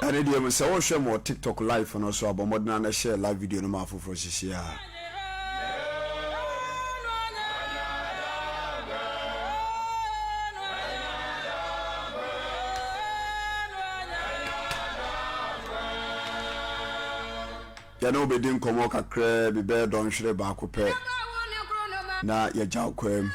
Ɛne deɛ mu sɛ wohwɛ mo wɔ TikTok live no so a, bɔ mmɔden ara na share live video no ma afoforɔ sisi a. Yɛne wo bɛdi nkɔmmɔ kakraa bi bɛyɛ dɔnhwere baako pɛ na yɛagya wo kwaa mu.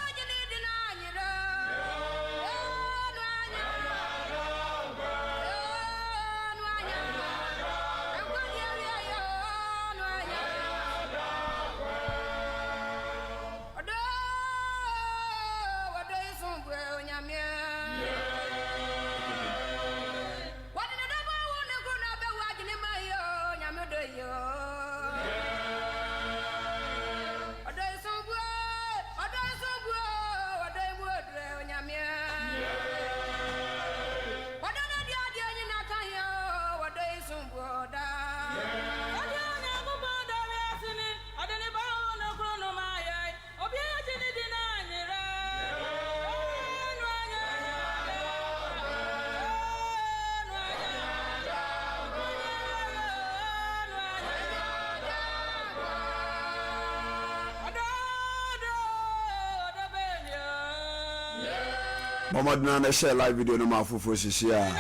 Bɔ mmɔden ara na hyɛ live video no ma afoforɔ sisi a.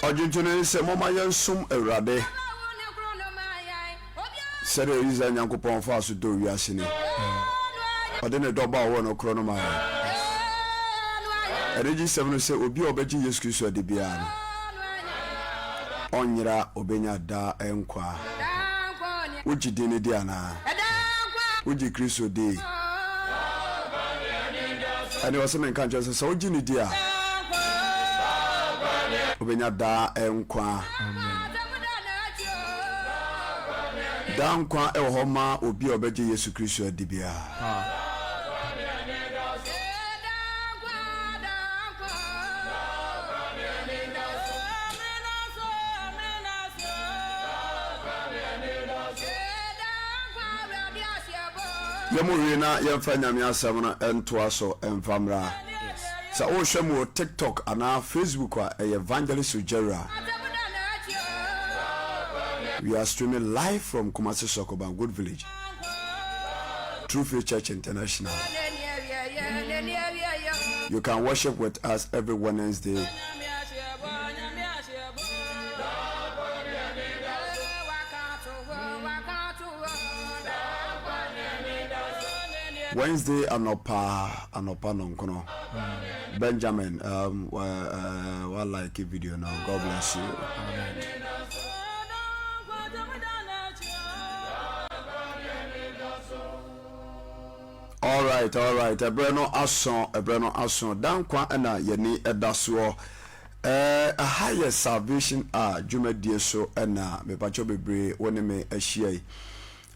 Ɔdwonto no ne sɛ, Momma yɛnsom Awurade sɛdeɛ Israel Nyankopɔn faa so dɔɔ wiase ni. Ɔde ne dɔ ba a ɔwɔ no korɔ no maa yɛn. Anigyesɛm no sɛ obi a ɔbɛgye Yesu Kristo adi biara no, ɔnyera, ɔbɛnya daa nkwa. Wogye din no di anaa? Wogye Kristo di? Ɛne ɔsɛ menka nkyerɛ sɛ sɛ wogye no di a, wobɛnya daa nkwa. Daa nkwa wɔ hɔ ma obi a ɔbɛgye Yesu Kristo adi biara. Yɛmu wie na yɛmfa Nyame asɛm no ntoa so mfa mmra. Sɛ wohwɛ mu wɔ TikTok anaa Facebook a, ɛyɛ Evangelist Ogyawura. We are streaming live from Kumasi Sokoban Good Village, True Faith Church International. You can worship with us every Wednesday. Wednesday anɔpa anɔpa nɔnkono. Benjamin, um, uh, uh, like video now. God bless you. Amen. All right, all right. Ɛbrɛ no aso, ɛbrɛ no aso. Dankwa na yɛni ɛda soɔ. Ɛɛ ɛha yɛ Salvation a dwumadie so ɛna mepakyɛw bebree wo ne me ahyia yi.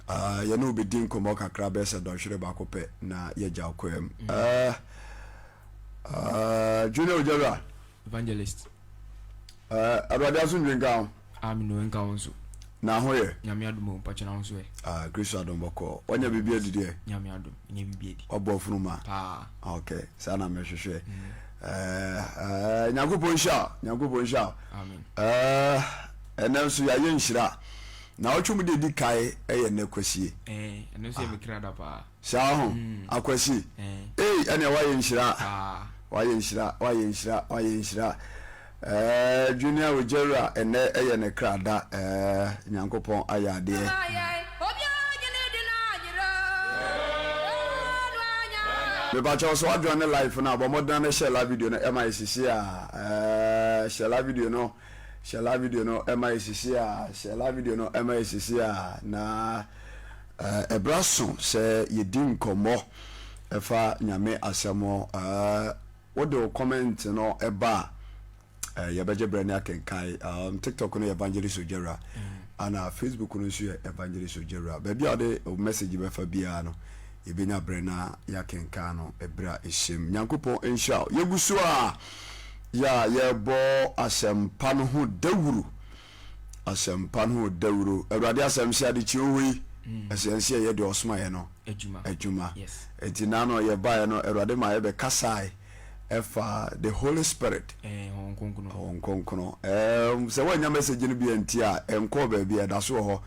Uh, yɛne wo bɛdi nkɔmmɔ kakra bɛyɛ sɛ dɔnhwere baako pɛ na yɛgya wo kwaa mu. Uh, uh, Junior Ojawura. Evangelist. Uh, Awurade asomdwe nka ho. Amen o, nka wo nso. Na ho yɛ. Nyame adom o, mpakyɛ na wo nso ɛ. Ah, Kristo adom bɔkɔɔ. Wanya biribi adi deɛ? Nyame adom, nya biribi adi. Wabɔ afunu ma? Paa. Ok, saa na mehwehwɛ. Mm. Eh, eh, Nyankopɔn nhyira wo, Nyankopɔn nhyira wo. Amen. Eh, ɛnɛ nso yɛayɛ nhyira. Na ɔtwe mu de di kae ɛyɛ nnɛ kwasie. Eh, ɛno nso yɛ me kra da paa. Saa ho, Mm. akwasi. Eh. Ei, ɛnɛ wayɛ nhyira. Paa. Wayɛ nhyira, wayɛ nhyira, wayɛ nhyira. Ɛɛ Junior Ojawura ɛnɛ ɛyɛ ne kra da ɛɛ Nyankopɔn ayɛ adeɛ. Mepakyɛw sɛ wa join ne live no a bɔ mmɔden na share live video no ɛma yɛ sisi a ɛɛ share live video no share live video no ɛma yɛ sisi a share live video no ɛma yɛ sisi a na ɛɛ ɛbra so sɛ yɛdi nkɔmmɔ ɛfa Nyame asɛm ɛɛ. Wode wo comment no ba a, eh, yɛbɛgye berɛ ne akenkan. TikTok no yɛ Evangelist Ogyawura, ana Facebook no nso yɛ Evangelist Ogyawura. Baabi a wode wo message bɛfa biara no, yɛbɛnya berɛ na yɛakenkan no ɛberɛ a ɛhyɛm. Nyankopɔn nhyira wo. Yɛgu so a yɛ a yɛrebɔ asɛmpa no ho dawuru. Asɛmpa no ho dawuro. Awurade asɛm sɛ adekyeɛ wɔ yi, ɛsɛ yɛn sɛ yɛyɛ deɛ ɔsomaeɛ no adwuma. Enti na no yɛbaeɛ no, Awurade ma yɛbɛkasae ɛfa the Holy Spirit. Honhom Kronkron. Honhom Kronkron. Sɛ woannya message no bi antie a, ɛnkɔɔ baabi, ɛda so wɔ hɔ.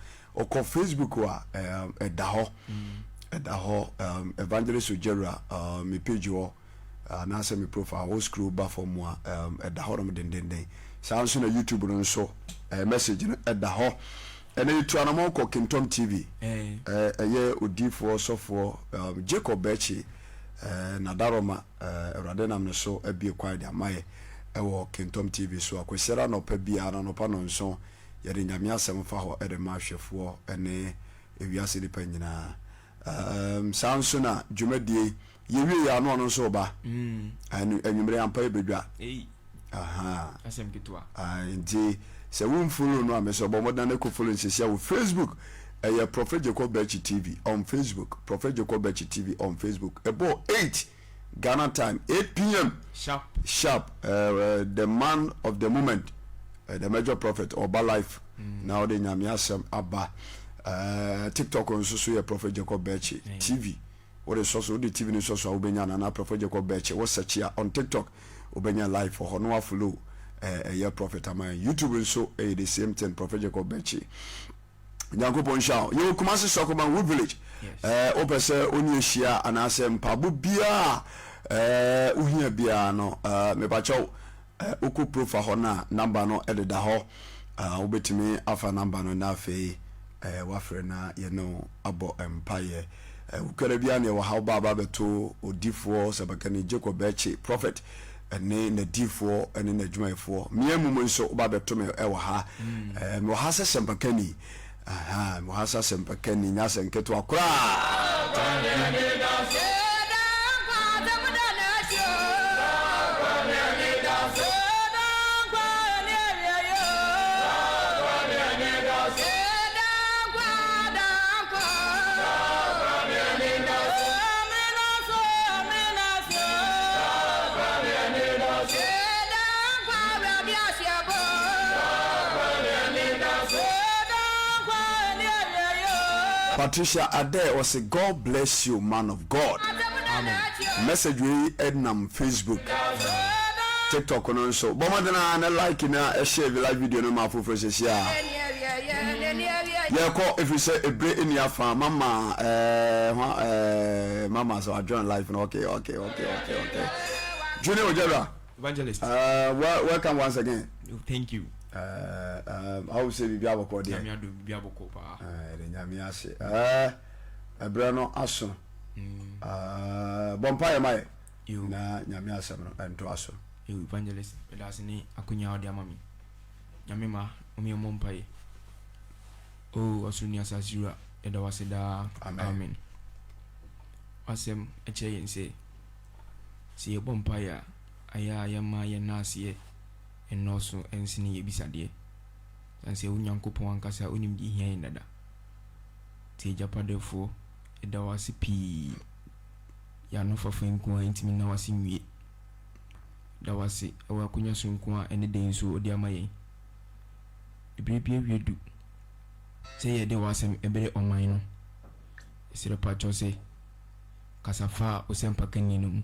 Ɔkɔ Facebook a, ɛda hɔ. Ɛda hɔ. Evangelist Ogyawura, me page hɔ. anaasɛ me profile wo scroll ba fam mu a ɛda hɔ nom dendenden. Saa nso na YouTube no nso message no ɛda hɔ. Ɛnɛ yɛtu anamɔn kɔ Kingtom TV. Ɛyɛ odiifoɔ sɔfoɔ Jacob Bɛkyi Nadaroma Awurade nam ne so abue kwan de ama yɛ ɛwɔ Kingtom TV so a Kwasiada anɔpa biara no anɔpa nɔnson yɛde Nyame asɛm fa hɔ de ma ahwɛfoɔ ne ewiase nipa nyinaa. Um, saa nso na dwumadie yɛwie yɛ ano ɔno nso ɔba. Mm. Anwummere ampa yɛbɛdwa. Aha. Asɛm ketewa. Nti sɛ wo mfollow no a mesɛ ɔbɔ mmɔden na kɔ follow nsɛsia wɔ Facebook. Ɛyɛ Prophet Jacob Bɛkyi TV on Facebook. Prophet Jacob Bɛkyi TV on Facebook. Ɛbɔ 8 Ghana time, 8 pm. Sharp. Sharp. The man of the moment, the major prophet, ɔba life. Mm. Na ɔde nyame asɛm aba. TikTok nso so yɛ Prophet Jacob Bɛkyi TV. Wode sɔ so, wode TV no sɔ so a wobɛnya no anaa Prophet Jacob Bɛkyi wo search a on TikTok wobɛnya live wɔ hɔ na wafollow ɛyɛ Prophet ama yɛn. YouTube nso ɛyɛ the same thing, Prophet Jacob Bɛkyi. Nyankopɔn nhyira wo. Yɛwɔ Kumasi Sɔkoban Wood Village. Wopɛ sɛ wo ne ahyia anaasɛ mpaabo biara wohia biara no, mepakyɛw wokɔ profa hɔ no a namba no deda hɔ. Wobɛtumi afa namba no na afei wafrɛ na yɛne wo abɔ mpaeɛ. Wokara biara ne ɛwɔ ha woba aba bɛto odifoɔ Sabakani Jacob Bɛkye prophet ne n'adiyifoɔ ne n'adwumayɛfoɔ. Mmea mmom nso woba bɛto me wɔ ha. Mm. Mewɔ ha sɛ sɛmpakani. Aha, mewɔ ha sɛ sɛmpakani, nyɛ asɛ nketewa koraa. Patricia Adair ɔse God bless you man of God. Amen. Message wei ɛnam Facebook, TikTok no nso. Bɔ mmɔden ara na like na share live video no ma afoforɔ sɛsi a. Yɛkɔ ɛfiri sɛ ɛbire ɛni afa mama ɛɛ hwa ɛɛ mama sɛ wajoin live no okay okay okay okay okay. Junior Ojara. Evangelist. Welcome once again. Oh, thank you. I hope say biribi abɔkɔ deɛ. Nyame adom biribi abɔkɔ paa. Ɛɛ nyame ase. Ɛɛ ɛbrɛ no aso. Mm. Bɔ mpa yɛ ma yɛ. Na nyame asɛm no ɛntoa so. Yo evangelist, meda ase ne akonya a wode ama me. Nyame ma ɔme yɛmmɔ mpaeɛ. O ɔsoro ne asase wura, yɛda wo ase daa. Amen. W'asɛm kyerɛ yɛn sɛ, sɛ yɛbɔ mpaeɛ a, ayɛ a yɛmma yɛn naaseɛ nnɔɔso nsene yɛn abisadeɛ. Ɛsiane sɛ wo Nyankopɔn ankasa wonim deɛ ɛhia yɛn dada. Nti Agya Padɛfoɔ, yɛda wo ase pii. Yɛn anofafa nko ara ntumi nna wo ase nwie. Da wo ase wɔ akonya soronko a ɛne dɛn nso wode ama yɛn. Bere bi awie du sɛ yɛde w'asɛm brɛ ɔman no. Yɛsrɛ pakyɛw sɛ kasa fa wo sɛmpakanni no mu.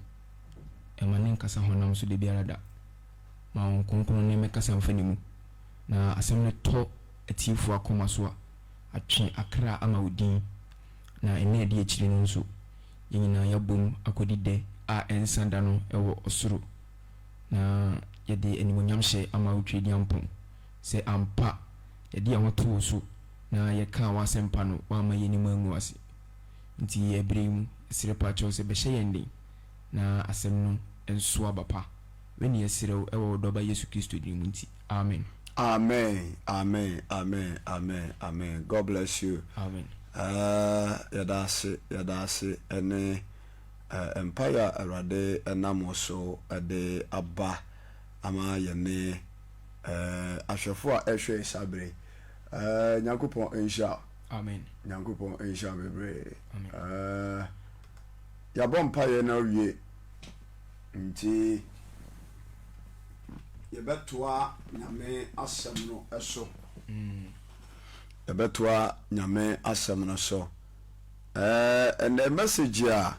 Mma no nkasa honam so da biara da. Ma Honhom Kronkron no mmɛkasa mfa ne mu, na asɛm no tɔ atiefo akoma so a, atwe akra ama wo din. Na nna a ɛdi akyiri no nso, yɛn nyinaa yɛabom akɔdi dɛ a ɛnsa da no wɔ ɔsoro, na yɛde animuonyamhyɛ ama wo Tweaduampɔn, sɛ ampa yɛde yɛn ho too wo so na yɛkaa w'asɛmpa no, woamma yɛn anim angu ase. Nti ɛberɛ yi mu, yɛsrɛ pakyɛw sɛ bɛhyɛ yɛn den na asɛm no nso aba pa. Wei ne yɛsrɛ wo wɔ wo Dɔba Yesu Kristo din mu nti, amen. Amen amen amen amen amen God bless you. Amen. Eh, yɛda ase yɛda ase ɛne eh, mpaeɛ a Awurade ɛnam wo so ɛde aba ama yɛne eh, ahwɛfo a ɛhwɛ yɛ saa bere yi. Eh, Nyankopɔn nhyira wo. Amen. Nyankopɔn nhyira wo bebree. Amen. Eh, yɛabɔ mpaeɛ no awie nti yɛbɛtoa Nyame asɛm no so. Yɛbɛtoa Nyame asɛm no so. Ɛɛ ɛnɛ message a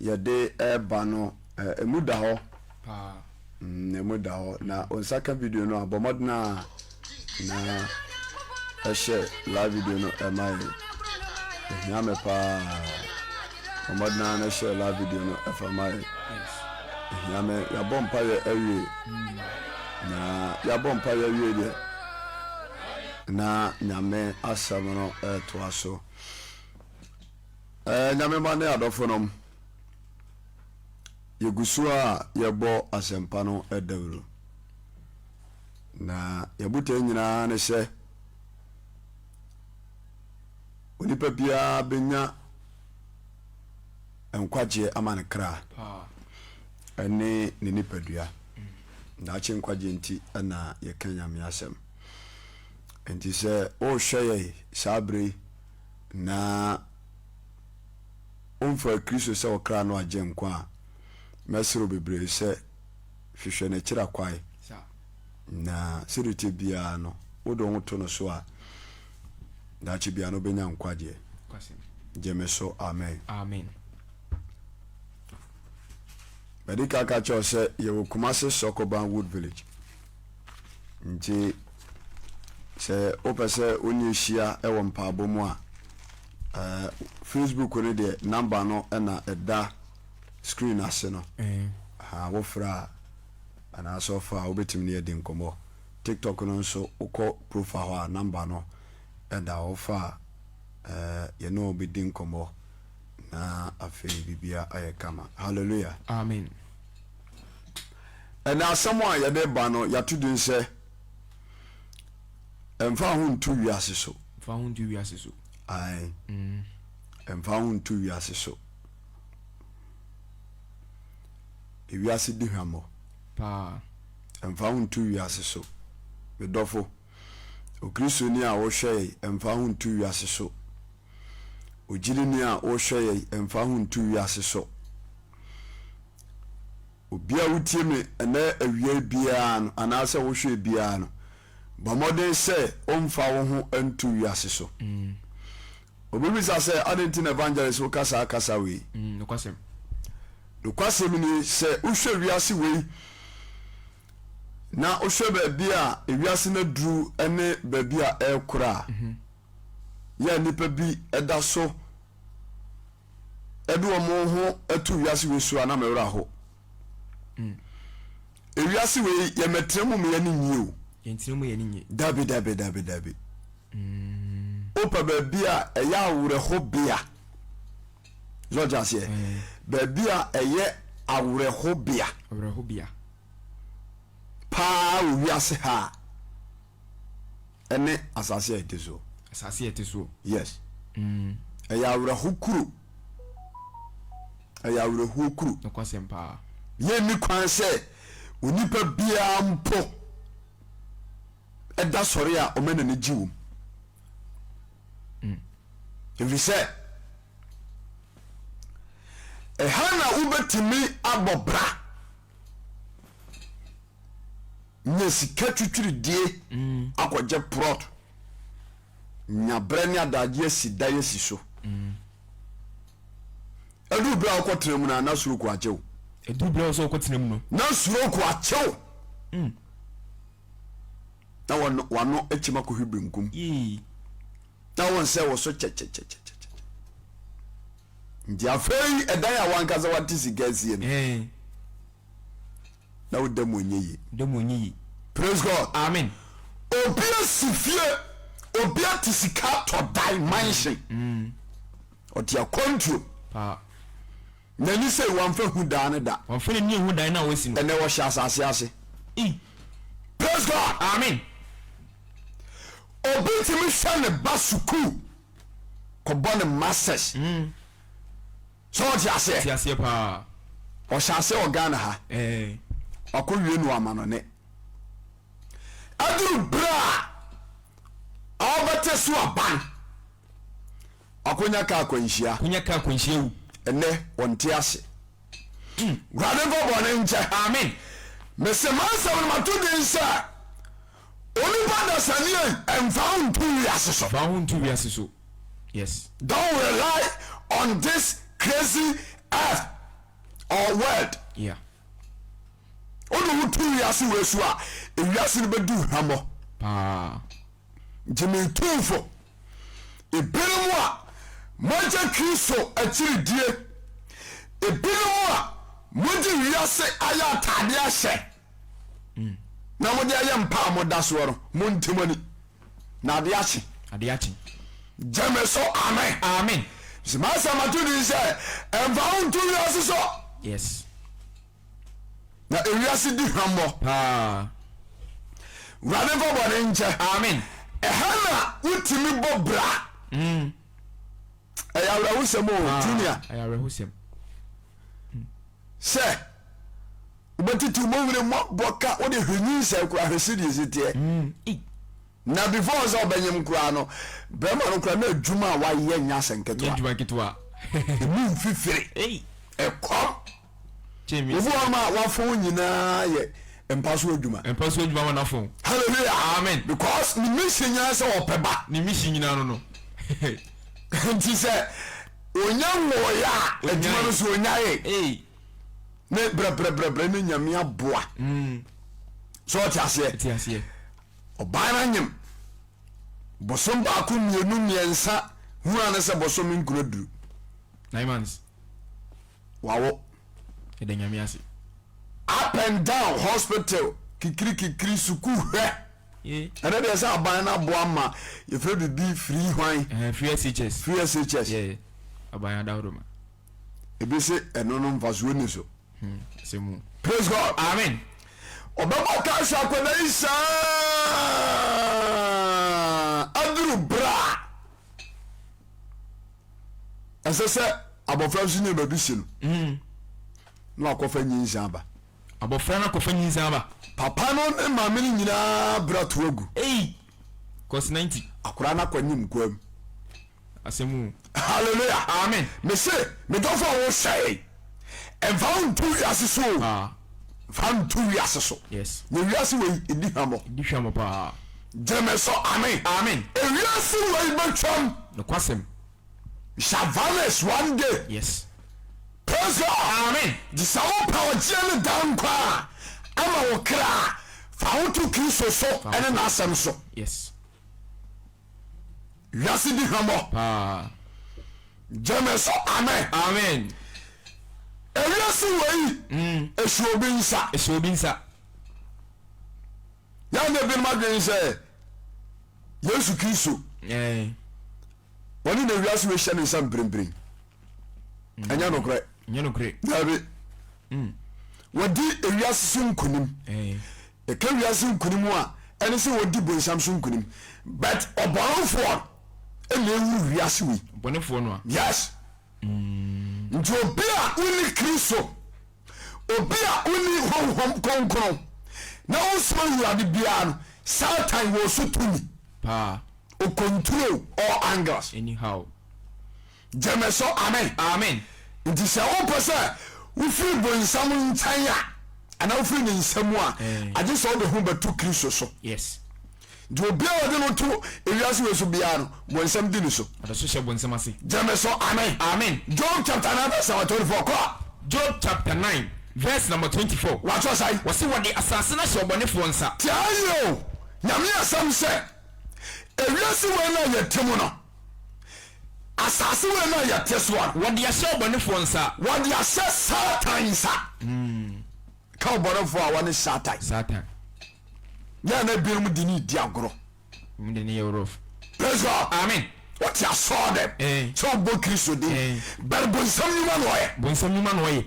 yɛde ɛreba no ɛmu da hɔ. Paa. Emu da hɔ. Na wo nsa ka video no a, bɔ mmɔden a na ɛhyɛ live video no ɛma yɛn. Ehia me paa. Bɔ mmɔden a na hyɛ live video no ɛfa ma yɛn. Ehia me. Yɛabɔ mpaeɛ awie. Na yɛabɔ mpaeɛ awie deɛ, na Nyame asɛm no ɛretoa so. Ɛɛ Nyame mma ne adɔfonom. Yɛgu so a yɛbɔ asɛmpa no dawuro. Na yɛn botae nyinaa ne sɛ onipa biara bɛnya nkwagyeɛ ama ne kra ne ne nipadua. Daakye nkwagyeɛ nti na yɛka Nyame asɛm. Nti sɛ wohwɛ yɛn saa berɛ yi na womfaa Kristo sɛ wo kra no Agyenkwa a, mɛsrɛ wo bebree sɛ hwehwɛ n'akyira kwae. Na sɛdeɛ ɛteɛ biara no, wode wo ho to no so a, daakye biara no wobɛnya nkwagyeɛ. Gye me so, amen. Amen. Madi kan ka kyerɛ wo sɛ yɛwɔ Kumasi Sokoban Wood Village. Nti sɛ wopɛ sɛ wo ne yɛhyia wɔ mpaebɔ mu a, eh, Facebook no deɛ number no na ɛda screen ase no. Ha, wofrɛ a anaasɛ ɔfa a wobɛtumi ne yɛadi nkɔmmɔ. TikTok no nso wokɔ profile hɔ a number no ɛda hɔ wofa a eh, yɛne wo bɛdi nkɔmmɔ na afei biribia ayɛ kama. Hallelujah. Amen. Ɛnnɛ asɛm a yɛde reba no, yɛato din sɛ, Mfa Wo Ho Nto Wiase So. Mfa Wo Ho Nto Wiase So. Ae. Mm. Mfa wo ho nto wiase so. Ewiase di hwammɔ. Paa. Mfa wo ho nto wiase so. Me dɔfo, Okristoni a wohwɛ yɛn, mfa wo ho nto wiase so. Ogyidini a wohwɛ yɛn, mfa wo ho nto wiase so. Obi a wotie me ɛnɛ awia yi biara no, anaasɛ wohwɛ biara no, bɔ mmɔden sɛ womfa wo ho nto wiase so. Obi bisa sɛ, adɛn nti na evangelist woka saa kasa wei? Nokwasɛm. Nokwasɛm ni, sɛ wohwɛ wiase wei na wohwɛ baabi a wiase no aduru ne baabi a ɛrekora a, yɛ a nnipa bi da so de wɔn ho to wiase wei so a na me werɛ aho. Mm. Ewiase wei yɛmɛtena mu ma yɛne nye o. Yɛntena mu yɛne nye. Dabi dabi dabi dabi. Mm. Wopɛ baabi a ɛyɛ awerɛho bea. Sɛ ɔgye aseɛ. Mm. Baabi a ɛyɛ awerɛho bea. Awerɛho bea. Paa wɔ wiase ha a. Ɛne asase a ɛte soɔ. Asase a ɛte soɔ. Yes. Mm. Ɛyɛ awerɛho kuro. Ɛyɛ awerɛhoɔ kuro. Nokwasɛm paa. Yɛnni kwan sɛ onipa biara mpo ɛda sɔre a ɔma n'ani gye wom. Mm. Ɛfiri sɛ ɛha na wobɛtumi abɔ bra. Nya sika twitwiridie akɔgye prɔt. Nya berɛ ne adagyeɛ asi dan asi so. Ɛduru berɛ a wokɔtena mu no a, na suroko akye wo. Ɛduru berɛ a wosɛ wokɔtena mu no. Na suroko akye wo. Na wano akyim akɔhwe benkum. Na wo nsɛ wo so kyɛkyɛkyɛkyɛ. Nti afei ɛdan a wankasa wate sika asie no. Na wo da mu ɔnyɛ yie. Da mu ɔnyɛ yie. Praise God. Amen. Obi asi fie, obi ate sika atɔ dan mansion. Mm. Ɔte akwantuo. Paa. N'ani sɛ wamfa hu dan no da. Wamfa n'ani ehu dan no a wasi no. Ɛnɛ wɔhyɛ asase ase. I. Praise God. Amen. Obi tumi hwɛ ne ba sukuu kɔbɔ ne masters. Mm. Sɛ ɔte aseɛ. Te aseɛ paa. Ɔhyɛ aseɛ wɔ Ghana ha. Ɛɛ. Wakɔ wie no amanɔne. Aduru berɛ a ɔbɛte so aban. Wakonya kaa akwanhyia. Konya kaa akwanhyia wu. Ɛnɛ ɔnte ase. Wurade mfa bɔne nkyɛ. Amen. Mese m'asɛm no mato din sɛ. Onipa dasani ei, ɛmfa wo nto wiase so. Mfa wo ho nto wiase so. Yes. Don't rely on this crazy earth or world. Yeah. Wode wo to wiase wei so a, ewiase no bɛdi wo hwammɔ. Paa. Nti metu fo, ebinom a moagya Kristo akyiridie, ebinom a mode wiase ayɛ ataadeɛ ahyɛ, na mode ayɛ mpa a moda soɔ no, monte mo ani, na adeɛ akye. Adeɛ akye. Gye me so, amen. Amen. Sɛ m'asɛm ato din sɛ, ɛmfa wo nto wiase so. Yes. Na ewiase di hwammɔ. Paa. Wurade mfa bɔne nkyɛ. Amen. Ɛha na wotumi bɔ bra. Ɛyɛ awerɛhosɛm o, Junior. Ɛyɛ awerɛhosɛm. Sɛ wobɛtete mu werɛ mu abɔ ka wode hwɛ nyinsɛn koraa hwɛ sɛdeɛ ɛsi teɛ. Na before sɛ ɔbɛnyem koraa no bɛrima no koraa na adwuma a wayɛ nyɛ asɛ nketewa. Nyɛ adwuma ketewa. Ɛmu mfifire. Ɛkɔm. Obi wɔ hɔ a wafɔn nyinaa yɛ mpa so adwuma. Mpa so adwuma ma n'afɔn. Hallelujah. Amen. Because ne mission nyinaa sɛ ɔpɛ ba. Ne mission nyinaa no no. Nti sɛ onya nwɔɔyɛ a adwuma no so onyae. Ne brɛbrɛbrɛbrɛ ne nyame aboa. So ɔte aseɛ. Ɔte aseɛ. Ɔbaa no anyem bosom baako mmienu mmiɛnsa hua ne sɛ bosom nkuro duru. 9 months. Wawo. Yɛda Nyame ase. Up and down hospital kikiri kikiri sukuu hwɛ. Ɛnɛ deɛ sɛ aban no aboa ma yɛfrɛ biribi free hwan. Free SHS. Free SHS. Yeah, aban adaworo ma. Ebi se ɛno no mfasoɔ ni so. Asɛm o. Praise God. Amen. Ɔbɛbɔ kaa sɛ akwadaa yi saa aduru bra. Ɛsɛ sɛ abɔfra nso nya baabi si no na wakɔfa nyinsɛn aba. Abɔfra no akɔfa nyinsɛn aba. Papa no ne maame no nyinaa bra to agu. Ei! Cos 90. Akwadaa no akɔnyem nkoam. Asɛm o. Hallelujah. Amen. Mese, me dɔfo a wohwɛ ɛmfa wo nto wiase so o. Paa. Mfa nto wiase so. Yes. Na wiase wei ɛdi hwammɔ. Ɛdi hwammɔ paa. Gyeme so amen. Amen. Ewiase wei bɛtwam. Nokwasɛm. Shall vanish one day. Yes. Praise God. Amen. Nti sɛ wopɛ ɔgyeɛ ne daa nkwa a ama wo kra a, fa wo to Kristo so ɛne n'asɛm so. Yes. Wiase di hwammɔ. Paa. Gyeme so amen. Amen. Ewiase wei ɛhyɛ obi nsa. Ɛhyɛ obi nsa. Yɛn na ebinom adwene sɛ Yesu Kristo wɔne na wiase wei hyɛ ne nsa mprempren. Ɛnyɛ nokorɛ. Ɛnyɛ nokorɛ. Daabi. Wɔdi ewiase so nkonim. Ɛka wiase nkonim a ɛne sɛ wɔdi bonsam so nkonim. But ɔbɔnefoɔ ɛna ewu wiase wei. Ɔbɔnefoɔ no a. Yes. Nti obi a wonni Kristo Obi a onni Honhom Kronkron na onsuro Awurade biara no, Satan wɔ so tumi. Paa. O control all angles. Anyhow. Gyeme so amen. Amen. Nti sɛ wopɛ sɛ wofiri bonsam nkyɛn a, anaa wofiri ne nsa mu a, agye sɛ wode ho bɛto Kristo so. Yes. Nti obiara a ɔde no to ewiase wei so biara no, bonsam di ne so. Ɔde so hyɛ bonsam ase. Gyeme so amen. Amen. Job chapter 9 verse number 24 kɔ. Job chapter 9 verse number 24. Watwerɛ sɛn? Wɔse wɔde asase no ahyɛ ɔbɔnefoɔ nsa. Tie yie o, Nyame asɛm sɛ, ewiase wei no a yɛte mu no, asase wei no a yɛte soɔ no. Wɔde ahyɛ ɔbɔnefoɔ nsa. Wɔde ahyɛ Satan nsa. Ka ɔbɔnefoɔ a wɔne Satan. Satan. Yɛn na ebinom de ne di agorɔ. Wɔn de ne yɛ rough. Praise God. Amen. Wɔte asɔɔ dɛm. Eh. Sɛ ɔbɔ Kristo din. Eh. Bɛrɛ bonsam nnwuma na ɔyɛ. Bonsam nnwuma na ɔyɛ.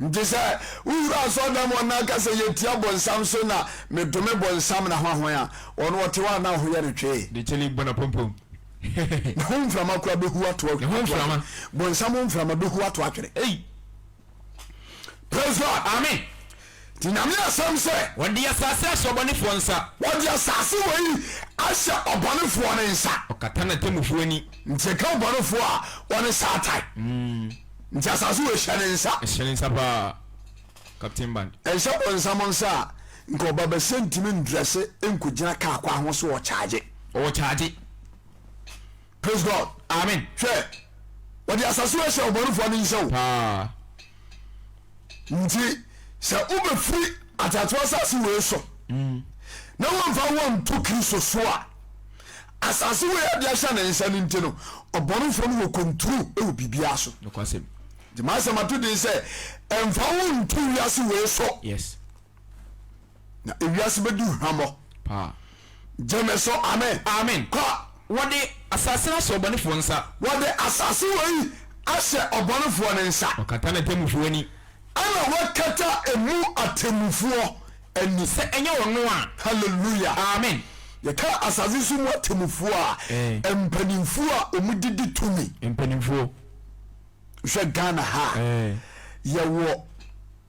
Nti sɛ wowura asɔɔ dɛm hɔ na ka sɛ yɛtia bonsam so na medome bonsam na hwahwan a, ɔno ɔte hɔ a na ho yɛ no twee. De kyɛle bɔ na pompom. Ne ho mframa koraa bɛhu ato Ne ho mframa. Bonsam ho mframa bɛhu ato atwene. Ei. Praise God. Amen. Nti Nyame asɛm sɛ. Wɔde asase ahyɛ ɔbɔnefoɔ nsa. Wɔde asase wei ahyɛ ɔbɔnefoɔ no nsa. Ɔkata n'atemmufoɔ ani. Nti ɛka ɔbɔnefoɔ a, ɔne Satan. Nti asase wei hyɛ ne nsa. Ɛhyɛ ne nsa paa. Captain Band. Ɛnhyɛ bonsam nsa a. Nka ɔba bɛsɛ ntumi ndrɛse nkɔgyina kaa kwan ho so ɔkyaagye. Ɔkyaagye. Praise God. Amen. Hwɛ, wɔde asase wei hyɛ ɔbɔnefoɔ no nsa o. Paa. Nti sɛ wobɛfiri ateatewa asase wei so mm. na wɔmfa wo nto Kristo so a, asase wei ade ahyɛ ne nsa no nti no, ɔbɔnefoɔ no wɔ kontro wɔ biribiara so. Nokwasɛm. Nti m'asɛm ato din sɛ ɛmfa wo nto wiase wei so. Yes. Na ewiase bɛdi hwammɔ. Paa. Gyeme so amen. Amen. Kɔ. Wɔde asase no ahyɛ ɔbɔnefoɔ nsa. Wɔde asase wei ahyɛ ɔbɔnefoɔ no nsa. Ɔkata n'atemmufoɔ ani. Ɛna wakata emu atemmufoɔ ani. Sɛ ɛnyɛ ɔno a. Hallelujah. Amen. Yɛka asase so mu atemmufoɔ a, mpanimfoɔ a wɔdidi tumi. Mpanimfoɔ. Hwɛ Ghana ha a, yɛwɔ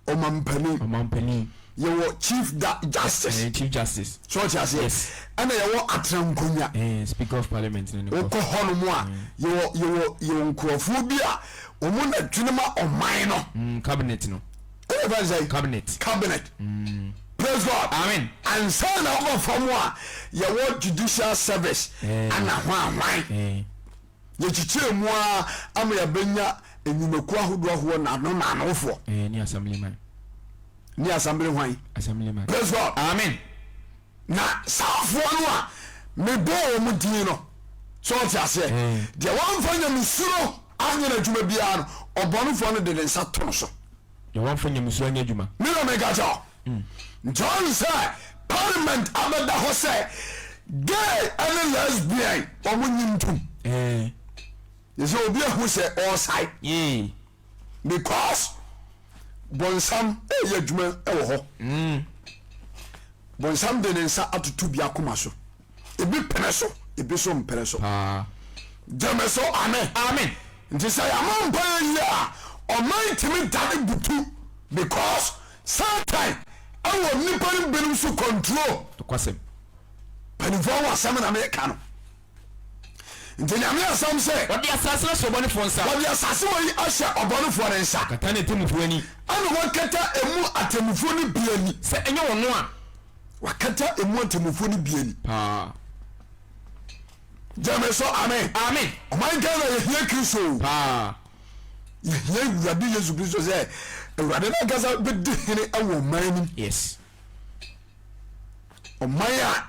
ɔmampanin. Ɔmampanin. Yɛwɔ chief da justice. Eh, chief justice. So ɔte aseɛ. Yes. Ɛna yɛwɔ atenankonya. Eh, speaker of parliament ne ne Wokɔ hɔnom a, mm. yɛwɔ yɛwɔ yɛwɔ nkurɔfoɔ bi a wɔn na dwene ma ɔman no. Mm, cabinet no. Ɛyɛ fɛn sɛ. Cabinet. Cabinet. Mm. Praise God. Amen. Ansa na wɔba fam a yɛwɔ judicial service. Eh. Ana hwan hwan. Eh. Yɛkyekyɛɛ mu ara ama yɛabɛnya nnwumakuo ahodoɔ ahodoɔ nnaano nnaanofoɔ. Ɛɛ ne assemblyman. Ne assembly hwan? Assemblyman. Praise God. Amen. Na saafoɔ no a mebɔɔ wɔn din no, sɛ ɔte aseɛ, deɛ wɔamfa nyamesuro anyɛ n'adwuma biara no, ɔbɔnefoɔ no de ne nsa to no so. Deɛ wɔamfa nyamesuro anyɛ adwuma. Me na meka kyerɛ wo. Nti ɔhu sɛ parliament abɛda hɔ sɛ gay ɛne lesbian wɔn nyi ntom. Yɛ sɛ obi ahu sɛ ɔresae. Because bɔnsam ɛyɛ adwuma ɛwɔ hɔ. Bɔnsam de ne nsa atoto bi akoma so. Ebi pene so, ebi so mpene so. Gyeme so amen. Amen. Nti sɛ yɛama mpaeɛ yie a, ɔman tumi dane butu because Satan ɛwɔ nnipa no binom so control. Nokwasɛm. Mpanimfoɔ ho asɛm na meka no. Nti Nyame asɛm sɛ. Wɔde asase no ahyɛ ɔbɔnefoɔ nsa. Wɔde asase wei ahyɛ ɔbɔnefoɔ no nsa. Ɔkata n'atemmufoɔ ani. Ɛna wakata emu atemmufoɔ no bi ani. Sɛ ɛnyɛ ɔno a. Wakata emu atemmufoɔ no bi ani. Paa. Gyeme so amen. Amen. Ɔman Ghana yɛhia Kristo. Paa. Yɛhia Awurade Yesu Kristo sɛ Awurade no ankasa bɛdi hene wɔ ɔman no mu. Yes. Ɔman a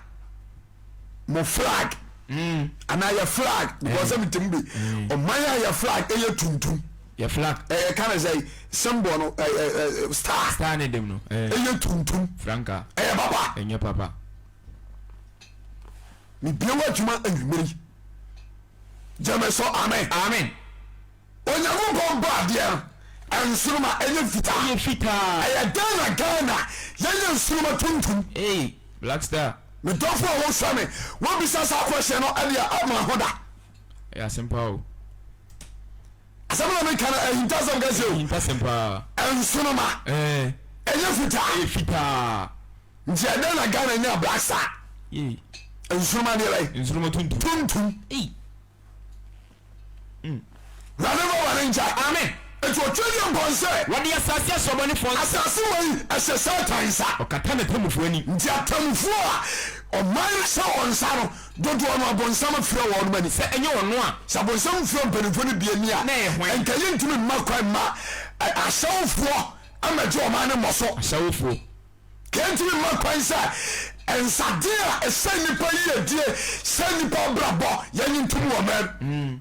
mo flag mm. anaa yɛ flag because sɛ metem bi mm. ɔman a yɛ flag ɛyɛ tuntum. Yɛ flag. Ɛyɛ ka ne sɛ symbol no ɛɛ star. Star ne dem no. Ɛyɛ tuntum. Franka. Ɛyɛ papa. Ɛnyɛ papa. Mebie w'adwuma anwummere yi. Gyeme so amen. Amen. Onyankopɔn bɔ adeɛ no nsoroma ɛyɛ fitaa. Ɛyɛ fitaa. Ɛyɛ dɛn na Ghana yɛyɛ nsoroma tuntum? Hey, Black Star. Me dɔfo a wohwɛ me, wobisa saa question no ɛdeɛ ama ho da. Ɛyɛ asɛm paa o. Asɛm na meka no ahintasɛm kɛseɛ o. Ahintasɛm paa. Nsoroma. Ɛɛ. Ɛyɛ fitaa. Ɛyɛ fitaa. Nti ɛdɛn na Ghana nya Black Star? Yee. Nsoroma deɛ bɛyɛ. Nsoroma tuntum. Tuntum. Ei. Mm. Wurade mfa bɔne nkyɛ. Amen. Eti otwa deɛ mpɔn sɛ. Wɔde asase ahyɛ ɔbɔnefoɔ nsa. Asase wei ɛhyɛ Satan nsa. Ɔkata n'atemmufoɔ ani. Nti atemmufoɔ a ɔman no hyɛ wɔn nsa no, dodoɔ no abonsam afira wɔn ani. Sɛ ɛnyɛ ɔno a. Sɛ abonsam mfira mpanimfoɔ no bi ani a. Na ɛyɛ hwan? Nka yɛntumi mma kwan mma ahyɛwofoɔ mmɛgye ɔman no mmɔ so. Ahyɛwofoɔ. Yɛntumi mma kwan sɛ nsaden a ɛsɛ nnipa yiedie sɛ nnipa abrabɔ yɛnye ntom wɔ mam. Mm.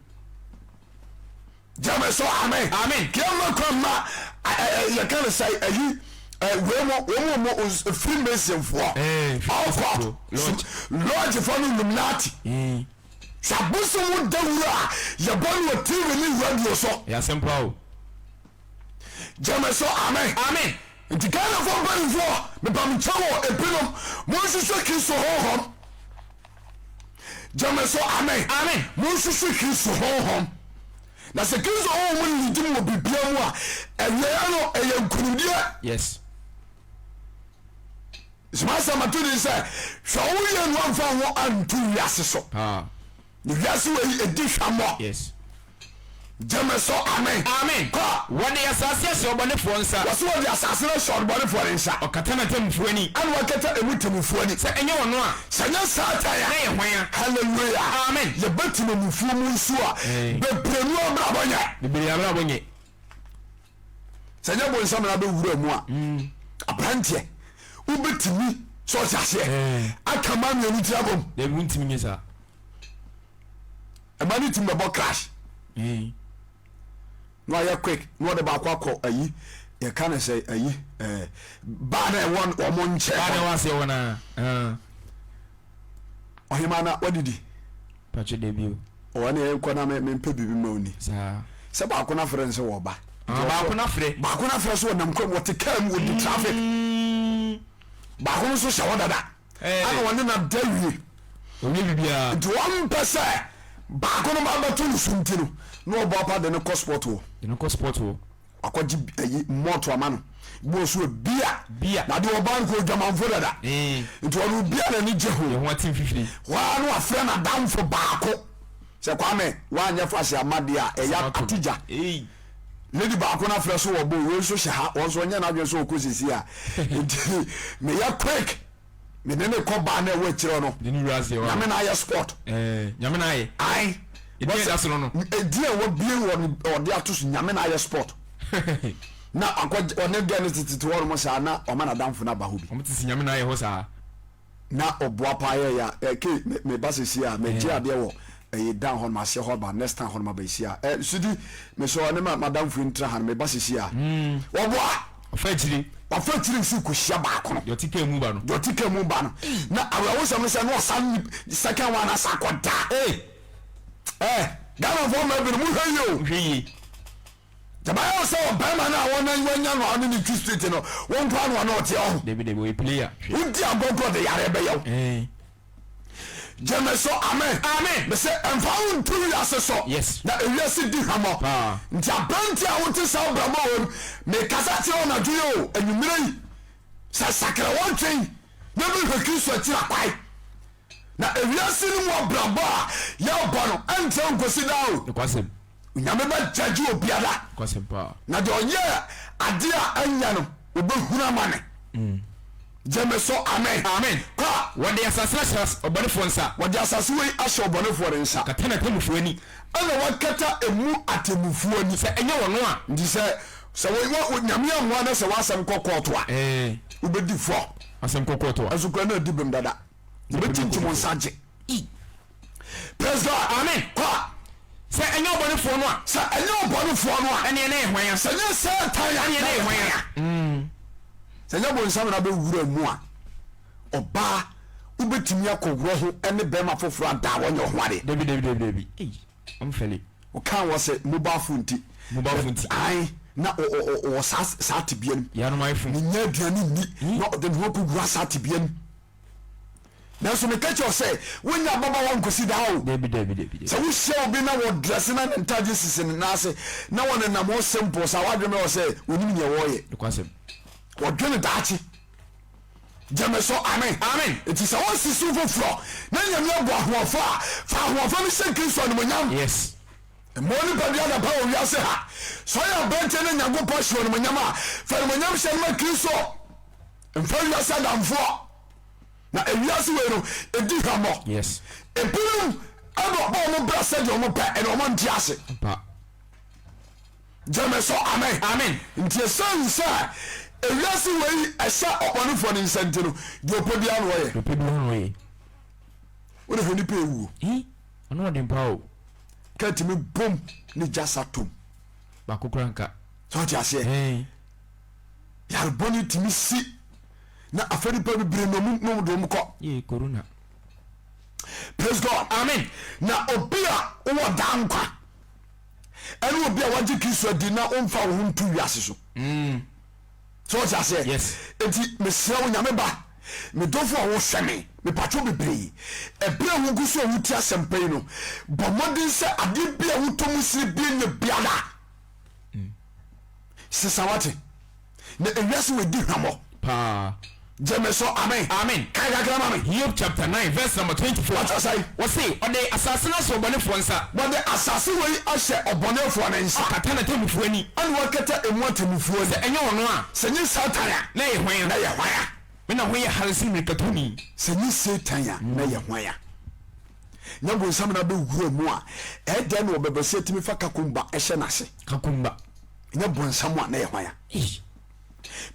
Gyeme so amen. Amen. Yɛmma kwan ma yɛka no sɛ ayi wei mu wɔn mu mu Freemasonfoɔ ɔkɔ lodgefoɔ no Illuminati. Mm. Sɛ abosom ho dawuro a yɛbɔ no wɔ TV ne radio so. Ɛyɛ asɛm paa o. Gyeme so amen. Amen. Nti Ghanafoɔ mpanimfoɔ mepamkyɛ wɔ ebinom monhwehwɛ Kristo honhom. Gyeme so amen. Amen. Monhwehwɛ Kristo honhom. Na sɛ Kristo honhom lidi mu wɔ bibia mu a awieɛ no ɛyɛ nkunimdie. Yes. Soma asɛm ato din sɛ hwɛ wo yie no amfa ho anto wiase so. Ah. Na wiase wei ɛdi hwammɔ. Yes. Gyeme so amen. Amen. Kɔ. Wɔde asase ahyɛ ɔbɔnefoɔ nsa. Wɔse wɔde asase no ahyɛ ɔbɔnefoɔ no nsa. Ɔkata n'atemmufoɔ ani. Ɛna wakata emu temmufoɔ ani. Sɛ ɛnyɛ ɔno a. Sɛ ɛnyɛ Satan a. Na ɛyɛ hwan a? Hallelujah. Amen. Yɛba temmufoɔ mu nso a. Bebree no abrabɔ nyɛ. Bebree abrabɔ nyɛ. Sɛ ɛnyɛ bonsam na abɛwura mu a. Aberanteɛ, wobɛtumi sɛ ɔte aseɛ aka ma mmienu tiri abom. Dabi wontumi nyɛ saa. Ɛma ne tumi bɛbɔ crash. Na ɔyɛ quick na ɔde baako akɔ ayi yɛka no sɛ ayi ɛɛ baa na ɛwɔ wɔn nkyɛn. Baa na ɛwɔ aseɛ hɔ naa. Ɔhemaa na wadidi. Patro dabi o. Ɔwɔ ne yɛn kɔ na me mpɛ biribi ma oni. Saa. Sɛ baako na frɛ no sɛ wɔba. Ah, baako na frɛ. Baako na frɛ so wɔnam kwan mu wɔte kaa mu wɔdi traffic. Baako no nso hyɛ hɔ dada. Ɛna wɔne na da wie. Owie biribiara. Nti wɔn mpɛ sɛ baako no ba bɛto ne so nti no na ɔbɔ apa de no kɔ sport hɔ. De no kɔ sport hɔ. Wakɔgye ayi mɔɔto ama no bi wɔ so bia. Bia. Na deɛ ɔba nko odwamanfo dada. Nti ɔno bia n'ani gye ho. Yɛ ho ate mfifiri. Hɔ ara na wafrɛ n'adamfo baako sɛ Kwame woanyɛ fase ama deɛ a ɛyɛ atigya. Lady baako no afrɛ so wɔ bo wei nso hyɛ ha wɔn nso ɔnyɛ n'adwene sɛ ɔkɔ sisi a nti meyɛ quick me ne ne kɔ baa na ɛwɔ akyire no nyame na ayɛ sport. Nyame na ayɛ. Ae. Edin a ɛda so no no. Edin a wabie wɔ no ɔde ato so nyame na ayɛ sport. Na akɔ ɔne gɛ no tetete hɔ nom saa na ɔma n'adamfo no aba hɔ bi. Wɔn te se nyame na ayɛ hɔ saa. Na ɔboa paa yɛ ya eh, ke me me ba sisi a me gye adeɛ wɔ ɛyɛ dan hɔ nom aseɛ hɔ ba next time hɔ nom aba esi a eh sudi me sɔ ne ma madamfo yi ntra ha no me ba sisi a ɔboa. Ɔfa akyire. Wafa akyire nso kɔhyia baako no. Deɛ ɔte kaa mu ba no. Deɛ ɔte kaa mu ba no. Na awerɛhosɛm no sɛ na ɔsan ne second one asa akɔda. Ee. Eh, Ghanafoɔ mmaa binom mohwɛ yie o. Mohwɛ yie. Gyama yɛ sɛ ɔbarima no a wɔn wanya no a ɔne ne twi street no, wo nko ara na ɔne ɔteɛ ɔho. Dabi dabi ɔyɛ player. Hwɛ. Wodi agorɔ korɔ de yareɛ bɛyɛ wo. Ɛɛ. Gyeme so amen. Amen. Mese mfa wo nto wiase so. Yes. Na ewiase di hwammɔ. Paa. Nti aberanteɛ a wote saa abrabɔ wɔ mu, mekasa kyerɛ wo anadwo yi o, anwummerɛ yi, sɛ sakra w'adwen na bɛhwɛ Kristo akyiri akwae. Na ewiase no mu abrabɔ a yɛbɔ no ɛntra nkosi daa o. Nokwasɛm. Onyame bɛ judge obiara. Nokwasɛm paa. Na deɛ ɔyɛ adeɛ a ɛnyɛ no obɛhunu amane. Gyeme so amen. Amen. Kɔ. Wɔde asase ahyɛ ɔbɔnefoɔ nsa. Wɔde asase wei ahyɛ ɔbɔnefoɔ no nsa. Kata n'atemmufoɔ ani. Ɛna wakata emu atemmufoɔ ani. Sɛ ɛnyɛ wɔn a. Nti sɛ sɛ wo wo Nyame anwoa na sɛ w'asɛm kɔ kɔɔto a. Ɛɛ. Wobɛdi fɔ. Asɛm kɔ kɔɔto a. Ɛnso koraa na adi bem dada. Yɛbɛtintim wo nsa agye. Praise God. Amen. Kɔ. Sɛ ɛnyɛ ɔbɔnefoɔ no a. Sɛ ɛnyɛ ɔbɔnefoɔ no a. Ɛneɛ na ɛyɛ hwan a. Sɛ ɛnyɛ Satan a. Ɛneɛ na ɛyɛ hwan a. Sɛ ɛnyɛ bonsam na bɛwura mu a, ɔbaa wobɛtumi akɔworɔ ho ne bɛrima foforɔ ada a wɔnyɛ ho adeɛ. Dabi dabi dabi dabi. Ei, ɔmfɛle. Ɔkaa wɔ sɛ mobile phone nti. Mobile phone nti. Ae, na ɔwɔ saa saa tebea no mu. Yanom iPhone. Menya aduane nni na ɔde ne ho akɔwura saa tebea no mu. Nanso meka kyerɛ wo sɛ, wonnya ababaawa nkosi daa o. Dabi, dabi, dabi, dabi. Sɛ wohyia obi na wɔdrɛse na ne ntade sisi ne nan ase na wɔnenam hɔ simple saa, w'adwene bɛyɛ wo sɛ onim nea wɔreyɛ. Nokwasɛm. Wɔdwene daakye. Gyeme so, amen. Amen. Enti sɛ wɔsisi wo foforɔ na Nyame abu ahoɔfɛ a, fa ahoɔfɛ no hyɛ Kristo animuonyam. Yes. Mmɔ onipadua dapa wɔ wiase ha. Sɛ ɔyɛ aberanteɛ na Nyankopɔn ahyɛ wo animuonyam a, fa animuonyam hyɛ no ma Kristo. Mfa wiase adamfoɔ. Na ewiase wei no, ɛdi hwammɔ. Yes. Ebinom ɛbɔ bɔ wɔn bra sɛdeɛ wɔn pɛ ɛna wɔn nte ase. Ampa. Gyeme so amen. Amen. Nti ɛsiane sɛ ewiase wei ɛhyɛ ɔbɔnefoɔ no nsa nti no, deɛ ɔpɛ biara na ɔyɛ. Deɛ ɔpɛ biara na ɔyɛ. Wode hwɛ nipa ewuo. Hi, ɔno ɔden paa o. Kaa tumi bom ne gya sa tom. Baako koraa nka. Sɛ ɔte aseɛ. Ɛn. Yare bɔne tumi si na afa nipa bebree nnommum na wɔde wɔn kɔ. Yee corona. Praise God. Amen. Na obi a wowɔ daa nkwa ɛne obi a wagye Kristo adi na womfa wo ho nto wiase so. Mm. So wɔte aseɛ? Yes. Enti mesrɛ wo Nyame ba, me dɔfo a wohwɛ me, mepatwo bebree, ɛberɛ a wogu so a wotie asɛmpa yi no, bɔ mmɔden sɛ adeɛ bi a wotɔ mu sene bi nyɛ biara. Sesa wate. Na ewiase wɔ edi hwamɔ. Paa. Gyeme so amen. Amen. Kan kakra ma me. Hiob chapter 9 verse number 24. Wɔkyerɛ sɛn? Wɔse, Ɔde asase no ahyɛ ɔbɔnefoɔ nsa. Wɔde asase wei ahyɛ ɔbɔnefoɔ no nsa. Ɔkata n'atemmufoɔ ani. Ɛna wakata emu atemmufoɔ ani. Sɛ ɛnyɛ ɔno a. Sɛ ɛnyɛ Satan a. Na ɛyɛ hwan a? Na ɛyɛ hwan a? Me na ho yɛ hare sene mmirikatuni. Sɛ ɛnyɛ Satan a, na ɛyɛ hwan a? Nya bonsam no abɛwura mu a, ɛyɛ dɛn na ɔbɛbɛ sɛ tumi fa kakumba hyɛ n'ase? Kakumba. Nyɛ bonsam a, na ɛyɛ hwan a? Ei.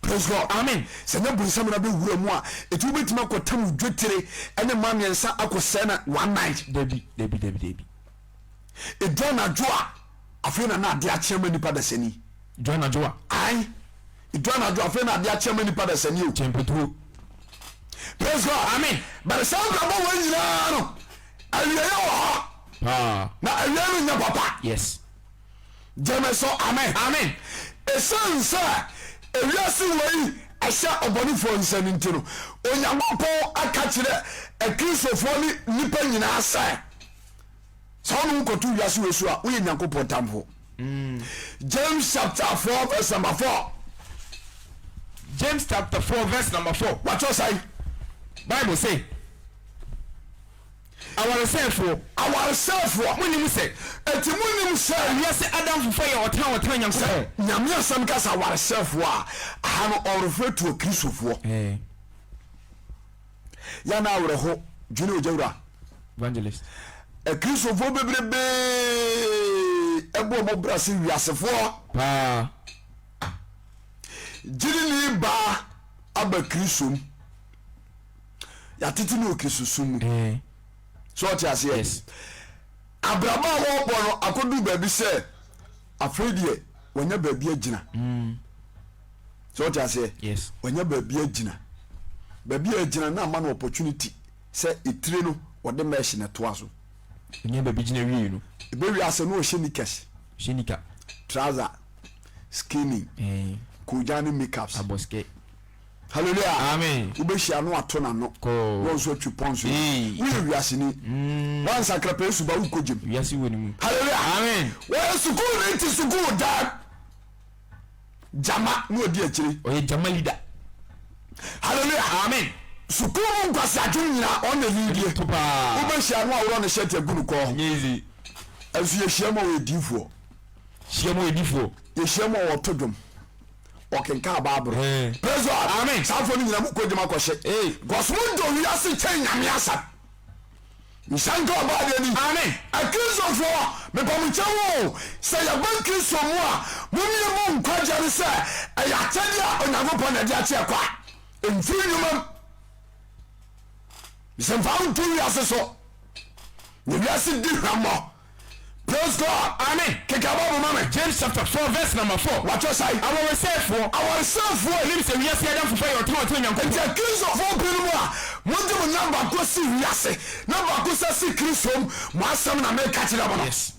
Praise God. Amen. Sɛ nyɛ bonsam no abɛwura mu a, ɛti wobɛtumi akɔtam dwetire ne mmaa mmiɛnsa akɔsɛe no one night. Dabi, dabi, dabi, dabi. Ɛdu anadwo a, afei na na adeɛ akye ama nipa dasani. Du anadwo a. Ae. Ɛdu anadwo afei na adeɛ akye ama nipa dasani o. Kyɛmpɛtuo. Praise God. Amen. But saa nkurabɔ wɔ nyinaa no, awieɛ wɔ hɔ. Paa. Na awieɛ no nyɛ papa. Yes. Gyeme so amen. Amen. Ɛsiane sɛ ewiase wei ɛhyɛ ɔbɔnefoɔ nsa no nti no, Onyankopɔn aka kyerɛ Akristofoɔ ne nnipa nyinaa sɛ, sɛ wone wo kɔto wiase wei so a, woyɛ Nyankopɔn tamfo. James chapter 4 verse number 4. James chapter 4 verse number 4. Watwerɛ sɛn? Bible say, Awaresɛefoɔ. Awaresɛefoɔ. Monnim sɛ. Enti monnim sɛ. Wiase adamfofa yɛ ɔtan a wɔtan Nyankopɔn. Sɛ Nyame asɛm ka sɛ awaresɛefoɔ a, aha no ɔrefer to Akristofoɔ. Ɛɛ. Yɛ na awerɛho, dwene ogya wura. Evangelist. Akristofoɔ bebrebee ɛbɔ ɔmo bra sɛ wiasefoɔ. Paa. Gyidini baa aba Kristo mu. Yɛatete no wɔ Kristosom mu. So ɔte aseɛ? Yes. Abrabɔ a wɔrebɔ no akɔduru baabi sɛ afei deɛ wɔanya baabi agyina. So ɔte aseɛ? Yes. Wɔanya baabi agyina. Baabi a agyina na ama no opportunity sɛ etire no wɔde mesh na ɛtoa so. Ɔnya baabi gyina wie no. Ɛbɛwie ase no ɔhyɛ knickers. Ɔhyɛ nika. Trouser, skinny, Eh. kogya ne makeups. Abɔsikɛ. Hallelujah. Amen. Wobɛhyia no ato n'ano. Kɔɔ. Na ɔnso atwi pɔn so. Ee. Woyɛ wiaseni. Wansakra pɛ esu ba wokɔ gyem. Wiase wɔ ne mu. Hallelujah. Amen. Wɔyɛ sukuu ne ti sukuu dan. Gyama na ɔdi akyire. Ɔyɛ gyama leader. Hallelujah. Amen. Sukuu mu nkwasi adwene nyinaa ɔna leadie. To paa. Wobɛhyia no aworɔ ne shirt agu no kɔn ho. Nyɛ easy. Ɛnso yɛhyia mu a ɔyɛ diifoɔ. Hyia mu ɔyɛ diifoɔ. Yɛhyia mu a ɔto dwom. Ɔkenkan Bible. Ɛɛ. Praise God. Amen. Saa afɔ no nyinaa mo kɔ gyama kɔhyɛ. Ee. Because mo dɔ wiase kyɛn Nyame asɛm. Nhyɛ nka ɔbaa deɛ ni. Amen. Akristofoɔ, mepa mo kyɛw o, sɛ yɛba Kristo mu a, mom yɛbu nkwagyeɛ no sɛ ɛyɛ akyɛdeɛ a Onyankopɔn na ɛde akyɛ kwa. Ɛmfiri nnwuma mu. Sɛ mfa wo nto wiase so. Na wiase di hwammɔ. Praise God. Amen. Keka Bible ma me. James chapter 4 verse number 4. Watwerɛ sɛn? Awaresɛefoɔ. Awaresɛefoɔ. Nim sɛ wiase adamfofa yɛ ɔtan a ɔtan Onyankopɔn. Nti Akristofoɔ binom a mogye mo nam baako si wiase na baako sɛ si Kristo mu, mo asɛm na meka kyerɛ mo no. Yes.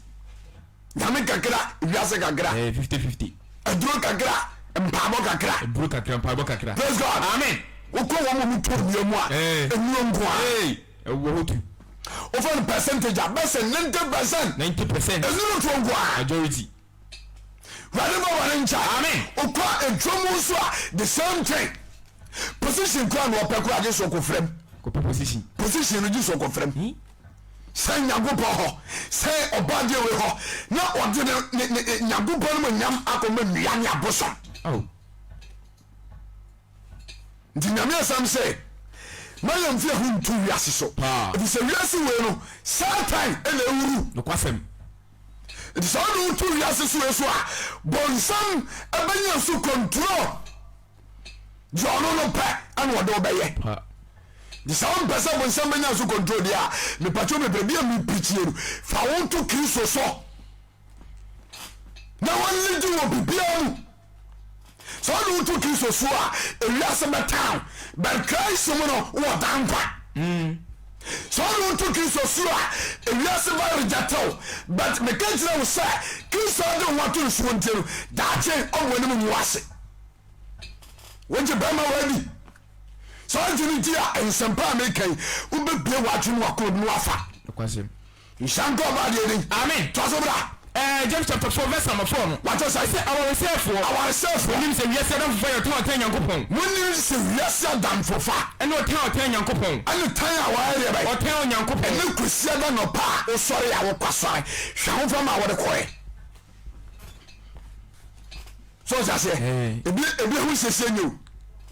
Nyame kakra, wiase kakra. Eh, 50 50. Aduro kakra, mpaabɔ kakra. Aduro kakra, mpaabɔ kakra. Praise God. Amen. Wokɔ wɔn a wɔtɔ nnua mu a, Eh. nnuro nko ara. Hey, ɛwɔ hɔ tu. Wofa no percentage a, bɛsɛ 90%. 90%. Nnuro toɔ nko ara. Majority. Wurade ma wɔn nkyɛn. Amen. Wokɔ aduro mu nso a, the same thing. Position kura na ɔpɛ kura gye so ɔkɔfrɛ mu. Kɔpɛ position. Position no gye so ɔkɔfrɛ mu. Hmm? Sɛ Nyankopɔn hɔ, sɛ ɔbɔadeɛ wei hɔ, na ɔde ne ne ne Nyankopɔn no mu nyam akɔma nnua ne abosom. Oh. Nti Nyame asɛm se, ma yɛmfi ɛho nto wiase so. Paa. Ɛfiri sɛ wiase wei no, Satan na ɛwuru. Nokwasɛm. Nti sɛ wode wo to wiase so wei so a, bonsam ɛbɛnya so control. Deɛ ɔno no pɛ ɛna ɔde wo bɛyɛ. Paa. Nti sɛ wompɛ sɛ bonsam bɛnya so control deɛ a, mepakyɛw bebree bi a mepreachie no, fa wo to Kristo so na wɔnlidi wɔ biribiara mu. Sɛ wode wo to Kristo so a, ewiase bɛtan wo, but Christ mu no wowɔ daa nkwa. Sɛ wode wo to Kristo so a, ewiase bɛ reject wo, but meka kyerɛ wo sɛ Kristo a wode wo ho ato no soɔ nti no, daakye ɔmma w'anim ngu ase. Wogye bɛrima wɔ adi. Sɛ wogye no di a, nsɛmpa a meka yi, wobɛbue w'adwene ne w'akoma mu na woafa. Nokwasɛm. Nhyira nka ɔbaa deɛ din. Amen. Toa so bra. Ɛɛ James chapter 4 verse number 4 no. Wate sɛ. Sɛ awaresɛefoɔ. Awaresɛefoɔ. Monim sɛ wiase adamfofa yɛ ɔtan a ɔtan Nyankopɔn. Monim sɛ wiase adamfofa. Ɛne ɔtan a ɔtan Nyankopɔn. Ɛne tan a wɔayɛ deɛ bɛn. Ɔtan Onyankopɔn. Ɛne Kwasiada nɔpa a wosɔre a wokɔ asɔre. Hwɛ ahofama a wɔde kɔɛ. So ɔte aseɛ? Ebi ebi ho nsiesie nyɛ o.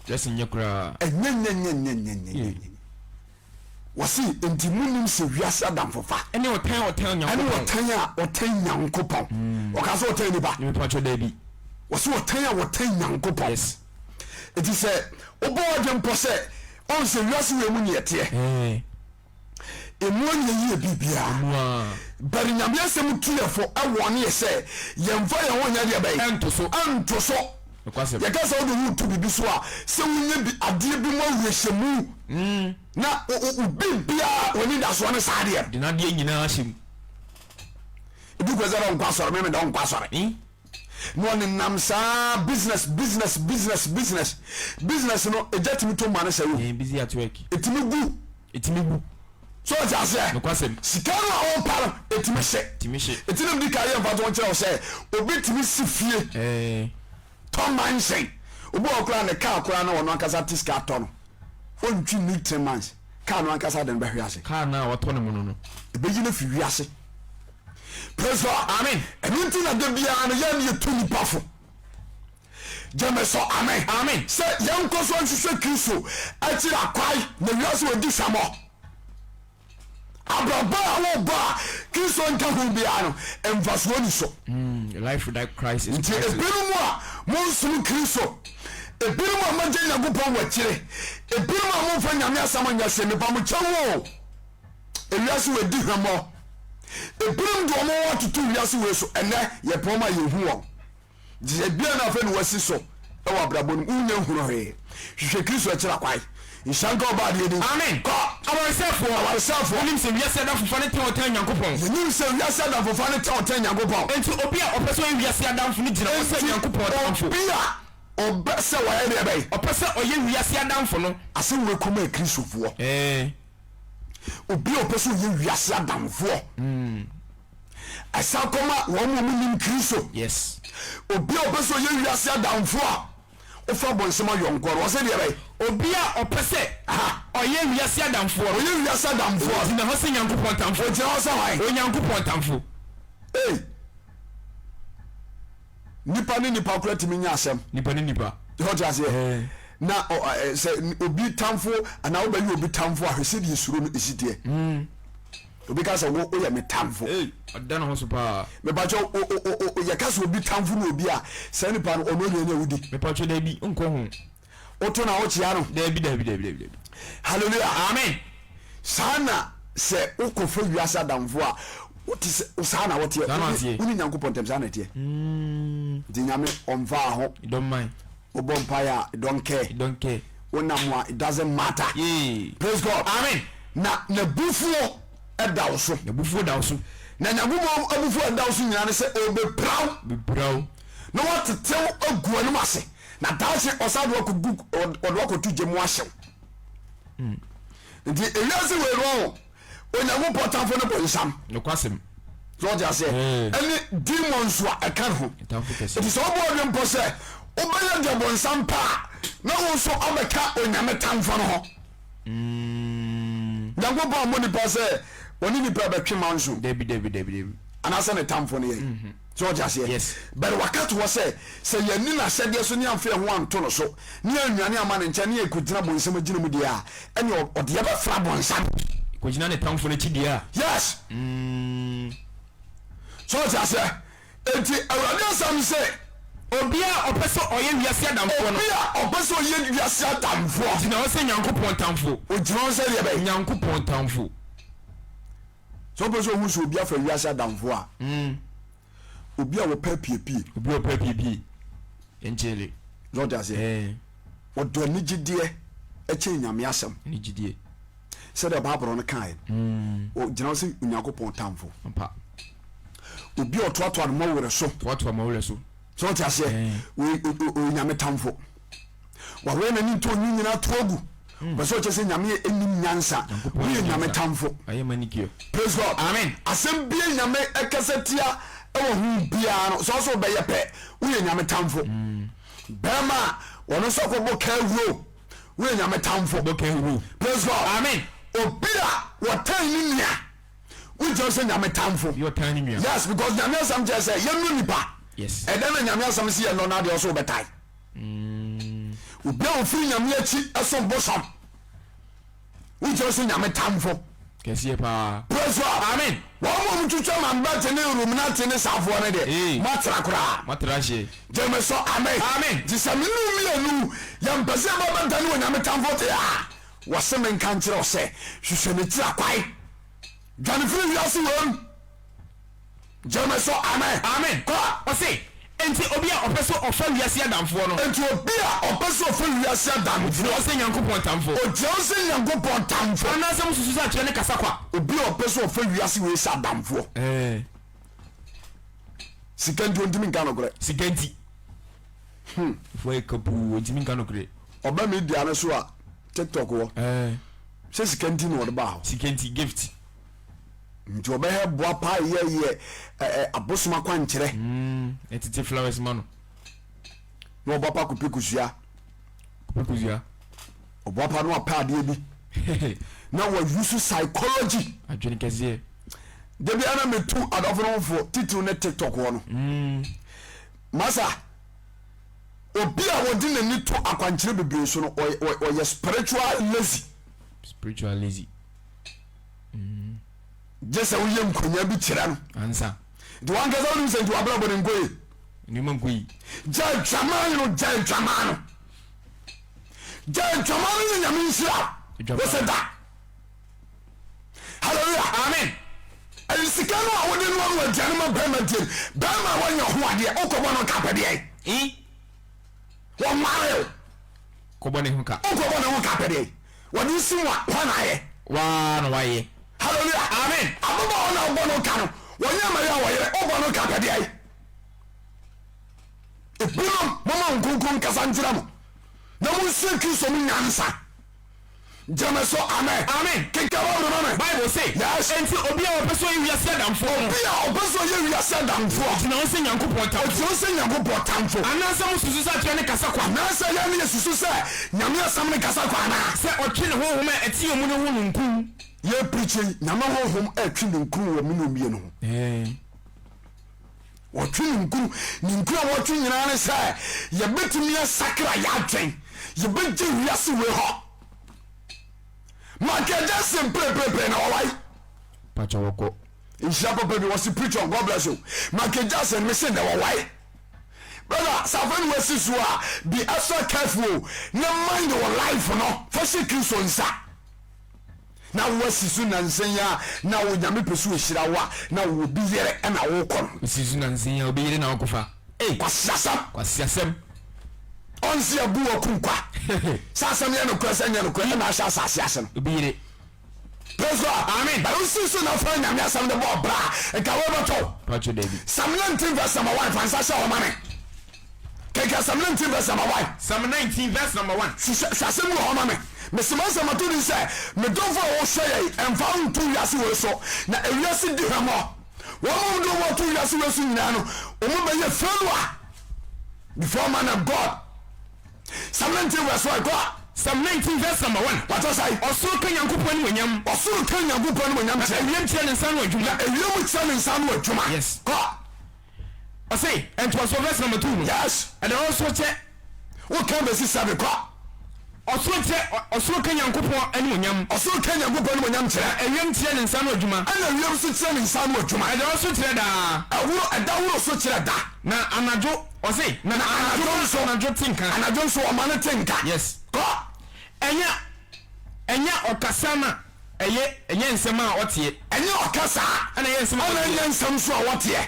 Dressing nyɛ koraa. Ɛnyɛ nyɛ nyɛ nyɛ nyɛ nyɛ nyɛ. Wɔsi nti mu nim sɛ wiase adamfofa. Ɛne ɔtan a ɔtan Nyankopɔn. Ɛne ɔtan a ɔtan Nyankopɔn. Ɔka sɛ ɔtan nipa. Nipa twɛ daabi. Wɔsi ɔtan a ɔtan Nyankopɔn. Yes. Eti sɛ wobɔ ɔdwen pɔ sɛ ɔn sɛ wiase wei mu neɛ teɛ. Emu anyɛ yie biribiara. But Nyame asɛm tu yɛ fo ɛwɔne yɛ sɛ yɛmfa yɛn ho nyɛ deɛ bɛn? Ɛnto so. Ɛnto so. Yɛka sɛ wode ho to biribi so a, sɛ wonya bi adeɛ bi mu awerɛhyɛmu na wo biribiara w'anidasoɔ ne saa adeɛ no. De n'adeɛ nyinaa hyɛ mu. Ebi kɔ sɛ ɔnkɔ asɔre, meme dɛ ɔnkɔ asɔre. Na ɔnenam saa business business business business business no egya tumi to ma no sɛ o. Busy at work. Etumi gu. Etumi gu. So ɔte aseɛ. Nokwasɛm. Sika no a ɔpa no etumi hye. Etumi hye. Eti na medi kan yɛ mfatoho kyerɛ wo sɛ obi tumi si fie. Tɔ mansion. Obi wɔ hɔ koraa ne car koraa na ɔno ankasa te sika atɔ no. Ɔntwi nni 3 months car no ankasa de no bɛhwe ase. Car no a watɔ no mono no. Ebeyi no afi wiase. Praise God. Amen. Ɛno nti na da biara no yɛn yɛtu nipa fo. Gyeme so amen. Amen. Sɛ yɛnkɔ so nhwehwɛ Kristo akyiri akwae na wiase wɔ di hwamɔ. Abrabɔ a wobɔ a Kristo nka ho biara no mfasoɔ ni so. Life without Christ is Nti priceless. ebinom a monsom Kristo, ebinom a moagya Nyankopɔn wɔ akyire, ebinom a momfa Nyame asɛm nyɛ hwee, mepa mo kyɛw o. Ewiase wei di hwammɔ. Ebinom de wɔn ho atoto wiase wei so. Ɛnnɛ, yɛpɛ wɔn a yɛnhu wɔn. Nti sɛ bia na afei na wasi so wɔ abrabɔ no mu, wonya nhunu hwee. Hwehwɛ Kristo akyiri akwan. Nhyira nka Ɔbɔadeɛ din. Amen. Kɔ! Awaresɛefoɔ. Awaresɛefoɔ. Yɛnim sɛ wiase adamfofa ne tɛn ɔtan Nyankopɔn. Yɛnim sɛ wiase adamfofa ne tɛn ɔtan Nyankopɔn. Enti obi a ɔpɛ sɛ ɔyɛ wiase adamfo no gyina hɔ sɛ Enti Nyankopɔn tamfo. obi a ɔbɛ sɛ ɔyɛ deɛ bɛn? Ɔpɛ sɛ ɔyɛ wiase adamfo no. Asɛm wei kɔma Akristofoɔ. Ɛɛ. Obi a ɔpɛ sɛ ɔyɛ wiase adamfoɔ. Ɛsan kɔma wɔn a wɔnim Kristo. Yes. Obi a ɔpɛ sɛ ɔyɛ wiase adamfoɔ a ɔfa bɔnsɛm ayɔnkoɔ no, ɔsɛ deɛ bɛyɛ. Obi a ɔpɛ sɛ ɔyɛ wiase adamfoɔ no. Ɔyɛ wiase adamfoɔ. Ɔgyina hɔ sɛ Nyankopɔn tamfo. Ɔgyina hɔ sɛ hwan? Onyankopɔn tamfo. Ei. Nipa ne nipa kora tumi nya asɛm. Nipa ne nipa. Ɔte aseɛ. Na sɛ obi tamfo anaa wobɛyɛ obi tamfo a hwɛ sɛdeɛ suro no ɛsi teɛ. Obi ka sɛ wo woyɛ me tamfo. Ɔda ne ho so paa. Mepakyɛ yɛka sɛ obi tamfo ne obi a saa nipa no ɔno aduane a wodi. Mepakyɛ daabi nkɔ ho. Woto na wokyea no. Daabi daabi daabi daabi. Hallelujah. Amen. Saa na sɛ wokɔfa wiase adamfo a wote sɛ saa na woteɛ. Saa na woteɛ. Wo ne Nyankopɔn ntam saa na ɛteɛ. Nti Nyame ɔmfaa ho. He don't mind. Wobɔ mpaeɛ a he don't care. He don't care. Wonam a it doesn't matter. Yeah. Praise God. Amen. Na n'abufuo ɛda wo so. N'abufuo da wo so. Na Nyankopɔn abufuo ɛda wo so nyinaa ne sɛ ɔbɛpira wo. Bɛpira wo. Na watetew agu w'anim ase. Na daakye ɔsan de wakɔgu ɔde wakɔto gya mu ahyew. Nti ewiase wei no Onyankopɔn tamfo ne bonsam. Nokwasɛm. So ɔte aseɛ? Ɛne demons a ɛka ne ho. Nti sɛ wobɔ ɔdwen mpo sɛ wobɛyɛ deɛ bonsam pɛ a, na wo nso abɛka Onyame tamfo no ho. Nyankopɔn ammɔ nipa sɛ ɔne nipa bɛtwe manso. Dabi dabi dabi dabi. Anaasɛ ne tamfo no yɛ. So ɔte aseɛ? Yes. But waka to hɔ sɛ, sɛ yɛanni n'ahyɛdeɛ so ne yɛamfa yɛn ho anto no so, ne yɛannwane amma ne nkyɛn, ne yɛkɔgyina bonsam agyina mu deɛ a, ɛne ɔde yɛbɛfra bonsam. Kɔgyina ne tamfo no akyi deɛ a. Yes. So ɔte aseɛ? Enti Awurade asɛm se. Obi a ɔpɛ sɛ ɔyɛ wiase adamfoɔ no. Obi a ɔpɛ sɛ ɔyɛ wiase adamfoɔ. Gyina hɔ sɛ Nyankopɔn tamfo. Ogyina hɔ sɛ deɛ bɛn? Nyankopɔn tamfo. Sɛ wopɛ sɛ ohu sɛ obi afa wiase adamfo a, obi a wɔpɛ apiepie. Obi a ɔpɛ apiepie. Nkyele. Sɛ ɔte aseɛ. Ɔdɔ anigyedeɛ kyɛn Nyame asɛm. Anigyedeɛ. Sɛdeɛ Bible no kaeɛ no. Ɔgyina hɔ sɛ Onyankopɔn tamfo. Ampa. Obi a ɔtoatoa ne mmɔwerɛ so. Toatoa mmɔwerɛ so. Sɛ ɔte aseɛ. Ɔyɛ Nyame tamfo. Wawerɛ n'ani nto onwi nyinaa to agu. Ɔpɛ sɛ ɔkyerɛ sɛ Nyame nnim nyansa. Woyɛ Nyame tamfo. Praise God. Amen. Asɛm bia Nyame ɛkasa tia. Ɛwɔ ho biara no, sɛ ɔsɛ wobɛyɛ pɛ, woyɛ nyame tamfo. Bɛrima a ɔno nso akɔbɔ kaa wuro, woyɛ nyame tamfo. Bɔ kaa wuro. Praise God. Amen. Obi a wɔtan ne nua, wogyina sɛ nyame tamfo. Bi ɔtan ne nua. Yes, because nyame asɛm kyerɛ sɛ yɛnnɔ nipa. Yes. Ɛdɛn na nyame asɛm sɛ yɛnnɔ no adeɛ ɔsɛ wobɛtae. Obi a ofiri nyame akyi ɛsom bosom. Wogyina sɛ nyame tamfo. Kɛseɛ paa. Praise God. Amen. Wɔn a wɔtwitwa mambɛte ne Illuminati ne saafoɔ no deɛ, Ee. moatra koraa. Moatra ahyɛ. Gye me so, amen. Amen. Nti sɛ me ne wo mmienu yɛmpɛ sɛ yɛbɛbɛdane Onyame tamfo deɛ a, wɔse menka nkyerɛ wo sɛ, hwehwɛ ne tiri akwae. Dwane firi wiase wei mu. Gyeme so amen. Amen. Kɔ. Ɔse, Enti obi a ɔpɛ sɛ ɔfa wiase adamfoɔ no. Enti obi a ɔpɛ sɛ ɔfa wiase adamfoɔ. Ogyina hɔ sɛ Nyankopɔn tamfo. Ogyina hɔ sɛ Nyankopɔn tamfo. Anaasɛ mosusu sɛ atwerɛ ne kasa kwa? Obi a ɔpɛ sɛ ɔfa wiase wei sɛ adamfoɔ. Ɛɛ. Sika nti ontumi nka nokorɛ. Sika nti. Foɔ yɛ kapuu, ontumi nka nokorɛ. Ɔba media no so a, TikTok wɔ. Ɛɛ. Sɛ sika nti na ɔde baa hɔ. Sika nti, gift. Nti ɔbɛhɛ boa paa yɛ yɛ ɛ abosom akwankyerɛ. Mm, ɛtete flowers ma no. Na ɔboa pa kɔpɛ kosua. Kɔpɛ kosua. Ɔboa pa no apɛ adeɛ bi. Na wa use psychology. Adwene kɛseɛ. Da biara na metu adɔfo no ho fo titiriw ne TikTok hɔ no. Mm. Masa, obi a wɔde n'ani to akwankyerɛ bebree so no, ɔyɛ spiritual lazy. Spiritual lazy. Gye sɛ woyɛ nkonya bi kyerɛ no. Ansa. Nti wankasa wonim sɛ nti wabrabɔ no nkɔ yie. Nneɛma nkɔ yie. Gya adwaman no, gya adwaman no. Gya adwaman no ne nyame nhyira. Wosɛ da. Hallelujah. Amen. Ɛyi sika no a wode noa no aduane ma bɛrima die no, bɛrima a wanya ho adeɛ, wokɔbɔ no ka pɛdeɛ. Wɔnware o. Kɔbɔ ne ho ka. Wokɔbɔ ne ho ka pɛdeɛ. Wɔde wo si mu a, hwan na ayɛ? Waa na wayɛ. Hallelujah. Amen. Ababaawa na wobɔ no ka no, wɔnyɛ ma yɛ a wɔyere, wobɔ no ka pɛdeɛ. Ebinom, moma wo nkonkron nkasa nkyerɛ mo, na monsua Kristo mu nyansa. Gyeme so amen. Amen. Kenkan Bible ma me. Bible se, Yes. Enti obi a ɔpɛ sɛ ɔyɛ wiase adamfoɔ no. Obi a ɔpɛ sɛ ɔyɛ wiase adamfoɔ. Ogyina hɔ sɛ Nyankopɔn tamfo. Ogyina hɔ sɛ Nyankopɔn tamfo. Anaasɛ mosusu sɛ atwerɛ no kasa kwa? Anaasɛ yɛn ne yɛsusu sɛ Nyame asɛm no kasa kwa anaa? Sɛ ɔtwe ne honhom a ɛte yɛn mu no ho ninkunu. Yɛ preacher yi, Nyame honhom ɛtwe ninkunu wɔ me ne omie no ho. Wɔtwe ninkunu. Ninkunu a wɔtwe nyinaa ne sɛ yɛbɛtumi asakra yɛadwen, yɛbɛgye wiase wei hɔ. Michael Jackson preprepreɛ na wawae. Pakyɛ wɔkɔ. Nhyira papa bi wɔsi preach on God bless you. Michael Jackson me se na wawae. Brother sɛ afei na wasi so a be extra careful o na mind wɔ life no fa hyɛ Kristo nsa. Na wasi so nansa yi a na wo nyame pɛ so ohyira wo a na wo bi yere na wokɔ no. Wasi so nansa yi a obi yere na wokɔfa. Ei! Kwasiasɛm. Kwasiasɛm. Ɔnse abu wɔ kum kwa. Sɛ asɛm yɛ nokorɛ sɛ nyɛ nokorɛ ɛna ahyɛ asase ase no. Obi yere. Praise God. Amen. But wosi so na fa nyame asɛm de bɔ ɔbra a nka wobɛtɔ. Pacho dabi. Psalm 19 verse number 1 fa nsa hyɛ hɔ ma me. Kenkan Psalm 19 verse number 1. Psalm 19 verse number 1. Hwehwɛ hwɛ asɛm bi wɔ hɔ ma me. Mese m'asɛm ato din sɛ, Me dɔfo a wohwɛ yɛn, ɛmfa wo nto wiase wei so, na ewiase di hwammɔ. Wɔn a wɔde wɔn ato wiase wei so nyinaa no, wɔn bɛyɛ failure before man of God. Psalm 19 verse 1 kɔ. Psalm 19 verse number 1. Wàtɔ sɛn? Ɔsoro ka Nyankopɔn animuonyam. Ɔsoro ka Nyankopɔn animuonyam Na kyerɛ. ewiem kyerɛ ne nsa ano adwuma. Na ewiem kyerɛ ne nsa ano adwuma. Yes. Kɔ. Ɔse, ntoasoɔ verse number 2 no. Yes. Ɛda ɔsoro kyɛ. Woka bɛsi sɛbe kɔ. Ɔsoro kyerɛ, ɔsoro ka Nyankopɔn animuonyam. Ɔsoro ka Nyankopɔn animuonyam kyerɛ. Na ewiem kyerɛ ne nsa ano adwuma. Ɛna ewiem nso kyerɛ ne nsa ano adwuma. Ɛda ɔsoro kyerɛ daa. Ɛworo, ɛda woro so kyerɛ da. Na anadwo, ɔse, na anadwo nso, anadwo te nka. Anadwo nso ɔma no te nka. Yes. Kɔ. Ɛnyɛ, ɛnyɛ ɔkasa na ɛyɛ, ɛnyɛ nsɛm a ɔteɛ. Ɛnyɛ ɔkasa. Ɛna ɛnyɛ nsɛm a Ɛna ɔteɛ. ɛnyɛ nsɛm nso a wɔteɛ.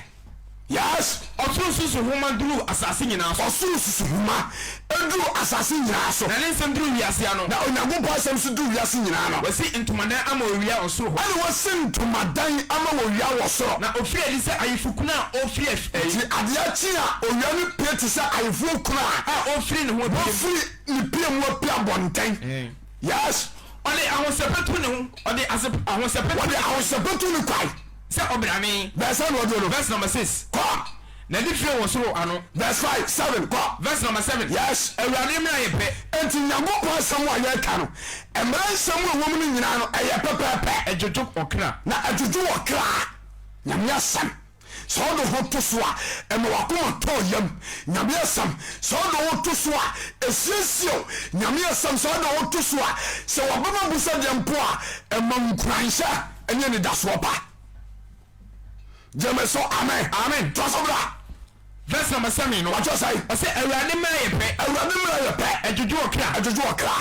Yes. Ɔsoro susuhoma duru asase nyinaa so. Ɔsoro susuhoma duru asase nyinaa so. Na ne nsɛm duru wiase ano. Na Onyankopɔn asɛm nso duru wiase nyinaa ano. Wasi ntomadan ama owia ɔsoro hɔ. Ɛna wasi ntomadan ama owia wɔ soro. Na ofiri adi sɛ ayefokunu a ɔrefiri af. Nti adeɛ kye a, owia no pue te sɛ ayeforɔ kunu a. A ɔrefiri ne ho apue mu. Wafiri ne pia mu apue abɔnten. Yes. Ɔde ahosɛpɛ tu ne ho. Ɔde ahosɛpɛ tu. Ɔde ahosɛpɛ tu ne kwae. Sɛ ɔbrane. Verse sɛn na ɔduru no? Verse number 6. Kɔ. N'adifire wɔ soro ano. Verse 5, 7, kɔ. Verse number 7. Yes. Awurade mmara yɛ pɛ. Enti Nyankopɔn asɛm a yɛreka no, mmara nsɛm a ɛwɔ mu no nyinaa no, ɛyɛ pɛpɛɛpɛ. Ɛdwodwo ɔkra. Na ɛdwodwo ɔkra. Nyame asɛm, sɛ wode ho to so a, ɛma w'akoma tɔ yam. Nyame asɛm, sɛ wode ho to so a, ɛsiesie wo. Nyame asɛm, sɛ wode ho to so a, sɛ w'abam abu sɛ deɛ mpo a, ɛma wo nkuranhyɛ ne anidasoɔ pa. Gyeme so amen. Amen. Toa so bra. Verse number 7 no. Watwerɛ sɛn? Ɔsɛ Awurade mmara yɛ pɛ. Awurade mmara yɛ pɛ. Ɛdwodwo ɔkra. Ɛdwodwo ɔkra.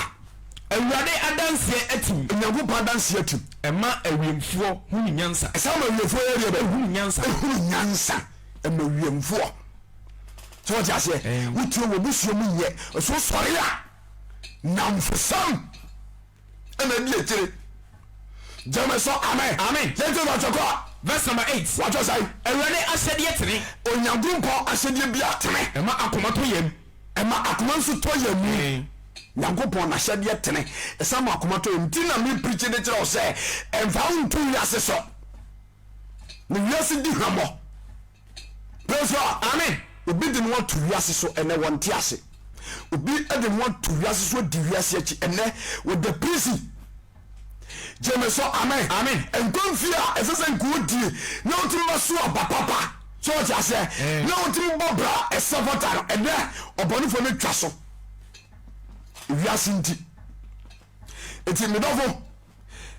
Awurade adanseɛ atim. Onyankopɔn adanseɛ atim. Ɛma awiemfoɔ hunu nyansa. Ɛsan ma awiemfoɔ yɛ deɛ bɛ? Ehunu nyansa. Ehunu nyansa. Ɛma awiemfoɔ. Sɛ wɔte aseɛ? Wotie wɔ busua mu nyɛ. Ɛso sɔre a, namfosɛm ɛna adi akyire. Gyeme so amen. Amen. Yɛntie na ɔtwɛ kɔ. Verse number 8. Watwɛ sɛn? Awurade ahyɛdeɛ tene. Onyankopɔn ahyɛdeɛ bi atene. Ɛma akoma tɔ yam. Ɛma akoma nso tɔ yam mu. Nyankopɔn n'ahyɛdeɛ tene, ɛsan ma akoma tɔ yam. Nti na me preachi de kyerɛ wo sɛ, ɛmfa wo nto wiase so. Na wiase di hwammɔ. Praise God. Amen. Obi de ne ho ato wiase so ɛnɛ wɔnte ase. Obi de ne ho ato wiase so adi wiase akyi ɛnɛ wɔda prison. Gyeme so amen. Amen. Nkwa mfie a ɛsɛ sɛ nka wodie na wotumi ba so aba papa. So wɔte aseɛ? Na wotumi bɔ bra ɛsɛ fata no ɛnɛ ɔbɔnefoɔ no twa so. Wiase nti. Nti medɔfo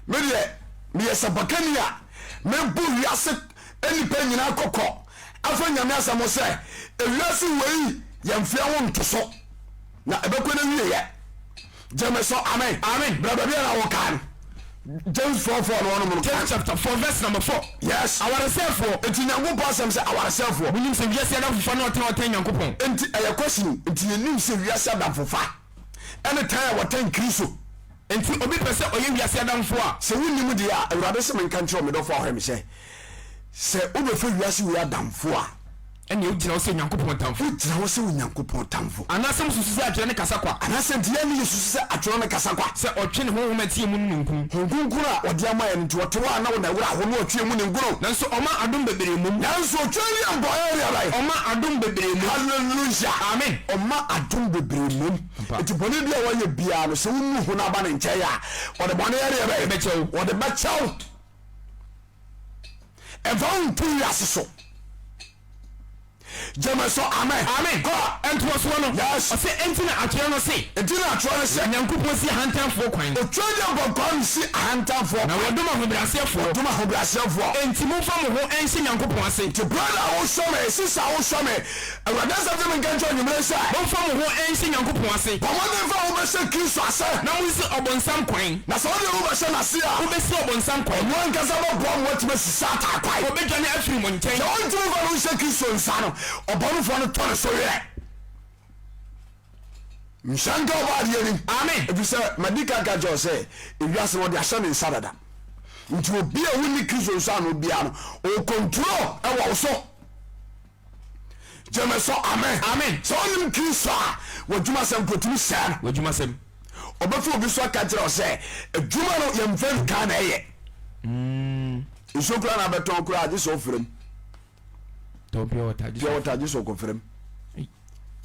me deɛ meyɛ sɛmpakani a mebu wiase nnipa nyinaa kɔkɔ afa Nyame asɛm ho sɛ ewiase wei yɛmfeɛ ho ntoso na ɛbɛkɔ no wieɛ. Gyeme so amen. Amen. Bra baabi a na wokaa no. James 4 4 no ɔnom no. James chapter 4 verse number 4. Yes. Awaresɛefoɔ. Nti Nyankopɔn asɛm sɛ awaresɛefoɔ. Monim sɛ wiase adamfofa ne ɔtan a ɔtan Nyankopɔn. Nti ɛyɛ question o. Nti yɛnim sɛ wiase adamfofa ɛne tan a wɔtan Kristo. Nti obi pɛ sɛ ɔyɛ wiase adamfoɔ a. Sɛ wonnim deɛ a, Awurade se menka nkyerɛ wo, me dɔfoɔ a wohwɛ me sɛ, sɛ wobɛfa wiase wei adamfoɔ a. Ɛnneɛ wogyina hɔ sɛ Onyankopɔn tamfo. Wogyina hɔ sɛ Onyankopɔn tamfo. Anaasɛ mosusu sɛ atwerɛ no kasa kwa? Anaasɛ nti yɛn ne yɛsusu sɛ atwerɛ no kasa kwa? Sɛ ɔtwe ne Honhom a ɛte yɛn mu no ninkunu. Honhom Kronkron a ɔde ama yɛn no nti, ɔte hɔ a na wo na ɛwerɛ aho na ɔtwe yɛn mu ninkunu. Nanso ɔma adom bebree mmom. Nanso ɔtwe yɛn bɔne ne aban. Ɔma adom bebree mmom. Hallelujah! Amen. Ɔma adom bebree mmom. Ampa. Nti bɔne bi a woayɛ biara no, sɛ wonu ho na aba ne nkyɛn a, ɔde bɔne yɛ deɛ bɛn? Bɛkyɛ wo. Ɔde bɛkyɛ wo. Ɛmfa wo nto wiase so. Gyeme so amen. Amen. Kɔ. Ntoasoɔ no. Yes. Ɔse, Enti na atwerɛ no se. Enti na atwerɛ no se. Onyankopɔn si ahantanfoɔ kwan. Otwa gya mpɔmpɔn si ahantanfoɔ kwan. Na wɔdom ahobrɛaseɛfoɔ. Wɔdom ahobrɛaseɛfoɔ. Enti momfa mo ho nhyɛ Nyankopɔn ase. Nti brother a wohwɛ me, sister a wohwɛ me, Awurade asɛm sɛ menka nkyerɛ anwummere sɛ. Momfa mo ho nhyɛ Nyankopɔn ase. Bɔ mmɔden fa wo ho bɛhyɛ Kristo ase. Na monsi ɔbonsam kwan. Na sɛ wode wo ho bɛhyɛ n'ase a. Wobɛsi ɔbonsam kwan. Ɔno ankasa bɛboa ma woatumi asi Satan kwan. Ɔbɛdwane afiri mo nkyɛn. Sɛ ɔntumi mfa ne ho nhyɛ Kristo nsa no, ɔbɔnefoɔ no tɔ ne so werɛ. Nhyɛ nka ɔbɔ adeɛ nim. Amen. Ɛfiri sɛ madi kan ka kyerɛ wo sɛ ewiase no ɔde ahyɛ ne nsa dada. Nti obi a wonni Kristo nsa ano biara no, ɔwɔ control ɛwɔ wo so. Gyeme so amen. Amen. Sɛ wonim Kristo a, w'adwuma sɛm mpo tumi sɛe no. W'adwuma sɛm. Ɔbɛfa obi so aka kyerɛ wo sɛ adwuma no yɛmfa nka na ɛyɛ. Nsuo koraa na abɛtɔn koraa gye sɛ ɔfrɛ mu. Tɔn pure water gye pure water gye sɛ ɔkɔfrɛ mu.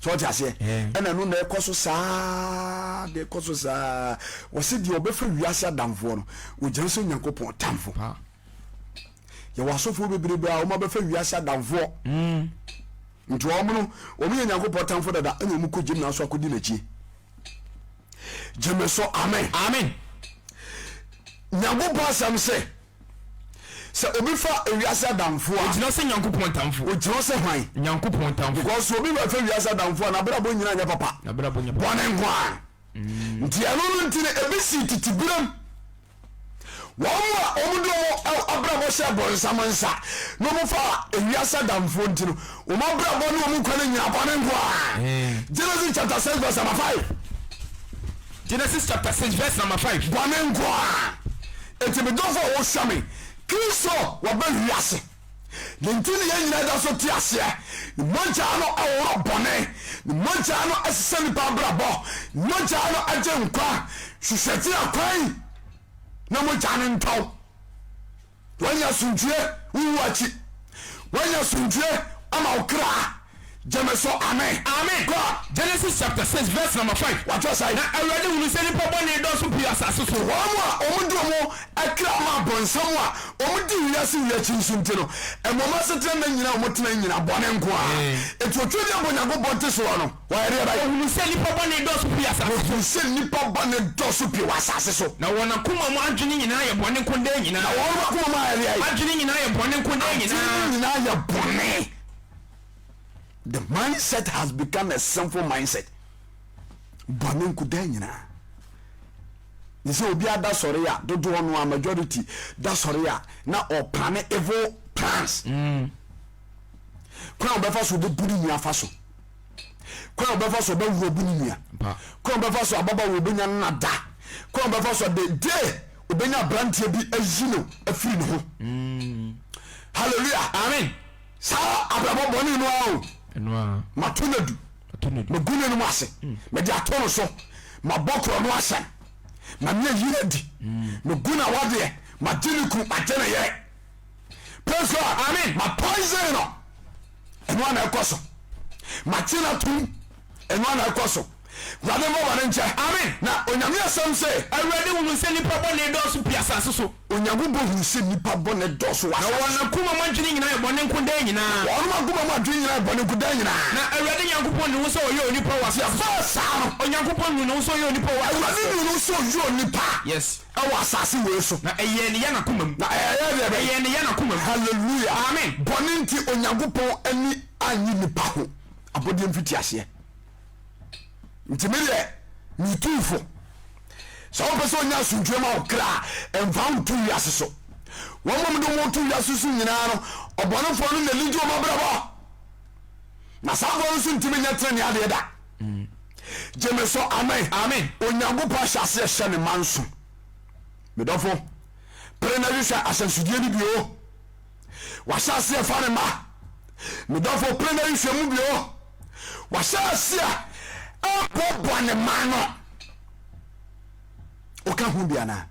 Sɛ ɔte aseɛ ɛna ɛno na ɛkɔ so saa de ɛkɔ so saa. Wɔsi deɛ ɔbɛfa wiase adamfoɔ no, wɔgyina sɛ Onyankopɔn tamfo. Yɛwɔ asɔfoɔ bebrebe a wɔn abɛfa wiase adamfoɔ. Nti wɔn no wɔn yɛ Nyankopɔn tamfo dada ɛna wɔn kɔ gyem na aso akɔdi n'akyi. Gyeme so amen. Amen. Nyankopɔn asɛm se sɛ obi fa ewiase adamfoɔ a. Ogyina sɛ Nyankopɔn tamfo. Ogyina sɛ hwan? Nyankopɔn tamfo. Because obi bɛfa wiase adamfoɔ a n'abrabɔ nyina nyɛ papa. N'abrabɔ nyɛ papa. Bɔne nko ara. Nti ɛno no nti no ebi sii tete biram. Wɔn a wɔde wɔn abrabɔ hyɛɛ bɔnsam nsa na wɔfaa ewiase adamfoɔ nti no, wɔn abrabɔ ne wɔn nkwa no nyina bɔne nko ara. Genesis chapter 6 verse number 5. Genesis chapter 6 verse number 5. Bɔne nko ara. Enti me dɔfo a wohwɛ me, Kristo waba wiase. Ne nti ne yɛn nyinaa da so te aseɛ. Ne mogya no ɛworɔ bɔne. Ne mogya no ɛsesa nipa abrabɔ. Ne mogya no ɛgye nkwa. Hwehwɛ ti akwan na mogya no ntɔw. Woanya asomdwie wo wu akyi. Woanya asomdwie ama wo kra. Gyeme so amen. Amen. Kɔ. Genesis chapter 6 verse number 5. Wɔatwerɛ sɛn? Na Awurade hunu sɛ nnipa bɔne dɔɔso pii asase so. Wɔn a wɔde wɔn kra ma abɔnsam a wɔdi wiase wei akyi nso nti no, mmom asetena nna nyinaa a wɔtena nyinaa bɔne nko ara. Enti otwa bi abɔ Onyankopɔn te soɔ no, wɔyɛ deɛ bɛn? Wɔhunu sɛ nnipa bɔne dɔɔso pii asase so. Wɔhunu sɛ nnipa bɔne dɔɔso pii wɔ asase so. Na wɔn akoma mu adwene nyinaa yɛ bɔne nko daa nyinaa. Na wɔn akoma mu ayɛ deɛ? Adwene nyinaa yɛ bɔne nko daa nyinaa. Adwene nyinaa yɛ bɔne. The mindset has become a sinful mindset. Bɔne nko daa nyinaa. Ne sɛ obi ada sɔre a dodoɔ no a majority da sɔre a na ɔplane evil plans. Kwan a ɔbɛfa so ɔbɛbu ne nua afa so. Kwan a ɔbɛfa so ɔbɛwura bu ne nua. Kwan a ɔbɛfa so ababaawa ɔbɛnya no nada. Kwan a ɔbɛfa so the day ɔbɛnya aberanteɛ bi ayi no afiri ne ho. Hallelujah. Amen. Saa abrabɔ bɔne no ara o. Mato no adu. Magu n'anim ase. Mede ato no so. Mabɔ korɔ no asɛm. Mame ayi adi. Megu n'awadeɛ. Magye ne kunu. Magye ne yere. Praise God. Amen. Ma poison no. Ɛno ana ɛkɔ so. Makye no atom. Ɛno ana ɛkɔ so. Awurade mfa bɔne nkyɛ. Amen. Na Onyame asɛm se. Awurade hunu sɛ nnipa bɔne dɔɔso pii asase so. Onyankopɔn hunu sɛ nnipa bɔne dɔɔso wɔ Na asase wɔn so. akoma mu adwene nyinaa yɛ bɔne nko daa nyinaa. Wɔn akoma mu adwene nyinaa yɛ bɔne nko daa nyinaa. Na Awurade Nyankopɔn nuu sɛ ɔyɛɛ onipa wɔ asase so. Ɛbaa saa no. Onyankopɔn nuu ne ho sɛ ɔyɛɛ onipa wɔ asase Awurade so. nuu ne ho sɛ ɔyɛɛ onipa. Yes. Ɛwɔ asase wei so. Na ɛyɛɛ ne ya n'akoma mu. Na ɛyɛɛ deɛ bɛn? Ɛyɛɛ ne ya n'akoma mu. Hallelujah. Amen. Bɔne nti Onyankopɔn ani annye nipa ho abɔdeɛ mfitiaseɛ. Nti me deɛ metu fo sɛ wopɛ sɛ onya asomdwoe ma wo kra a, ɛmfa wo nto wiase so. Wɔn a wɔde wɔn to wiase so nyinaa no, ɔbɔnefoɔ no na ɛlidi wɔn abrabɔ. Na saa foɔ no nso ntumi nyɛ tenenee adeɛ da. Gye me so amen. Amen. Onyankopɔn ahyɛ aseɛ hyɛ ne ma nso. Medɔfo, pere na hwehwɛ ahyɛnsodeɛ no bio. Wahyɛ aseɛ fa ne ma. Medɔfo, pere na hwehwɛ mu bio. Wahyɛ aseɛ ɛboaboa ne ma no. Woka ho bi anaa?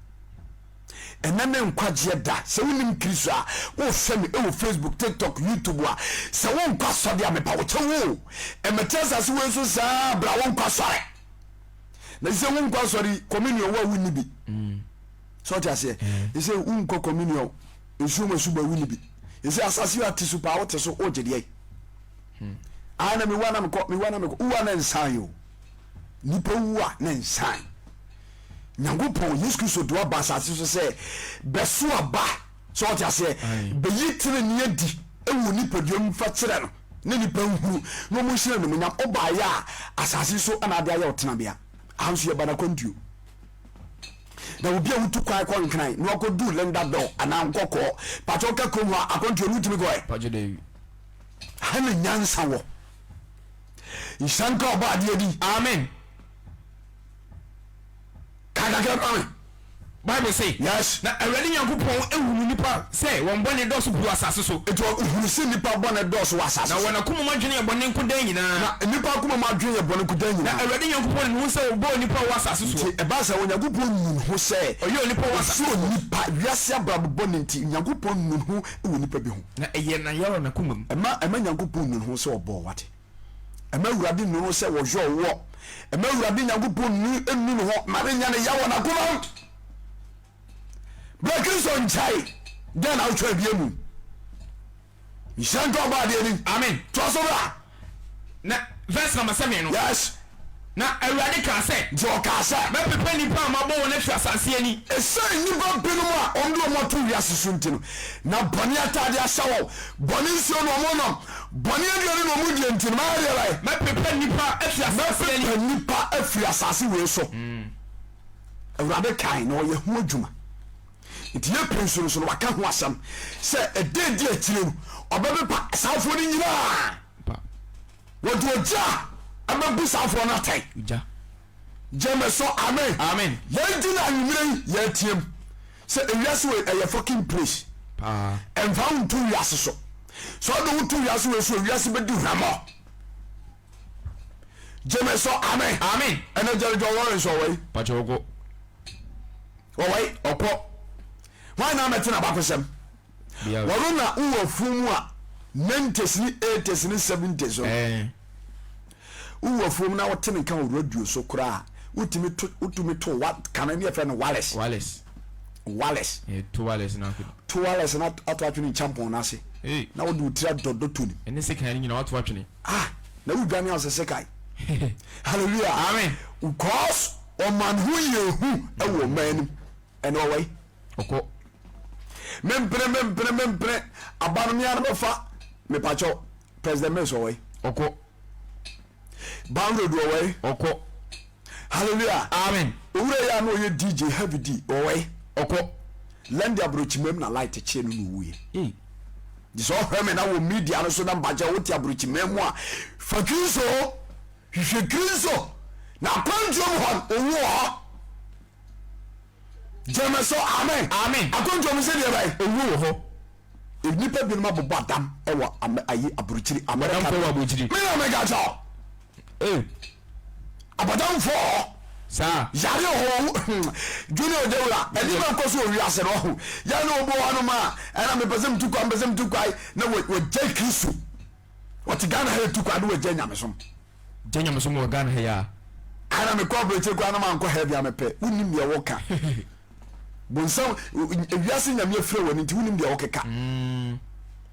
Ɛnɛ ne nkwagyeɛ da. Sɛ wonim Kristo a, wohwɛ me ɛwɔ Facebook, TikTok, YouTube a, sɛ wonkɔ asɔre a, mepa wo kyɛw o. Ɛmɛte asase wei so saa bra wonkɔ asɔre. Na sɛ wonkɔ asɔre communion wo a wonni bi. Sɛ ɔte aseɛ. Sɛ wonkɔ communion nsuo ma suba wonni bi. Sɛ asase yi ate so paa wote so wogye deɛ. Ah na mewu a na mekɔ, mewu a na mekɔ. Wowu a na nsan o. Nipa wu a na nsan. Nyankopɔn, Yesu Kristo de waba asase so sɛ bɛso aba, sɛ ɔte aseɛ, bɛyi tenenee adi wɔ nipadua mu fa kyerɛ no ne nipa nhunu na ɔmo nhyira animuonyam. Ɔbaeɛ a asase so na ade ayɛ ɔtenabea. Aha nso yɛba n'akwantuo. Na obi a wotu kwan kɔ Nkran na wakɔdu Linda Dor anaa Nkɔkɔɔ, pakyɛ woka kurom hɔ a akwantuo no wotumi kɔɛ? Pakyɛ daabi. Ha na nyansa wɔ. Nhyira nka ɔbɔ adeɛ din. Amen. Ka kakra ma me. Bible se, Yes. Na Awurade Nyankopɔn hunu nnipa sɛ wɔn bɔne dɔɔso pii wɔ asase so. Enti ɔhunu sɛ nnipa bɔne dɔɔso wɔ asase Na so. wɔn akoma mu adwene yɛ bɔne nko daa nyinaa. Na nnipa akoma mu adwene yɛ bɔne nko daa Na nyinaa. Awurade Nyankopɔn nuu sɛ ɔbɔɔ nnipa wɔ asase soɔ. Nti ɛbaa sɛ Onyankopɔn nuu ne ho sɛ Ɔyɛɛ onipa wɔ asase ɔsoro soɔ. nnipa, wiase abrabɔ bɔne nti, Onyankopɔn nuu ne ho wɔ nnipa bi ho. Na ɛyɛɛ no ayɛ wɔ n'akoma mu. Ɛma ɛma Nyankopɔn nuu ne ho sɛ ɔbɔɔ, wate? Ɛma Awurade nnu no sɛ wɔyɔ woɔ. Ɛma Awurade Nyankopɔn nnu nnu ne ho ma ne nya ne ya wɔ n'akomam. Berɛ Kristo nkyɛe, dɛn na wotwa abie mu? Nhyira nka ɔbɔ adeɛ ni. Amen. Toa so bra. Na verse number 7 no. Yes. Na Awurade kaa sɛ. Nti ɔkaa sɛ. Mɛpepa nnipa a mabɔ wɔn afiri asase ani. Esiane nnipa binom a wɔde wɔn ato wiase so nti no, na bɔne atade ahyɛ wɔn, bɔne nsuo na wɔnom, bɔne aduane na wɔdie nti no, mɛyɛ deɛ bɛn? Mɛpepa nnipa afiri asase ani. Mɛpepa nnipa afiri asase wei so. Awurade kae na ɔyɛ ho adwuma. Nti yɛ pii nso no so no waka ho asɛm sɛ ɛda adi akyire no ɔbɛpepa saafoɔ no nyinaa. Wɔde ogya bɛbu saa afoɔ no atɛn. Ogya. Gyeme so amen. Amen. Yɛn nti na anwummerɛ yi yɛteam sɛ ewiase wei ɛyɛ fucking place. Paa. Ɛmfa wo nto wiase so. Sɛ ɔde wo to wiase wei so wiase bɛdi hwammɔ. Gyeme so amen. Amen. Ɛnɛ Jerry John Lawrence ɔwɔ yi. Pakyɛ ɔkɔ. Ɔwɔ yi. Ɔkɔ. Hwan na amɛte n'abakɔsɛm? Wɔno na wowɔ afuo mu a 90s ne 80s ne 70s no. Wowɔ afuo mu na wote ne nka wɔ radio so koraa wotumi to wotumi to wa kane ne yɛfrɛ no wireless. Wireless. Wireless. To wireless na akɔ. To wireless na ato atwene nkyɛnpɔn no ase. Na wode wo tiri adɔ dɔtɔ nim. Ɛne sekan no nyina wato atwene. Ah na wodwane ase sekan. Hallelujah. Amen. Because ɔman ho yɛ hu ɛwɔ ɔman anim. Ɛna ɔwɔ yi. Ɔkɔ. Mempene mempene mempene aba no mea no bɛfa mepakyɛw President Mills ɔwɔ yi. Ɔkɔ. Ban Road ɔwɔ yi. Ɔkɔ. Hallelujah. Amen. Owura yi a na ɔyɛ DJ Heavy D ɔwɔ yi. Ɔkɔ. Lɛnde aburokyimam na light kyee no na owuiɛ. Ei. Gye sɛ ɔhwɛ me na wɔ media no so na mpakyɛw wote aburokyimam mu a fa Kristo hwehwɛ Kristo na akwantuo mu hɔ no owu wɔ hɔ. Gyeme so amen. Amen. Akwantuo mu sɛ deɛ bɛn. Owu wɔ hɔ. Nnipa binom abobɔ adam wɔ ayi aburokyiri America. Abɔdamfoɔ wɔ aburokyiri. Me na meka kyɛ wo. Ee. Abɔdamfoɔ. Saa. Yare hɔ Junior Ojewura ɛni ma nkɔ so wɔ wiase no ɔho yɛn na ɔbɔ hɔ nom a ɛna mepɛ sɛ metu kwan mepɛ sɛ metu kwan na wɔgya Kristo wɔte Ghana ha etu kwan na wɔgya nyamesom. Gya nyamesom wɔ Ghana ha yi a. Ana mekɔ aburokyire koraa na mankɔ heaven a mepɛ wonim deɛ woka bonsam ewiase nyame afira w'ani nti wonim deɛ wokeka mm.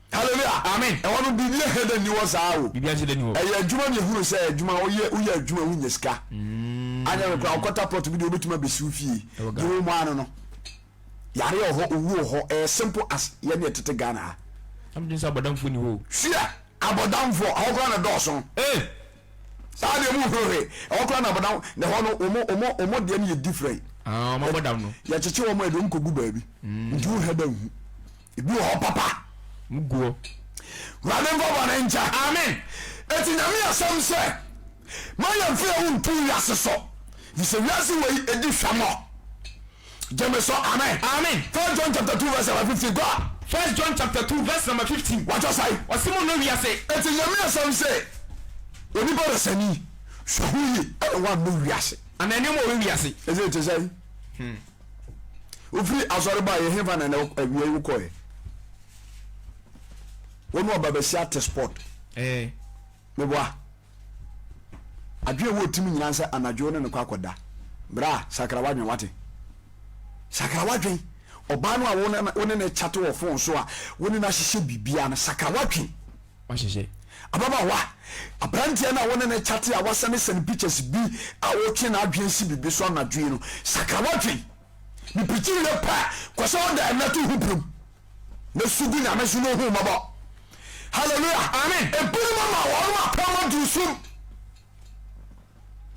Hallelujah amen ɛhɔ no biribi ɛhɛ dɛ ni hɔ saa o biribi ahyɛ dɛ ni hɔ ɛyɛ adwuma ne ehunu sɛ adwuma woyɛ woyɛ adwuma wonya sika mm. anyɛ me koraa wokɔta plot bi deɛ wobɛtumi abɛsi wo fie deɛ wo mu ano no Yare wɔ hɔ, owu wɔ hɔ, ɛyɛ simple as yɛne yɛtete Ghana ha. Na medwene sɛ abɔdamfoɔ ni hɔ o. Hwɛ! Abɔdamfoɔ, ɛhɔ koraa na ɛdɔɔso. Eh! Saa deɛ mu hwɛ hwɛ, ɛhɔ koraa na abɔdam, na ɛhɔ no wɔn wɔn wɔn deɛ no yɛ different. Ah, wɔn abɔdam no. Yɛkyekye wɔn a yɛde wɔn kɔgu baabi, nti wo hwɛ da nhu. Ebi wɔ hɔ papa. Mu guɔ. Wurade mfa bɔne nkyɛ. Amen. Eti Nyame asɛm sɛ, ma yɛn mfa yɛn ho nto wiase so, efisɛ wiase wei edi hwamɔ. Gyeme so amen. Amen. First John chapter 2 verse number 15 kɔ. First John chapter 2 verse number 15. Watɔ sae. Ɔse mo nnɔ wiase. Eti Nyame asɛm se onipa dasani hwɛ ho yie ɛna wannɔ wiase. Anaa nneɛma a ɔwɔ wiase. Ɛsɛ te sɛn? Hmm. Wofiri asɔre baa yɛ hefa na ɛnɛ awia yi wokɔɛ? Wɔn ɔba bɛsi ate sport. Eh. Meboa. Adwene a ɛwɔ tirim nyinaa sɛ anadwo wo ne no kɔ akɔda. Bra, sakra w'adwene, wate? Sakra w'adwene. Ɔbaa no a wo ne wo ne no kyate wɔ fon so a wo ne no ahyehyɛ biribiara no, sakra w'adwene. Wahyehyɛ. Ababaawa, aberanteɛ no a wo ne no kyate a wasɛnesɛne pictures bi a wotwe n'adwene si biribi so anadwo yi no, sakra w'adwene. Mepirikyi wie pɛ, kɔhyɛ wo dan na to ho pirim. Na su gu Nyame so na ohu wo mmɔbɔ. Hallelujah. Amen. Ebinom ama wɔn apam aduru sum.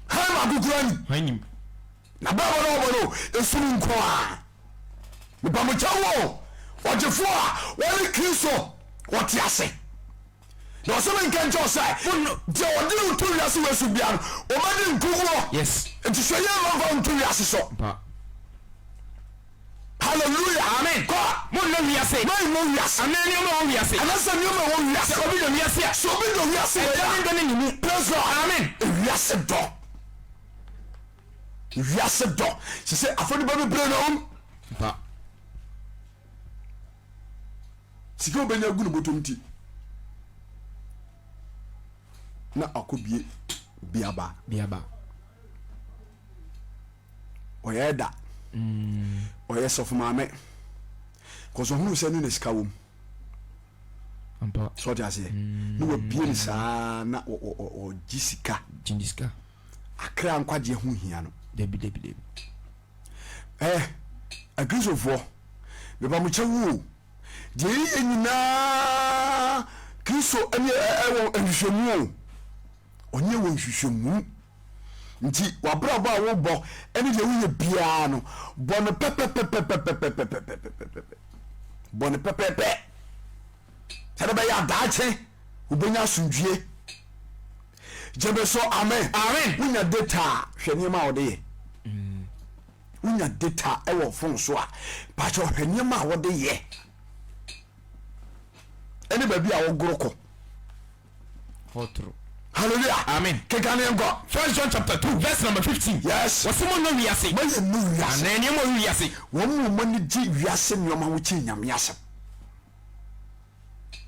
Hɛn baako kura nim. Hwan nim? Na bɛbɔ no ɔbɔ no esum nko a. Nipa mo kyɛw o. Ɔgyefo a wɔne Kristo wɔte ase. Na ɔsɛ me nka nkyɛw sɛ deɛ ɔde no to wiase wɔ so bia no ɔbɛdi nkuguo. Yes. Nti hwɛ yie ma mfa nto wiase so. Pa. Hallelujah. Amen. Kɔ. Mo nnɔ wiase. Mo nnɔ wiase. Anaa nneɛma a ɛwɔ wiase. Anaasɛ nneɛma a ɛwɔ wiase. Sɛ obi dɔ wiase a. Sɛ obi dɔ wiase wei a. Ɛdɔ ne dɔ ne ne mu. Praise God. Amen. Wiase dɔ. Wiase dɔ. Sɛ sɛ afɔ nipa bebree na wɔm. Pa. Sika obenya gu ne bɔtɔm ti. Na akɔ bie biaba. Biaba. Ɔyɛ da. Ɔyɛ sɔfo maame. Kɔsɔ hunu sɛ ne na sika wɔm. Sɛ ɔte aseɛ. Na wabie ne saa na ɔgye sika. Gye sika. Akra nkwagyeɛ ho hia no. Dabi dabi dabi. Ɛ akristofoɔ meba mo kyɛ wo o. Deɛ yɛyɛ nyinaa Kristo ɛne ɛwɔ nhwehwɛmu o. Ɔne ɛwɔ nhwehwɛmu. Nti w'abrabɔ a wobɔ ɛne deɛ woyɛ biara no bɔ no pɛpɛpɛpɛpɛpɛpɛpɛpɛpɛ. Bɔ no pɛpɛpɛ. Sɛde bɛyɛ adaakye wobɛnya asomdwie. Gyeme so amen. Amen. Wonya data a hwɛ nneɛma a wɔde yɛ. Wonya data ɛwɔ phone so a pakyɛ hwɛ nneɛma a wɔde yɛ. Ɛne baabi a wɔgoro kɔ. Hɔtoro. Hallelujah. Amen. Keka ne nkɔ. First John chapter 2 verse number 15. Yes. Wɔsi mo nnɔ wiase. Mo yɛ nnɔ wiase. Anaa nneɛma wɔ wiase. Wɔn mu wɔn ani gye wiase nneɛma ho kyɛn Nyame asɛm.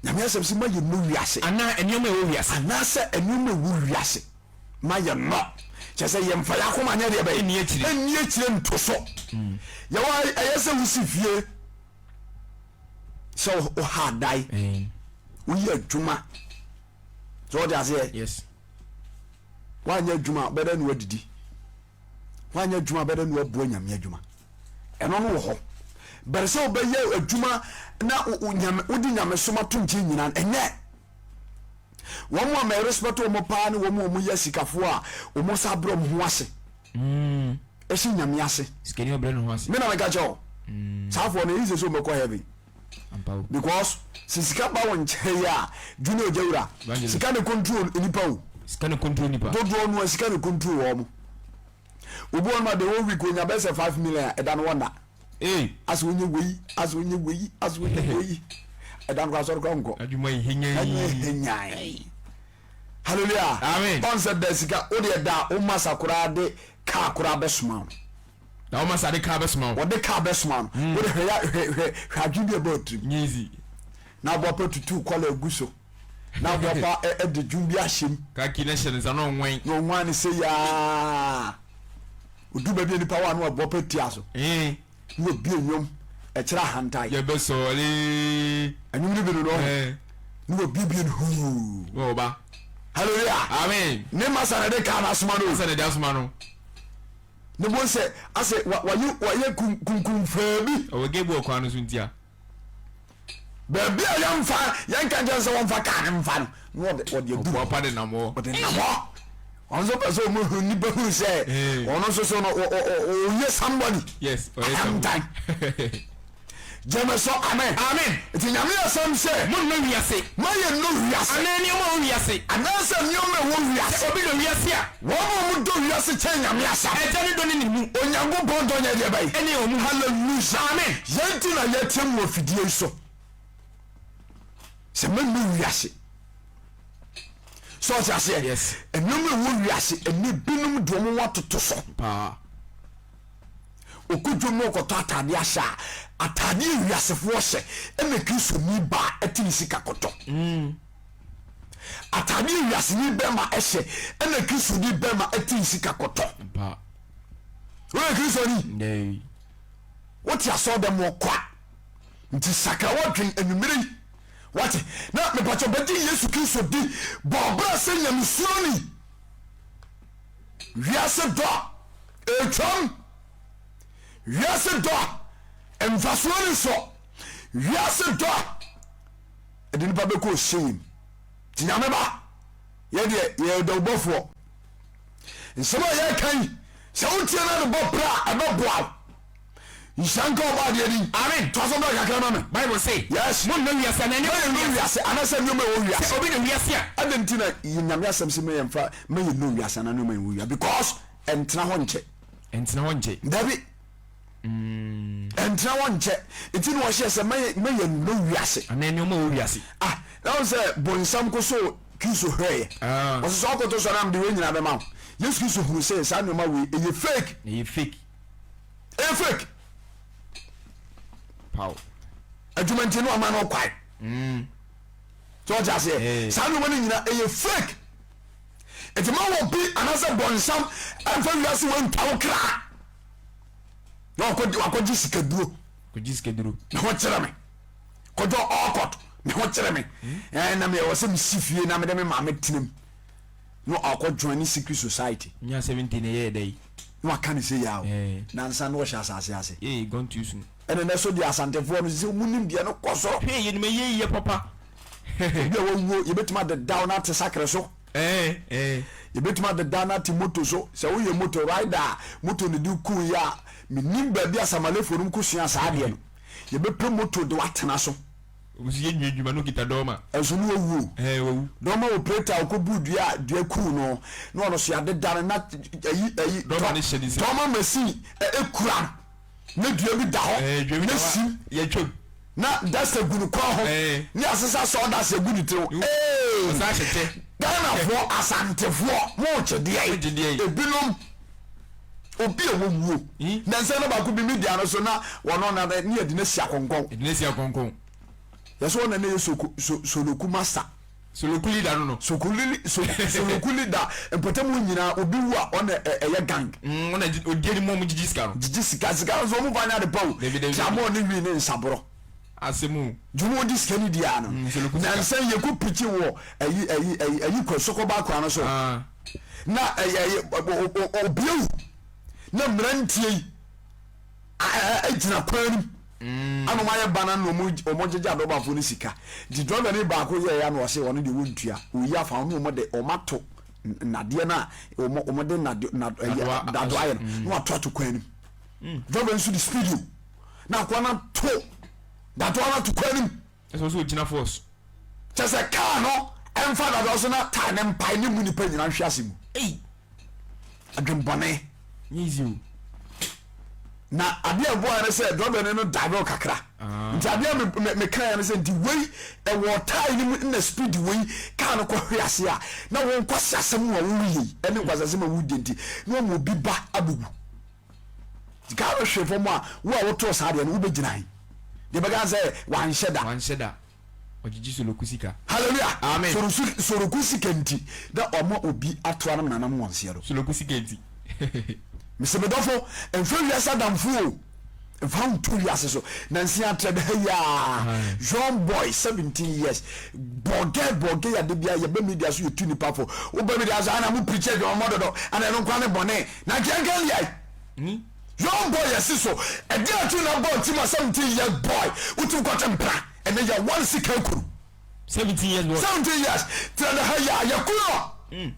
Nyame asɛm se ma yɛnnɔ wiase. Anaa nneɛma a ɛwɔ wiase. Anaasɛ nneɛma a ɛwɔ wiase. Ma yɛnnɔ. Kyerɛ sɛ yɛmfa yɛn akoma nyɛ deɛ bɛn? Nni akyire. Nni akyire nto so. Yɛwɔ ha yi, ɛyɛ sɛ wosi fie, sɛ woha adan, woyɛ adwuma. Sɛ wɔte aseɛ? Yes. Woanyɛ adwuma a, bɛdɛ na woadidi. Woanyɛ adwuma a, bɛdɛ na woaboa Nyame adwuma. Ɛno no wɔ hɔ. Bɛrɛ sɛ wobɛyɛ adwuma na wode nyamesom ato nkyɛn nyinaa no, ɛnyɛ. Wɔn a mɛ respect wɔn paa ne wɔn a wɔyɛ asikafoɔ a wɔn nsa abrɛ wɔn ho ase. Mm. Ɛhyɛ Nyame ase. Sikani ɔbrɛ ne ho ase. Me na meka kyɛ o. Mm. Saa foɔ no, ɛyi sɛ sɛ wɔbɛkɔ heaven. Because sɛ sika ba wo nkyɛn yi a, Junior Ojawura, sika ne control nipa o. Sika ne control nipa. Dodoɔ no a sika ne control wɔn. Obi wɔn ma the whole week onya bɛyɛ sɛ 5 million a ɛda no wɔn da. Ee. Asɛ onye wei, asɛ onye wei, asɛ onye wei. Ɛda no kora asɔre kora nkɔ. Adwuma yi henyan. Adwuma yi henyan. Hallelujah. Amen. Ɔn sɛ da sika o deɛ da o masa koraa de kaa koraa bɛsoma o. Na o masa de kaa bɛsoma o. Wɔde kaa bɛsoma no. O de hwɛ ya hwɛ hwɛ hwɛ adwene bi a ɛbɔ tirim. Nyɛ easy. Na aboapa tutu kɔla egu so. Na aboapa ɛde dwom bi ahyɛ mu. Kaki na hyɛ ne nsa na ɔnwan. Na ɔnwan ne sɛ yaa. Odu baabi a nipa wɔ ano aboapa tia so. Ee. Na wabie nnwom ɛkyerɛ ahantan. Yɛbɛsɔre. Ɛnwom no bi no no. Na wabiebie no huu. Na ɔba. Hallelujah. Amen. Ne masa na ɛde kaa no asoma no. Masa na ɛde asoma no. Ne bo sɛ asɛ wayɛ wayɛ kunkumfaa bi. Ɔwɔ gebu ɔkwan no so ntia. Baabi a yɛmfa yɛnka nkyɛn sɛ wɔmfa kaa no mfa no na ɔde ɔde adu. Ɔboapa de nam hɔ. Ɔde nam hɔ. Ɔno nso pɛ sɛ ɔmo hu nipa hu sɛ ɔno nso so no ɔyɛ somebody. Yes, ɔyɛ somebody. Gyeme so amen. Amen. Nti Nyame asɛm sɛ. Mo nnɔ wiase. Ma yɛ nnɔ wiase. Anaa nneɛma a ɛwɔ wiase. Anaasɛ nneɛma a ɛwɔ wiase. Sɛ obi dɔ wiase a. Wɔn a wɔn dɔ wiase kyɛn Nyame asɛm. Agya no dɔ no ne mu. Onyankopɔn dɔ nyɛ deɛ bɛn? Ɛne wɔn mu. Hallelujah. Amen. Yɛn nti na yɛteam wɔ afidie yi so. Sɛ mɛnnɔ wiase. So ɔte aseɛ? Yes. Nneɛma a ɛwɔ wiase ɛnɛ binom de wɔn ho atoto so. Paa. Ɔkɔ dwom na ɔkɔtɔ ataadeɛ ahyɛ a, ataadeɛ a wiasefoɔ hyɛ ɛna Kristoni baa ɛte ne sika kɔtɔ. Mm. Ataadeɛ a wiaseni bɛrima ɛhyɛ ɛna Kristoni bɛrima ɛte ne sika kɔtɔ. Paa. Woyɛ Kristoni? Daabi. Wote asɔɔdɛm wɔ kwa. Nti sakra w'adwen anwummere yi. Wate? Na mepakyɛ bɛgye Yesu Kristo di, bɔ ɔbra sɛ nyamesuroni. Wiase dɔ ɛretwam. Wiase dɔ mfasoɔ ni so. Wiase dɔ ɛde nipa bɛkɔ ɔhyɛn. Nti Nyame ba, yɛdeɛ yɛyɛ dawubɔfoɔ. Nsɛm a yɛreka yi, sɛ wotie na de bɔ pra a, ɛbɛboa wo. Nhyira nka ɔbɔ adeɛ din. Amen. Toa so bra kakra ma me. Bible se. Yes. Monnɔ wiase anaa nneɛma a ɛwɔ wiase. Anaasɛ nneɛma a ɛwɔ wiase. Sɛ obi dɔ wiase a. Adɛn nti na Nyame asɛm se mma yɛmfa mma yɛnnɔ wiase anaa nneɛma a ɛwɔ wiase? Because ɛntena hɔ nkyɛ. Ɛntena hɔ nkyɛ. Dabi. Ɛntena hɔ nkyɛ. Nti na ɔhyɛɛ sɛ mma yɛnnɔ wiase. Anaa nneɛma a ɛwɔ wiase. Ah, na wohu sɛ bonsam kosoo Kristo hwɛeɛ. Ah. Ɔse sɛ ɔkoto sɔre a mede wei nyinaa bɛma wo. Yesu Kristo hunu sɛ saa nneɛma wei ɛyɛ fake. Ɛyɛ fake. Ɛyɛ fake. Pow. Adwuma nti no ama no kwae. Mm. Sɛ ɔte aseɛ. Eh. Saa nneɛma no nyinaa ɛyɛ fake. Nti ma wɔ bi anaasɛ bɔnsam ɛmfa wiase wɔ ntwa wo kra. Na wakɔgye sikaduro. Kɔgye sikaduro. Ne ho kyerɛ me. Kɔdɔ ɔkɔt ne ho kyerɛ me. Ɛɛ na meyɛ wɔ sɛ mesi fie na mede me maame tenam. Na ɔkɔ join ne secret society. Nya 70 na ɛyɛɛ dɛ yi. Na waka ne sɛ yaw. Eh. Nansa na ɔhyɛ asase ase. Ee gone too soon. Ɛna nɛ so deɛ Asantefoɔ no sɛ ɔmu nim deɛ no kɔ soro. Hwɛ yɛ nim ɛyɛ yie papa. Obi a wawuo yɛbɛtumi adedaw no ate sakre so. Eh eh. Yɛbɛtumi adedaw no ate moto so. Sɛ woyɛ moto rider a moto ne de kuu yɛ a menim baabi a Samalefoɔ nom kɔsua saa adeɛ no. Yɛbɛpɛ moto de watena so. Obi nso yɛ nwa adwuma na okita dɔɔma. Nso ne wawu o. Ɛɛ wawu. Dɔɔma operator a ɔkɔbuu dua a dua kuu no na ɔno so yɛadeda no na ayi ayi Dɔɔma no hyɛ ne nsam. Dɔɔma machine ekura no na dua bi da hɔ Ɛɛ dua bi na da hɔ a sim yɛtwam. na dust gu ne kɔn ho Ɛɛ. ne asesa sawdust agu ne tiri ho. Ee! Ɔsan hyɛ kyɛ. Ghanafoɔ Asantefoɔ mo kye deɛ Mo kye deɛ. Ebinom obi a wɔwuo nansa na baako bi media no so na wɔno na ne yɛde no asi akɔnkɔn. Yɛde no asi akɔnkɔn. Yɛsɛ ɔna ne yɛ soko so soloku master. Soloku leader no no. Sokuli so soloku leader mpɔtam nyinaa obi wu a ɔna ɛyɛ gang. Mm, ɔna odi anim ɔmo gyigyi sika no. Gyigyi sika sika nso ɔmo fa nyɛ ade pa o. Dabi dabi. Tramɔ ne wii ne nsaborɔ. Asɛm o. Dwuma odi sika ni di ano. Mm, soloku sika. Nansa yɛ kɔ pirikyi wɔ ɛyi ɛyi ɛyi ɛyi kɔ sɔkɔba akora no so. Ah. Na ɛyɛ ɛyɛ obi awu na mmeranteɛ yi. Gyina kwan no mu mm. ana ɔmayɛ ba no na ɔmo gyegye adɔbafoɔ no sika nti driver no baako yɛɛ ya na ɔse ɔno deɛ wɔntua ɔyi afa ɔno ɔmo de ɔmo ato nnadeɛ no a ɔmo ɔmo de nade nad ɛyɛ dadoa ayɛ no mm. na wato ato kwan no mu mm. driver nso de speed o na akoa no ato dadoa no ato kwan no mu. Ɛsɛ sɛ ogyina force. Kyɛ sɛ kaa no ɛmfa dada so na taa ne mpae ne mu nipa nyinaa nhwe ase mu. Ei! Adwembɔne. Nyɛ easy o. Na adeɛ a ɛboa ne sɛ drɔbɛni no dive kakra. Ah. Nti adeɛ a me me mekaeɛ ne sɛ nti wei ɛwɔ tae no mu na speed wei kaa no kɔhwe ase a na wo nkwasi asɛm a woreyɛ yi ɛne nkwasi asɛm a wodie nti na wɔma obi ba abɛwu. Kaa no hwe fam a, wo a wotoo saa deɛ no, wobɛgyina he? Deɛ bɛka sɛ wanhyɛ da. Wanhyɛ da. Ɔgyegye soloku sika. Hallelujah. Amen. Sorosu, soroku sika nti na ɔma obi atoa no nanam wɔn seɛ do. Soloku sika nti. Mese me dɔfo, mfa wiase adamfo o. Mfa wo nto wiase so. Nansi atrɛ da ha yi a. Young boy, 17 years. Bɔgɛ, bɔgɛ yɛ ade bia yɛbɛ media so yɛtu nipa fo. Wobɛ media so ana mo preach adwamammɔ dodo. Ana ɛno nkoa ne bɔne. Na nkeankean deɛ. Young boy yɛsi so. Ɛdeɛ atu na bɔ nti ma 17 years boy. Wotum kɔtwe mpra. Ɛnɛ yɛ one sika kuru. 17 years boy. 17 years. Trɛ da ha yi a yɛku no.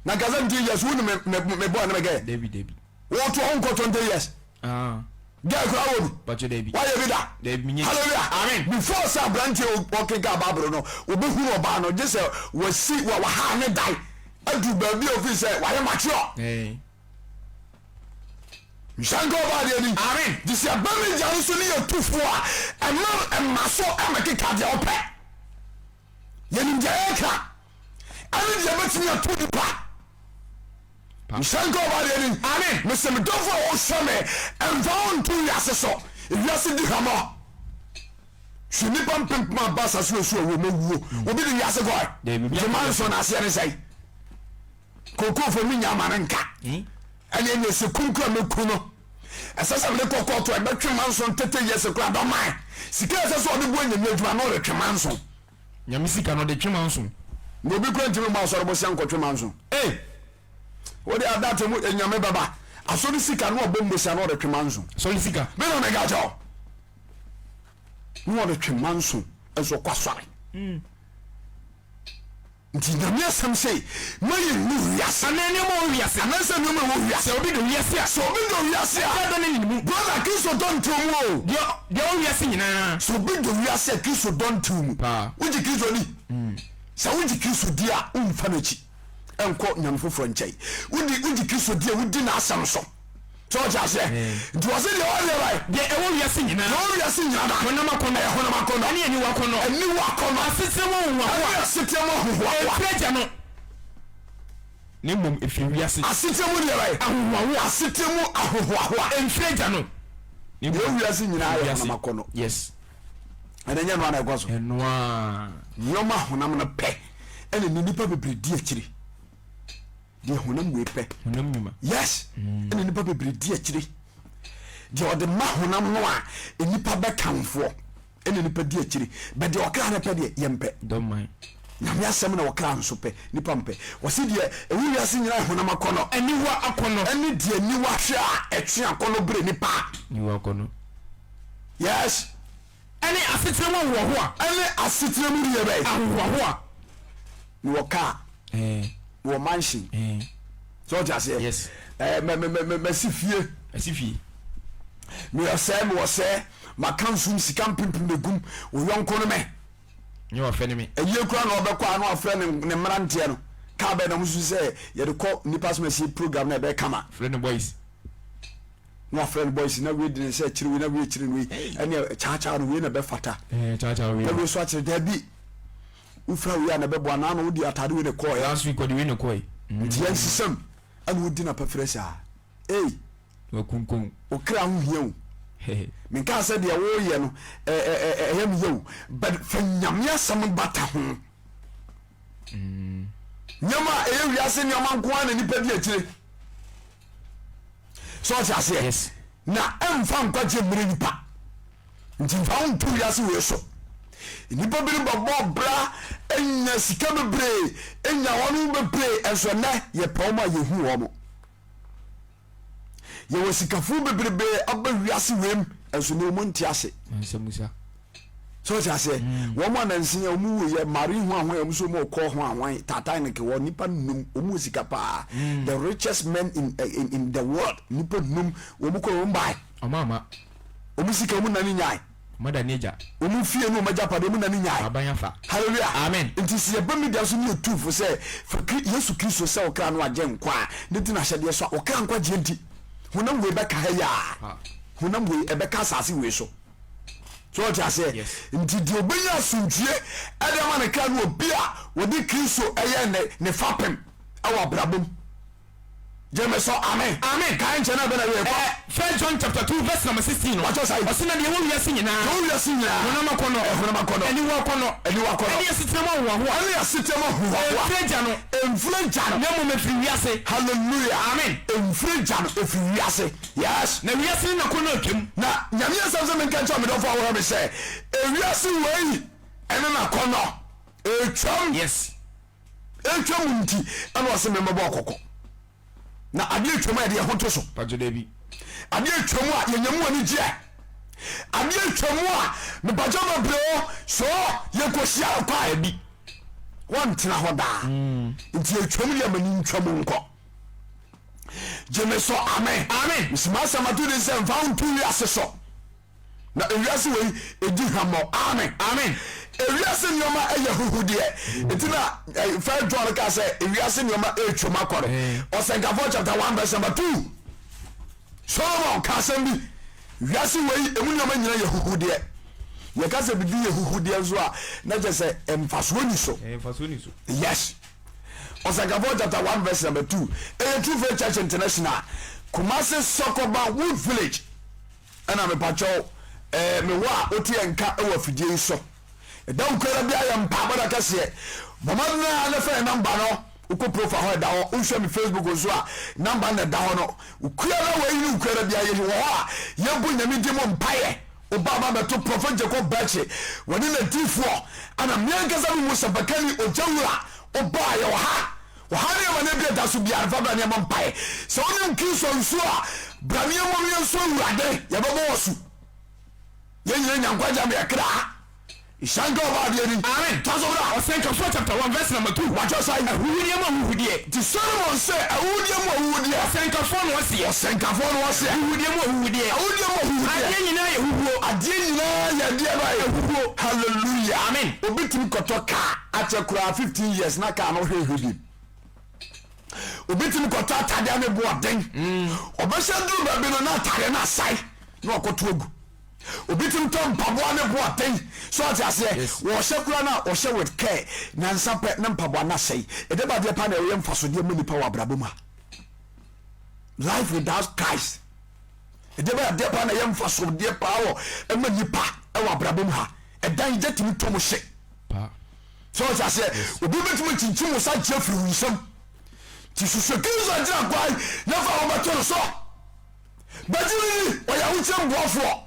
Na nka 17 years wo ne me me me boy ne me girl. Dabi dabi. Wo to ho nkɔ 20 years. Ah. Girl kura wɔ bi. Pacho dabi. Wayɛ bi da. Dabi minye. Hallelujah. Amen. Before sɛ aberanteɛ ɔkenkan Bible no, obɛhunu ɔbaa no, gye sɛ wasi wa waha ne dan adu baabi a ofii sɛ wayɛ mature. Eh. Nhyɛ nka ɔbaa deɛ ni. Amen. Gye sɛ ɛba me gya no so ne yɛ tufoɔ a, ɛma ɛma so ɛmɛkeka deɛ ɔpɛ. Yɛnim deɛ yɛka ɛne deɛ bɛtumi ato nipa. Nhyɛ nka ɔba deɛ ni. Amen. Mesɛ me dɔfo a wɔhwɛ me ɛmfa wo nto wiase so. Wiase di hwamɔ. Hwɛ nipa mpempem aba asase wɔ so a wɔn awuo. Obi de wiase kɔɛ. Nti manso na aseɛ ne sɛe. Kokoofo mi nya ama no nka. Ɛne ɛne ɛsɛ kum kura mɛku no. Ɛsɛ sɛ mede kɔ kɔɔto a ɛbɛtwe manso ntete yɛ sɛ kura dɔman. Sika ɛsɛ sɛ ɔde boa nyame adwuma na ɔde twe manso. Nyame sika no ɔde twe manso. Na obi kura ntumi mmɔ asɔre bosea nkɔtwe manso. Ei! Wode adate mu nyame bɛba. Asɔre sika na ɔbɔ mbosea na ɔde twe manso. Asɔre sika. Me na meka kyerɛ wo. Na ɔde twe manso nso kɔ asɔre. Nti Nyame asɛm se, Ma yɛnni wiase. Anaa nneɛma a ɛwɔ wiase. Anaasɛ nneɛma a ɛwɔ wiase. Sɛ obi dɔ wiase a. Sɛ obi dɔ wiase a. Agya dɔ no nni ne mu. Brother, Kristo dɔ nte wo mu o. Deɛ, deɛ ɔwɔ wiase nyinaa. Sɛ obi dɔ wiase a, Kristo dɔ nte wo mu. Paa. Wogye Kristo di? Sɛ wogye Kristo di a, womfa n'akyi nkɔ nyame foforɔ nkyɛn. Wodi, wogye Kristo di a, wodi n'asɛm so. Sɛ ɔte aseɛ? Nti wɔse deɛ ɔwɔ deɛ bae. Deɛ ɛwɔ wiase nyinaa. Deɛ ɛwɔ wiase nyinaa da. Honam akɔnnɔ. Ɛyɛ honam akɔnnɔ. Ɛne aniwa akɔnnɔ. Aniwa akɔnnɔ. Asetena mu ahohoahoa. Ɛne asetena mu ahohoahoa. Ɛmfiri Agya no, na mmom ɛfiri wiase. Asetena mu deɛ bae. Ahohoahoa. Asetena mu ahohoahoa. Ɛmfiri Agya no, na Deɛ mmom ɛwɔ wiase nyinaa ɛfiri yɛ wiase. honam akɔnnɔ. Yes. Ɛnɛ nyɛ ɛno ara na ɛkɔ so. Ɛno ara. Nneɛma honam no pɛ ɛna ne nnipa bebree di akyire. Deɛ honam wei pɛ. Honam nnwuma. Yes. Ɛna nnipa bebree di akyire. Deɛ ɔde ma honam no a nnipa bɛkamfoɔ ɛna nnipa di akyire. Bɛ deɛ ɔkra no pɛ deɛ yɛmpɛ. Dɔmman. Nyame asɛm na ɔkra nso pɛ nipa mpɛ. Wɔsi deɛ ɛwɔ wiase nyinaa honam akɔnɔ. Aniwa akɔnɔ. Ɛne deɛ aniwa hwɛ a ɛtwe akɔnɔ brɛ nipa. Aniwa akɔnɔ. Yes. Ɛne asetena mu ahohoahoa. Ɛne asetena mu deɛ bɛn? Ahohoahoa. Mewɔ car. Mewɔ mansion. Sɛ ɔte aseɛ? Yes. Ɛɛ mɛ mɛ mɛ mɛsi fie. Mɛsi fie. Meyɛ sɛ mewɔ sɛ maka nsum sika mpempem na egum oyɔnko no mɛ. Nyɛ wafɛ ne me. Ayie kura na ɔbɛkɔ a na wafrɛ ne ne mmeranteɛ no. Car bɛn na mo susu sɛ yɛde kɔ nipa soma sie program na ɛbɛyɛ kama. Frɛ ne boys. Na wafrɛ no boys na wei de ne nsa akyiri wei na wei akyiri no wei ɛne kyaakyaa no wei na ɛbɛfata. Kyaakyaa wei. Na wei nso akyerɛ daabi wofira wei a na ɛbɛboa na ano wode ataade wei na ɛkɔɔɛ. Last week ɔde wei na ɛkɔɔɛ. Nti yɛn sisɛm ɛna wodi na pɛfrɛ saa. Ei. Wakunkun. Okra ho hia o. Menkaa sɛ deɛ woreyɛ no ɛyɛ me yɛ o, but fa Nyame asɛm bata ho. Nneɛma a ɛyɛ wiase nneɛma nko ara na nipa di akyire. Sɛ ɔte aseɛ? Yes. Na ɛmfa nkwagye mmerɛ nipa. Nti mfa wo nto wiase wei so. Nnipa binom bɛbɔ bra anya sika bebree, anya wɔn ho bebree, ɛnso ɛnɛ yɛpɛ wɔn a yɛhu wɔn. Yɛwɔ sikafo bebrebe aba wiase wei mu, ɛnso ne wɔn nte ase. So ɔte aseɛ? Mm. Wɔn a nansi a wɔn wu yɛ mari ho ahoan wɔn nso wɔn kɔ ho ahoan Titanic wɔ nipa num wɔn wɔ sika paa. Mm. The richest men in, eh, in in the world nipa num wɔn kɔ wɔn bae. Wɔn ama. Wɔn sika wɔn nani nyae. Wɔn ada ne agya. Wɔn fie ne wɔn agyapadeɛ wɔn nani nyae. Aban afa. Hallelujah. Amen. Nti sɛ yɛba media so ne yɛtu fo sɛ fa Yesu Kristo sɛ wo kra no agye nkwa a, ne di n'ahyɛdeɛ so a, wo kra nkwagyeɛ nti, honam wei bɛka ha yi a, honam wei ɛbɛka asase wei so. So ɔte aseɛ? Yes. Nti deɛ ɔbɛnya asomdwie ɛde ama ne kra no obi a wɔde Kristo ɛyɛ ne ne fapem ɛwɔ abrabɔ mu. Gyeme so amen. Amen. Kae nkyɛn na bɛna wie kɔ. Eh, First John chapter 2 verse number 16 no. Wakyɛ sɛ. Ɔse na deɛ ɛwɔ wiase nyinaa. Deɛ ɛwɔ wiase nyinaa. Honam akɔnnɔ. Eh, honam akɔnnɔ. Aniwa akɔnnɔ. Aniwa akɔnnɔ. Ɛne asetena mu ahohoahoa. Ɛne asetena mu ahohoahoa. Ɛmfiri agya no. Ɛmfiri agya no. Na mmom ɛfiri wiase. Hallelujah. Amen. Ɛmfiri agya no, ɛfiri wiase. Yes. Na wiase ne n'akɔnnɔ atwam. Na Nyame asɛm sɛ menka nkyerɛ me dɔfo a wohwɛ me sɛ, ewiase wei ɛne n'akɔnnɔ ɛretwam. Yes. Ɛretwa mu nti ɛna ɔse memmɛbɔ ɔkɔkɔ. Na adeɛ atwa mu a yɛde yɛn ho to so. Patro dabi. Adeɛ atwa mu a yɛnya mu anigyeɛ. Adeɛ atwa mu a mepatwa bebree o so yɛkɔhyia no kwae bi. Wɔntena hɔ daa. Mm. Nti atwa mu deɛ ma ne ntwa mu nkɔ. Gye me so amen. Amen. Mesi m'asɛm ato din sɛ mfa wo nto wiase so. Na ewiase wei edi hwammɔ. Amen. Amen. Ewiase nneɛma yɛ huhudeɛ. Eti na eh, First John ka sɛ ewiase nneɛma etwam akɔ no. Eh. Ɔsɛnkafoɔ chapter 1 verse number 2. Solomon ka asɛm bi. Wiase wei emu nneɛma nyina yɛ huhudeɛ. Yɛka sɛ biribi yɛ huhudeɛ nso a na kyerɛ sɛ mfasoɔ ni so. Eh, mfasoɔ ni so. Yes. Ɔsɛnkafoɔ chapter 1 verse number 2. Ɛyɛ True Faith Church International. Kumasi Sɔkɔba Wood Village. Ɛna mepakyɛw eh, me wɔ a wote yɛn nka wɔ afidie yi so. Ɛda wo kuara bi ayɛ mpaabɔ da kɛseɛ. Bɔ mmɔden ara na fa yɛn namba no, wokɔ profile hɔ ɛda hɔ, wohwɛ me Facebook nso a, namba no na ɛda hɔ no. Wo kuara wei ne wo kuara bi ayɛ wɔ hɔ a, yɛbɔ Nyame din mu mpaeɛ. Woba ba bɛto Prophet Jacob Bɛkye, wɔne n'adiifoɔ, ɛna me ankasa me mu sɛmpakani Ogyawura, woba a yɛwɔ ha. Ɔhaw ne amane bi a ɛda so biara, fa bra ne yɛmmɔ mpaeɛ. Sɛ wonim Kristo nso a, bra ne yɛmmɔ yɛn nso Awurade, yɛbɛbɔ wɔ so. Yɛn nyina nya nkwagye ama yɛ kra. Nhyira nka ɔba adeɛ ni. Amen. Toa so bra. Ɔsɛnkafoɔ chapter 1 verse number 2. Watwerɛ sɛn? Ahuhudeɛ mu ahuhudeɛ. Nti Solomon se, ahuhudeɛ mu ahuhudeɛ. Ɔsɛnkafoɔ na ɔseɛ. Ɔsɛnkafoɔ na ɔseɛ. Ahuhudeɛ mu ahuhudeɛ. Ahuhudeɛ mu ahuhudeɛ. Adeɛ nyinaa yɛ huhuo. Adeɛ nyinaa yɛ adeɛ bɛn? Ahuhuo. Hallelujah. Amen. Obi tumi kɔtɔ kaa akyɛ koraa 15 years na kaa no hwehwɛ bi. Obi tumi kɔtɔ atadeɛ ne bo ɔden. Ɔbɛhyɛ duru baabi no na atadeɛ no asae na ɔkɔto agu. Obi tumi tɔ mpaboa ne bo ɔden. So ɔte aseɛ? Wɔhyɛ koraa no a ɔhyɛ with care nansa pɛ ne mpaboa no asɛe. Ɛdɛ ba adeɛ paa na ɛyɛ mfasodeɛ ma nipa wɔ abrabɔ mu a. Life without Christ. Ɛdeɛ bɛyɛ adeɛ paa na ɛyɛ mfasodeɛ paa wɔ ɛma nipa ɛwɔ abrabɔ mu ha. Ɛdan gya tumi tɔ mu hye. Sɛ ɔte aseɛ, obi bɛtumi akyinkyim wo sa gye afiri wo nsam. Nti susu Kristo agyina kwan na fa wo bɛto no so. Bɛgye no di, ɔyɛ ahokyerɛ boafoɔ.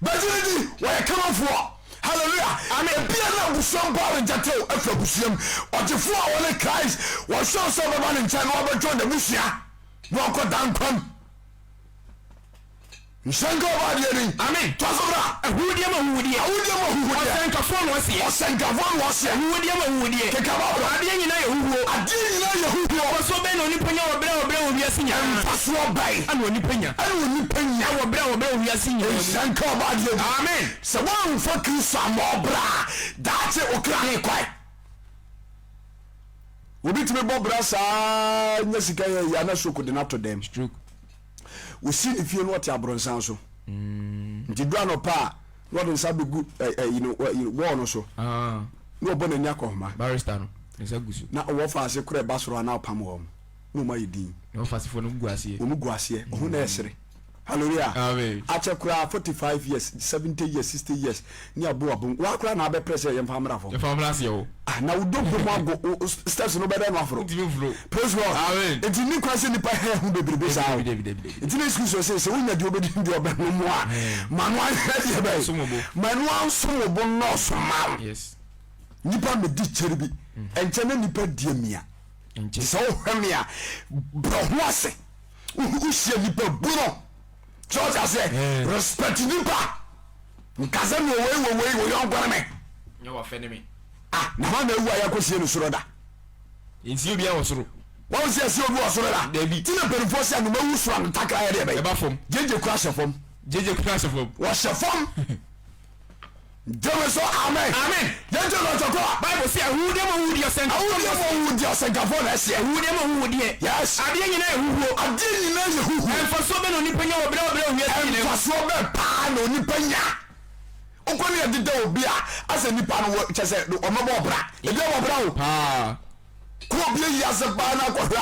Bɛgye no di, ɔyɛ kamafoɔ. Hallelujah. Amen. Ebia na abusua mpo aregyɛtew afiri abusua mu. Ɔgyefoɔ a ɔne Christ, wɔhwɛ wo sɛ wobɛba ne nkyɛn na wabɛjoin n'abusua na wakɔ daa nkwa mu. Nhyira nka ɔbɔ adeɛ ni. Amen. Toa so bra. Ahuhudeɛ mu ahuhudeɛ. Ahuhudeɛ mu ahuhudeɛ. Ɔsɛnkafoɔ na ɔseɛ. Ɔsɛnkafoɔ na ɔseɛ. Ahuhudeɛ mu ahuhudeɛ. Keka ba bra. Adeɛ nyinaa yɛ huhuo. Adeɛ nyinaa yɛ huhuo. Mfasoɔ bɛn na onipa nya wɔ berɛ a ɔbrɛ wɔ wiase nyinaa? Mfasoɔ bɛn. Ɛna onipa nya. Ɛna onipa nya. Wɔ berɛ a ɔbrɛ wɔ wiase nyinaa mu. Nhyira nka ɔbɔ adeɛ ni. Amen. Sɛ woamfa Kristo ammɔ ɔbra a, daakye wo kra he kɔe. Obi tumi bɔ bra saa nya sika yɛ yɛ ana stroke de no ato dɛm. Stroke. Osi ne fie no ɔte abrɔnsan so. Nti du anɔpa a na ɔde nsa bɛgu ɛyi no wɔɔ no so. Ah. Na ɔbɔ n'ani akɔhoma. Barrister no ne nsa gu so. Na ɔwɔ fa ase korɛ ba soro anaa ɔpam wɔn na wɔn ayɛ din. Na ɔfa asefoɔ no gu aseɛ. Wɔn gu aseɛ. Ɔho na ɛsere. Hallelujah. Amen. Akyɛ koraa 45 years, 70 years, 60 years ne abo abom. Wa koraa na abɛprɛ sɛ yɛmfa mmra fam. Yɛmfa mmra aseɛ o. Ah, na wo dompe mu ago steps no bɛdɛ no aforo. Ntumi mforo. Praise God. Amen. Nti ni kwan sɛ nipa hɛ ho bebrebe saa o. Nti na Yesu Kristo sɛ sɛ wonya deɛ wobɛdi deɛ ɔbɛnom a ma no ahwɛ deɛ bɛyɛ. Ma no ansom wo bo nnɔɔso ma wo. Yes. Nipa medi kyɛre bi. Ɛnkyɛ na nipa di amia. Nti sɛ wohwɛ me a brɛ ho ase. Wohyia nipa bu no. Sɛ ɔte aseɛ respect nipa. Nkasɛ mi owei wɔ wei wɔ yɔnko ne me. Nyɛ wafɛ ne me. Ah na hwan na awu a yɛakɔsie no soro da? Yɛnsie obiara wɔ soro. Wɔn sɛ yɛsie obi wɔ soro da? Dabi. Ti na mpanimfoɔ sɛ anoma wu soro a ne ntakra yɛ deɛ bɛyɛ. Ɛba fam. Gyegye kura hyɛ fam. Gyegye kura hyɛ fam. Wɔhyɛ fam. Gyeme so amen. Amen. Yɛn ti lɔtɔ kɔ. Bible sɛ ahuhudeɛ mu ahuhudeɛ ɔsɛnkafoɔ. Ahuhudeɛ mu ahuhudeɛ ɔsɛnkafoɔ na ɛseɛ. Ahuhudeɛ mu ahuhudeɛ. Yes. Adeɛ nyinaa yɛ huhuo. Adeɛ nyinaa yɛ huhuo. Mfasoɔ bɛ na onipa nya wɔ berɛ a ɔbrɛ wɔ wiase nyinaa mu. Mfasoɔ bɛ paa na onipa nya. Wokɔ ne yɛdeda obi a asɛ nipa no wɔ kyɛ sɛ ɔmɛbɔ ɔbra. Ebi abɔ ɔbra o. Paa. Kɔ obi ayi ase paa na akɔhwɛ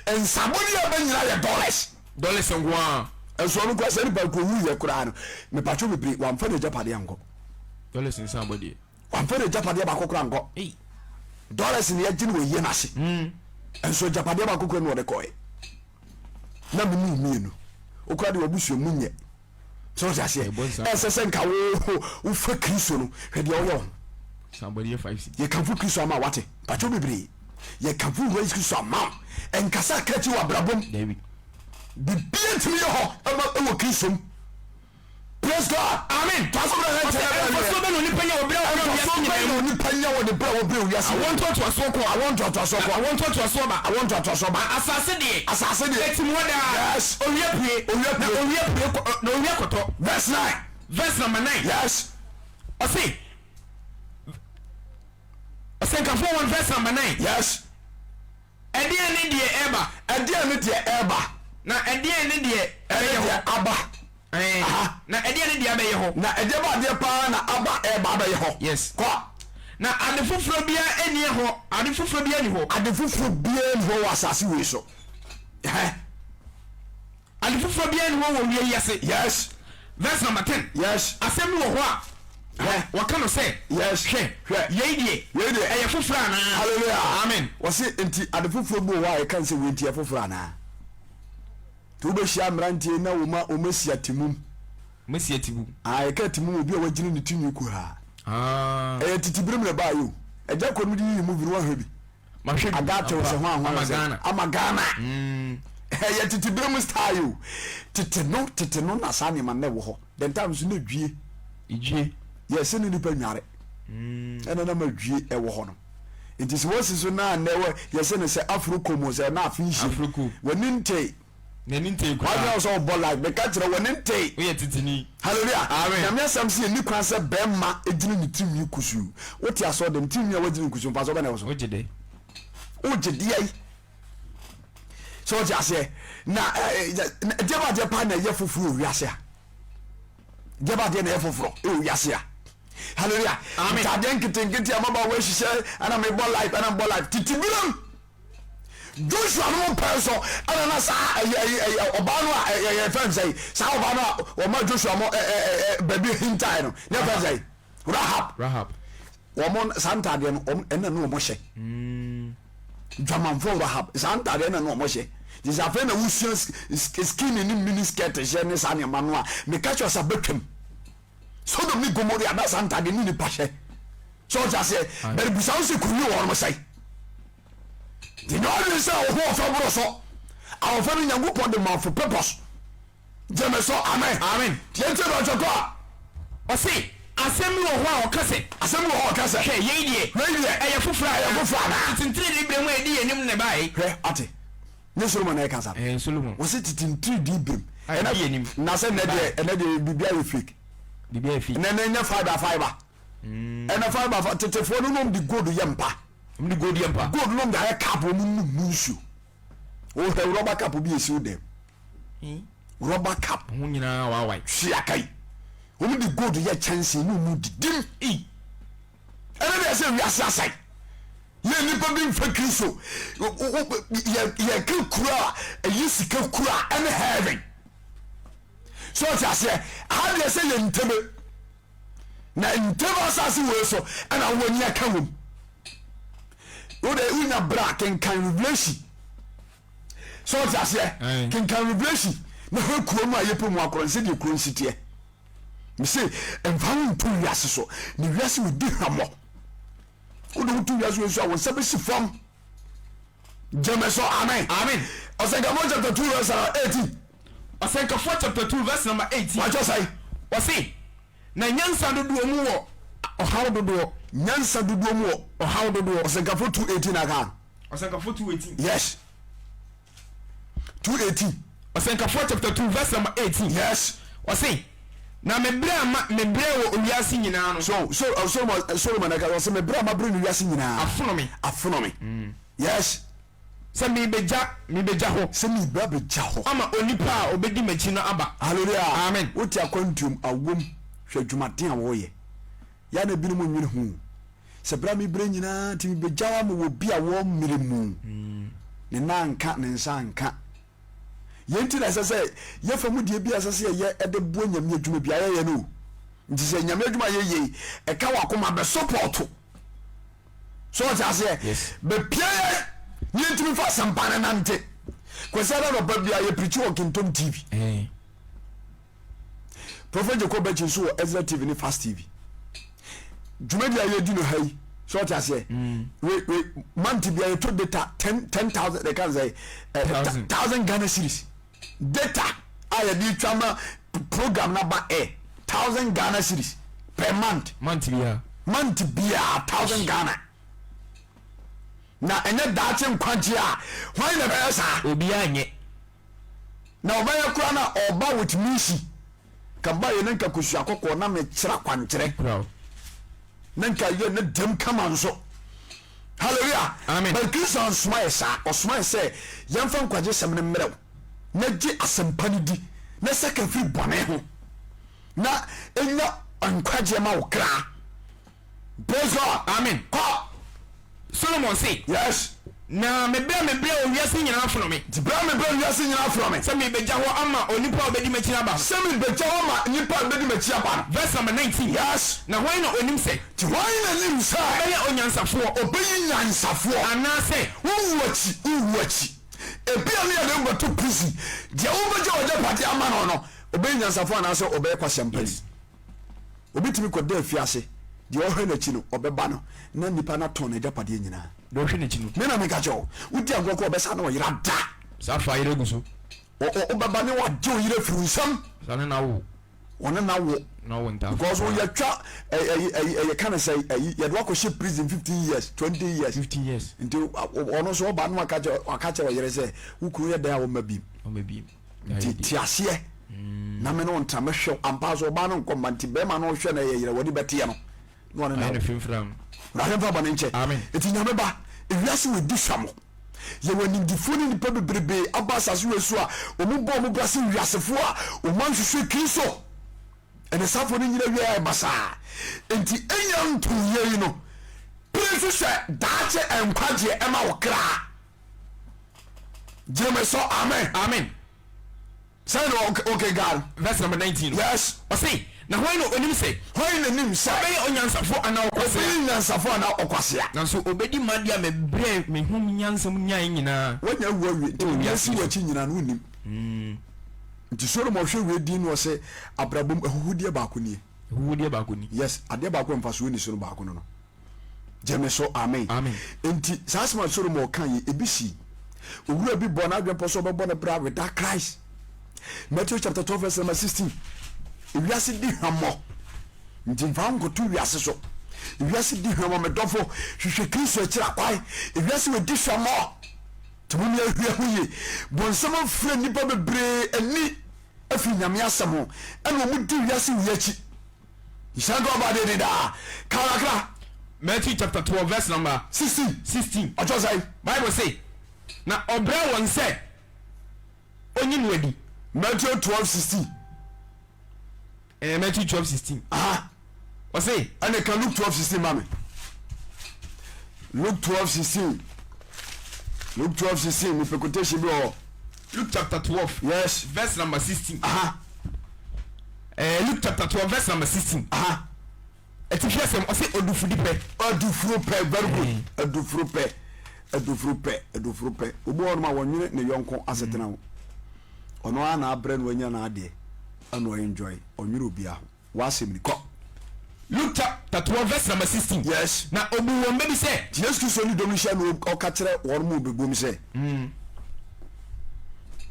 a nsabɔdeɛ a ɛbɛ nyinaa yɛ dollars. Dollars nko ara. Nso ɔno koraa saa nipa kɔ wu yɛ koraa no mepatwo bebree wamfa n'agyapadeɛ ankɔ. Dollars nsa abɔdeɛ. Wamfa n'agyapadeɛ baako koraa ankɔ. Dollars na yɛgye no wɔ yie n'ase. Nso agyapadeɛ baako koraa na ɔde kɔɛ. Na me mu mmienu. Okura deɛ wabusua mu nyɛ. Sɛ ɔte aseɛ. Ɛsɛ sɛ nka wo wofa Kristo no hwɛ deɛ ɔyɛ ho. Yɛkamfo Kristo ama wate. Patwo bebree. Yɛkamfo Wura Yesu Kristo ama wo. Ɛnkasa ka akyi wɔ abrabɔ mu. Bibia ntumi yɛ hɔ ɛma ɛwɔ Kristo mu. Praise God. Amen. Toa so bra hɛn kyɛn bra Mfasoɔ bɛ na onipa nya wɔ berɛ a ɔbrɛ wiase Mfasoɔ bɛ na onipa nya wɔ ne berɛ a wɔbrɛ wiase. Awoɔ ntoatoasoɔ kɔ. Awoɔ ntoatoasoɔ kɔ. Awoɔ ntoatoasoɔ ba. Awoɔ ntoatoasoɔ ba. Na asase deɛ. Asase deɛ. Ɛtim hɔ daa. Yes. Owia pue. Owia pue. Na owia pue kɔ na owia kɔtɔ. Verse 9. Verse number 9. Yes. Ɔse. Ɔsɛnkafoɔ 1 verse number 9. Yes. Ɛdeɛn ne deɛ ɛreba? Ɛdeɛn ne deɛ ɛreba? Na ɛdeɛn ne deɛ ɛbɛyɛ hɔ? Ɛne deɛ aba. Aha. Na ɛdeɛn ne deɛ abɛyɛ hɔ? Na ɛdeɛ ba adeɛ paa na aba ɛreba abɛyɛ hɔ. Yes. Kɔ. Na ade foforɔ biara nni hɔ, ade foforɔ biara nni hɔ. Ade foforɔ biara nni hɔ wɔ asase wei so. Ɛhɛ. Ade foforɔ biara nni hɔ wɔ wie yi ase. Yes. Verse number 10. Yes. Asɛm bi wɔ hɔ a wɔka no sɛ. Yes. Hwɛ. Hwɛ. Yei deɛ. Yei deɛ. Ɛyɛ foforɔ anaa? Hallelujah. Amen. Wɔsi nti ade foforɔ bi wɔ hɔ a yɛka sɛ wei nti yɛ foforɔ anaa? Nti wobɛhyia mmeranteɛ na wɔma wɔasi atimum. Wɔasi atimum. Ah, yɛka atimum obi a wagyina ne ti nwi kuhaa. Ah. Ɛyɛ tete birim na ɛbaayɛ o. Ɛgya kɔ no de yiyi movie no wahwɛ bi. Mahwɛ bi. Agate wo sɛ ho ahoa Ama Ghana. Ama Ghana. Ɛyɛ tete birim style o. Tete no tete no na saa nneɛma na ɛwɔ hɔ. The time nso na edwie. Edwie. Yɛ sɛ ne nipa nware. Ɛna na ma dwie ɛwɔ hɔ no. Nti sɛ wɔsi so na nɛ wɔ yɛsɛ no sɛ afro kom sɛ na afe nhyia. Afro kom. W'ani ntee. N'ani ntee koraa. W'adwene sɛ ɔbɔ life meka kyerɛ w'ani ntee. Woyɛ teteni. Hallelujah. Amen. Nyame asɛm sɛ yɛnni kwan sɛ bɛrima gyina ne tirinwi kusuu. Wote asɔre dɛm tirinwi a wagyina kusuu mfasoɔ bɛn na ɛwɔ so? Wogye dɛ. Wogye deɛ yi. Sɛ wote aseɛ na ɛdeɛ ba adeɛ paa na ɛyɛ foforɔ wɔ wiase a. Deɛ ba adeɛ na ɛyɛ foforɔ wɔ wiase a. Hallelujah. Amen. Ntadeɛ nketenkete a mmabaawa hyehyɛ ɛna mebɔ life ɛna mebɔ life tete binom. Joshua no mo pɛn so ɛna na saa ɛyɛ ɛyɛ ɛyɛ ɔbaa no a ɛyɛ ɛyɛ fɛn sɛ saa ɔbaa no a wɔma Joshua mo ɛ ɛ ɛ baabi hintae no ne fɛn sɛ Rahab. Rahab. Wɔn saa ntaadeɛ no wɔn ɛna ne wɔn hyɛ. Dwamanfo Rahab saa ntaadeɛ ɛna ne wɔn hyɛ. Te sɛ afei na wosua skinny ne mini skirt hyɛ ne saa nneɛma no a meka kyerɛ sɛ abɛtwam. Sodom ne Gomorrah na saa ntaadeɛ ne nipa hyɛ. Sɛ ɔte aseɛ bɛrɛ busa wo sɛ kɔwie wɔn mo sɛe. Nti nyɛ ɔdwen sɛ wo ho ɔfɛ boro so. Ahoɔfɛ no Nyankopɔn de ma for purpose. Gyeme so amen. Amen. Tie ntie bɛtwɛ kɔ a. Ɔse asɛm bi wɔ hɔ a ɔka sɛ. Asɛm bi wɔ hɔ a ɔka sɛ. Hwɛ yei deɛ. Wei deɛ. Ɛyɛ foforɔ anaa? Ɛyɛ foforɔ anaa? Tete ntiridii berɛ mu a ɛdi yɛn anim na ɛbaeɛ. Hwɛ ate. Nye Solomon na ɛka sa. Ɛɛ Solomon. Wɔse tete ntiridii berɛ mu. A ɛdi yɛn anim. Na sɛ nnɛ deɛ ɛnɛ deɛ biribi ayɛ fake. Biribi ayɛ fake. Nnɛ nnɛ nyɛ fiber fiber. Ɛnɛ fiber tetefoɔ no nom de gold yɛ mpa. Wɔn de gold yɛ mpa. Gold nom de ayɛ cup wɔn num mu nsuo. Wohwɛ rubber cup bi esi wo dɛm. Rubber cup. Ho nyinaa waawae. Hwɛ aka yi. Wɔn de gold yɛ kyɛnsee ne wɔn didim. Ɛnɛ deɛ sɛ wiase asɛe. Yɛ nnipa bi nfa Kristo. Yɛ yɛ ka kuro a ɛyɛ sika kuro a ɛne heaven. So ɔte aseɛ? Aha deɛ sɛ yɛ ntɛmɛ. Na ntɛm asase wei so ɛna wowɔ ni aka wom. Wode wonya bra kenkan Revelation. So ɔte aseɛ? Kenkan Revelation na hwɛ kuro no a yɛpɛ mu akorɔ no sɛdeɛ kuro no si teɛ. Mese mfa wo nto wiase so na wiase wɔ di hwammɔ. Wode wo to wiase wei so a wo nsa bɛsi fam. Gyeme so amen. Amen. Ɔsɛnkafoɔ chapter 2 verse number 18. Ɔsɛnkafoɔ chapter 2 verse number 18. Wakyɛ sɛn? Ɔse, na nyansa dodoɔ mu wɔ ɔhaw dodoɔ. Nyansa dodoɔ mu wɔ ɔhaw dodoɔ. Ɔsɛnkafoɔ 2:18 aka. Ɔsɛnkafoɔ 2:18. Yes. 2:18. Ɔsɛnkafoɔ chapter 2 verse number 18. Yes. Ɔse, na me brɛ a ma me brɛ wɔ owiase nyinaa no. So so uh, Solomon uh, Solomon ɛka ɔse me brɛ a ma brɛ no wiase nyinaa. Afono me. Afono me. Mm. Yes. Sɛ merebɛgya merebɛgya hɔ. Sɛ mereba abɛgya hɔ. Ama onipa a ɔbɛdi m'akyi no aba. Hallelujah. Amen. Wote akwantuom, awom, hwɛ adwumaden a wɔreyɛ. Yɛ a na ebinom nnwene ho. Sɛ berɛ a mebrɛ nyinaa nti mebɛgya hɔ ama obi a wɔmmere mu. Ne nan anka, ne nsa anka. Yei nti na ɛsɛ sɛ yɛfa mu deɛ bi a ɛsɛ sɛ yɛyɛ de boa Nyame adwuma bi a yɛyɛ no o. Nti sɛ Nyame adwuma a yɛyɛ yi, ɛka w'akoma bɛsopɔɔto. So ɔte aseɛ? Yes. Bɛpia yɛn ne yɛntumi fa asɛmpa no nante. Kwasi ada nɔpa bia yɛ pirikyi wɔ Kintom TV. Eh. Prophet Jacob Bɛkyi nso wɔ Ezra TV ne Fast TV. Dwumadi a yɛdi no ha yi, so ɔte aseɛ? Mm. We we month bia yɛtɔ data 10,000 ɛka sɛ 1,000 Ghana cedis. Data a yɛde twa ma program na ba air 1,000 Ghana cedis per month. Month bia. Month bia 1,000 Ghana. Na ɛnyɛ daakye nkwagye a hwan na ɛbɛyɛ saa? Obiara nyɛ. Na ɔbɛyɛ koraa na ɔba with misi. Ka ba yɛ na nka kosua kɔkɔɔ na mekyerɛ akwankyerɛ. Na nka yɛ ne dɛm kama nso. Hallelujah. Amen. But Kristo ansoma yɛ saa. Ɔsoma yɛ sɛ yɛmfa nkwagye sɛm no mmerɛw na gye asɛmpa no di na saka firi bɔne ho na ɛnya nkwagyeɛ ma wo kra. Praise God. Amen. Kɔ. Solomon se. Yes. Na me brɛ me brɛ wɔ wiase nyinaa fono me. Nti brɛ me brɛ wiase nyinaa fono me. Sɛ mebɛgya hɔ ama onipa a ɔbɛdi m'akyi aba. Sɛ mebɛgya hɔ ama nipa a ɔbɛdi m'akyi aba no. Verse number 19. Yes. Na hwan na onim sɛ. Nti hwan na nim sɛ. Ɔbɛyɛ onyansafoɔ. Ɔbɛyi nyansafoɔ. Anaasɛ. Wowu akyi, wowu akyi. Ebia ne yɛde wo bɛto prison. Deɛ wobɛgya w'agyapadeɛ ama no no, ɔbɛyɛ nyansafoɔ anaasɛ ɔbɛyɛ kwasiampani. Yes. Obi tumi kɔda afiase, deɛ ɔhwɛ n'akyi no, ɔbɛba no, na nipa no atɔn n'agyapadeɛ nyinaa. Deɛ ɔhwɛ n'akyi no. Me na meka kyerɛ wo, wodi agorɔ kɔ ɔbɛsa na ɔyera da. Saa fa yerɛ gu so. Wobɛba ne wagye wo yerɛ firi wo nsam. Saa ne na wo. Ɔne na wo. Na wo nta. Because wo yɛtwa ɛyi ɛyi ɛyɛ ka ne sɛ ɛyi yɛde wakɔhyɛ prison 15 years 20 years. 15 years. Nti ɔno nso ɔba no waka kyerɛ waka kyerɛ ɔyere sɛ wo kunu yɛ dɛn a ɔmma biem. Ɔmma biem. Nti te aseɛ na me ne wo ntena mɛhwɛ wo ampa so ɔbaa no nkɔ mma nti bɛrima no hwɛ na ɛyɛ yerɛ wɔde bɛteɛ no na ɔne na wurade mfa bɔne nkyɛ nti nyame ba ewiase wɔ di hwɛ mo yɛwɔ animdifoɔ ne nnipa bebrebe aba asase wɔ so a wɔn bɔ wɔn bra sɛ wiasefoɔ a wɔn anhwehwɛ Kristo ɛna safoɔ no nyina wie ayɛ basaa nti ɛnya nto yei no pere hwehwɛ daakye nkwagyeɛ ɛma wo kra. Gyeme so amen. Amen. Sɛn na wokenkan? Verse number 19. Yes. Ɔse, na hwan na onim sɛ. Hwan na nim sɛ. Ɔbɛyɛ onyansafo anaa ɔkwasea. Ɔbɛyɛ nyansafo anaa ɔkwasea. Nanso obedi m'ade a mebrɛɛ me ho nyansa mu nyae nyinaa. Wanya awu awie nti deɛ asi w'akyi nyinaa no wonnim. Nti Solomon hwɛ wei din no ɔse abrabɔ mu ahuhudeɛ baako nie. Ahuhudeɛ baako ni. Yes, adeɛ baako a mfasoɔ nni so no baako no no. Gyeme so amen. Amen. Enti saa asɛm a Solomon ka yi, ebi sii. Owura bi bɔɔ n'adwene pɔ sɛ ɔbɛbɔ ne bra without Christ. Matthew chapter 12 verse number 16. Ewiase di hwammɔ. Nti mfa wo nkoto wiase so. Ewiase di hwammɔ, me dɔfo. Hwehwɛ Kristo akyiri akwan. Ewiase wɔ di hwammɔ. Nti mo mmea hwɛ ho yie. Bonsam afira nnipa bebree ani afiri Nyame asɛm ho, ɛna wɔn di wiase wei akyi. Nhyira nka ɔba deɛ di daa. Ka kakra. Matthew chapter 12 verse number 16. 16. Ɔkyerɛ sɛn? Bible se, na ɔbrɛ wɔn sɛ onyi no adi. Matthew 12 16. Eh, Matthew 12 16. Aha. Ɔse. Ɛne ka Luke 12 16 ma me. Luke 12 16. Luke 12 16 mepɛ quotation bi wɔ hɔ. Luke chapter 12. Yes. Verse number 16. Aha. Eh, Luke chapter 12 verse number 16. Aha. Atifi asɛm, ɔse odufudi pɛ. Adufuro pɛ, very good. Adufuro pɛ, adufuro pɛ, adufuro pɛ. Obi wɔ hɔnom a wɔnwene ne yɔnko asetena ho. Ɔno ara na abrɛ na wanya n'adeɛ ɛna ɔenjoy. Ɔnwene obiara ho. W'asɛm ni. Kɔ. Luke chapter 12 verse number 16. Yes. Na obuu wɔn bɛ bi sɛ. Nti Yesu Kristo ne dɔm no hyia na ɔka kyerɛ wɔn ma wɔbɛbom sɛ,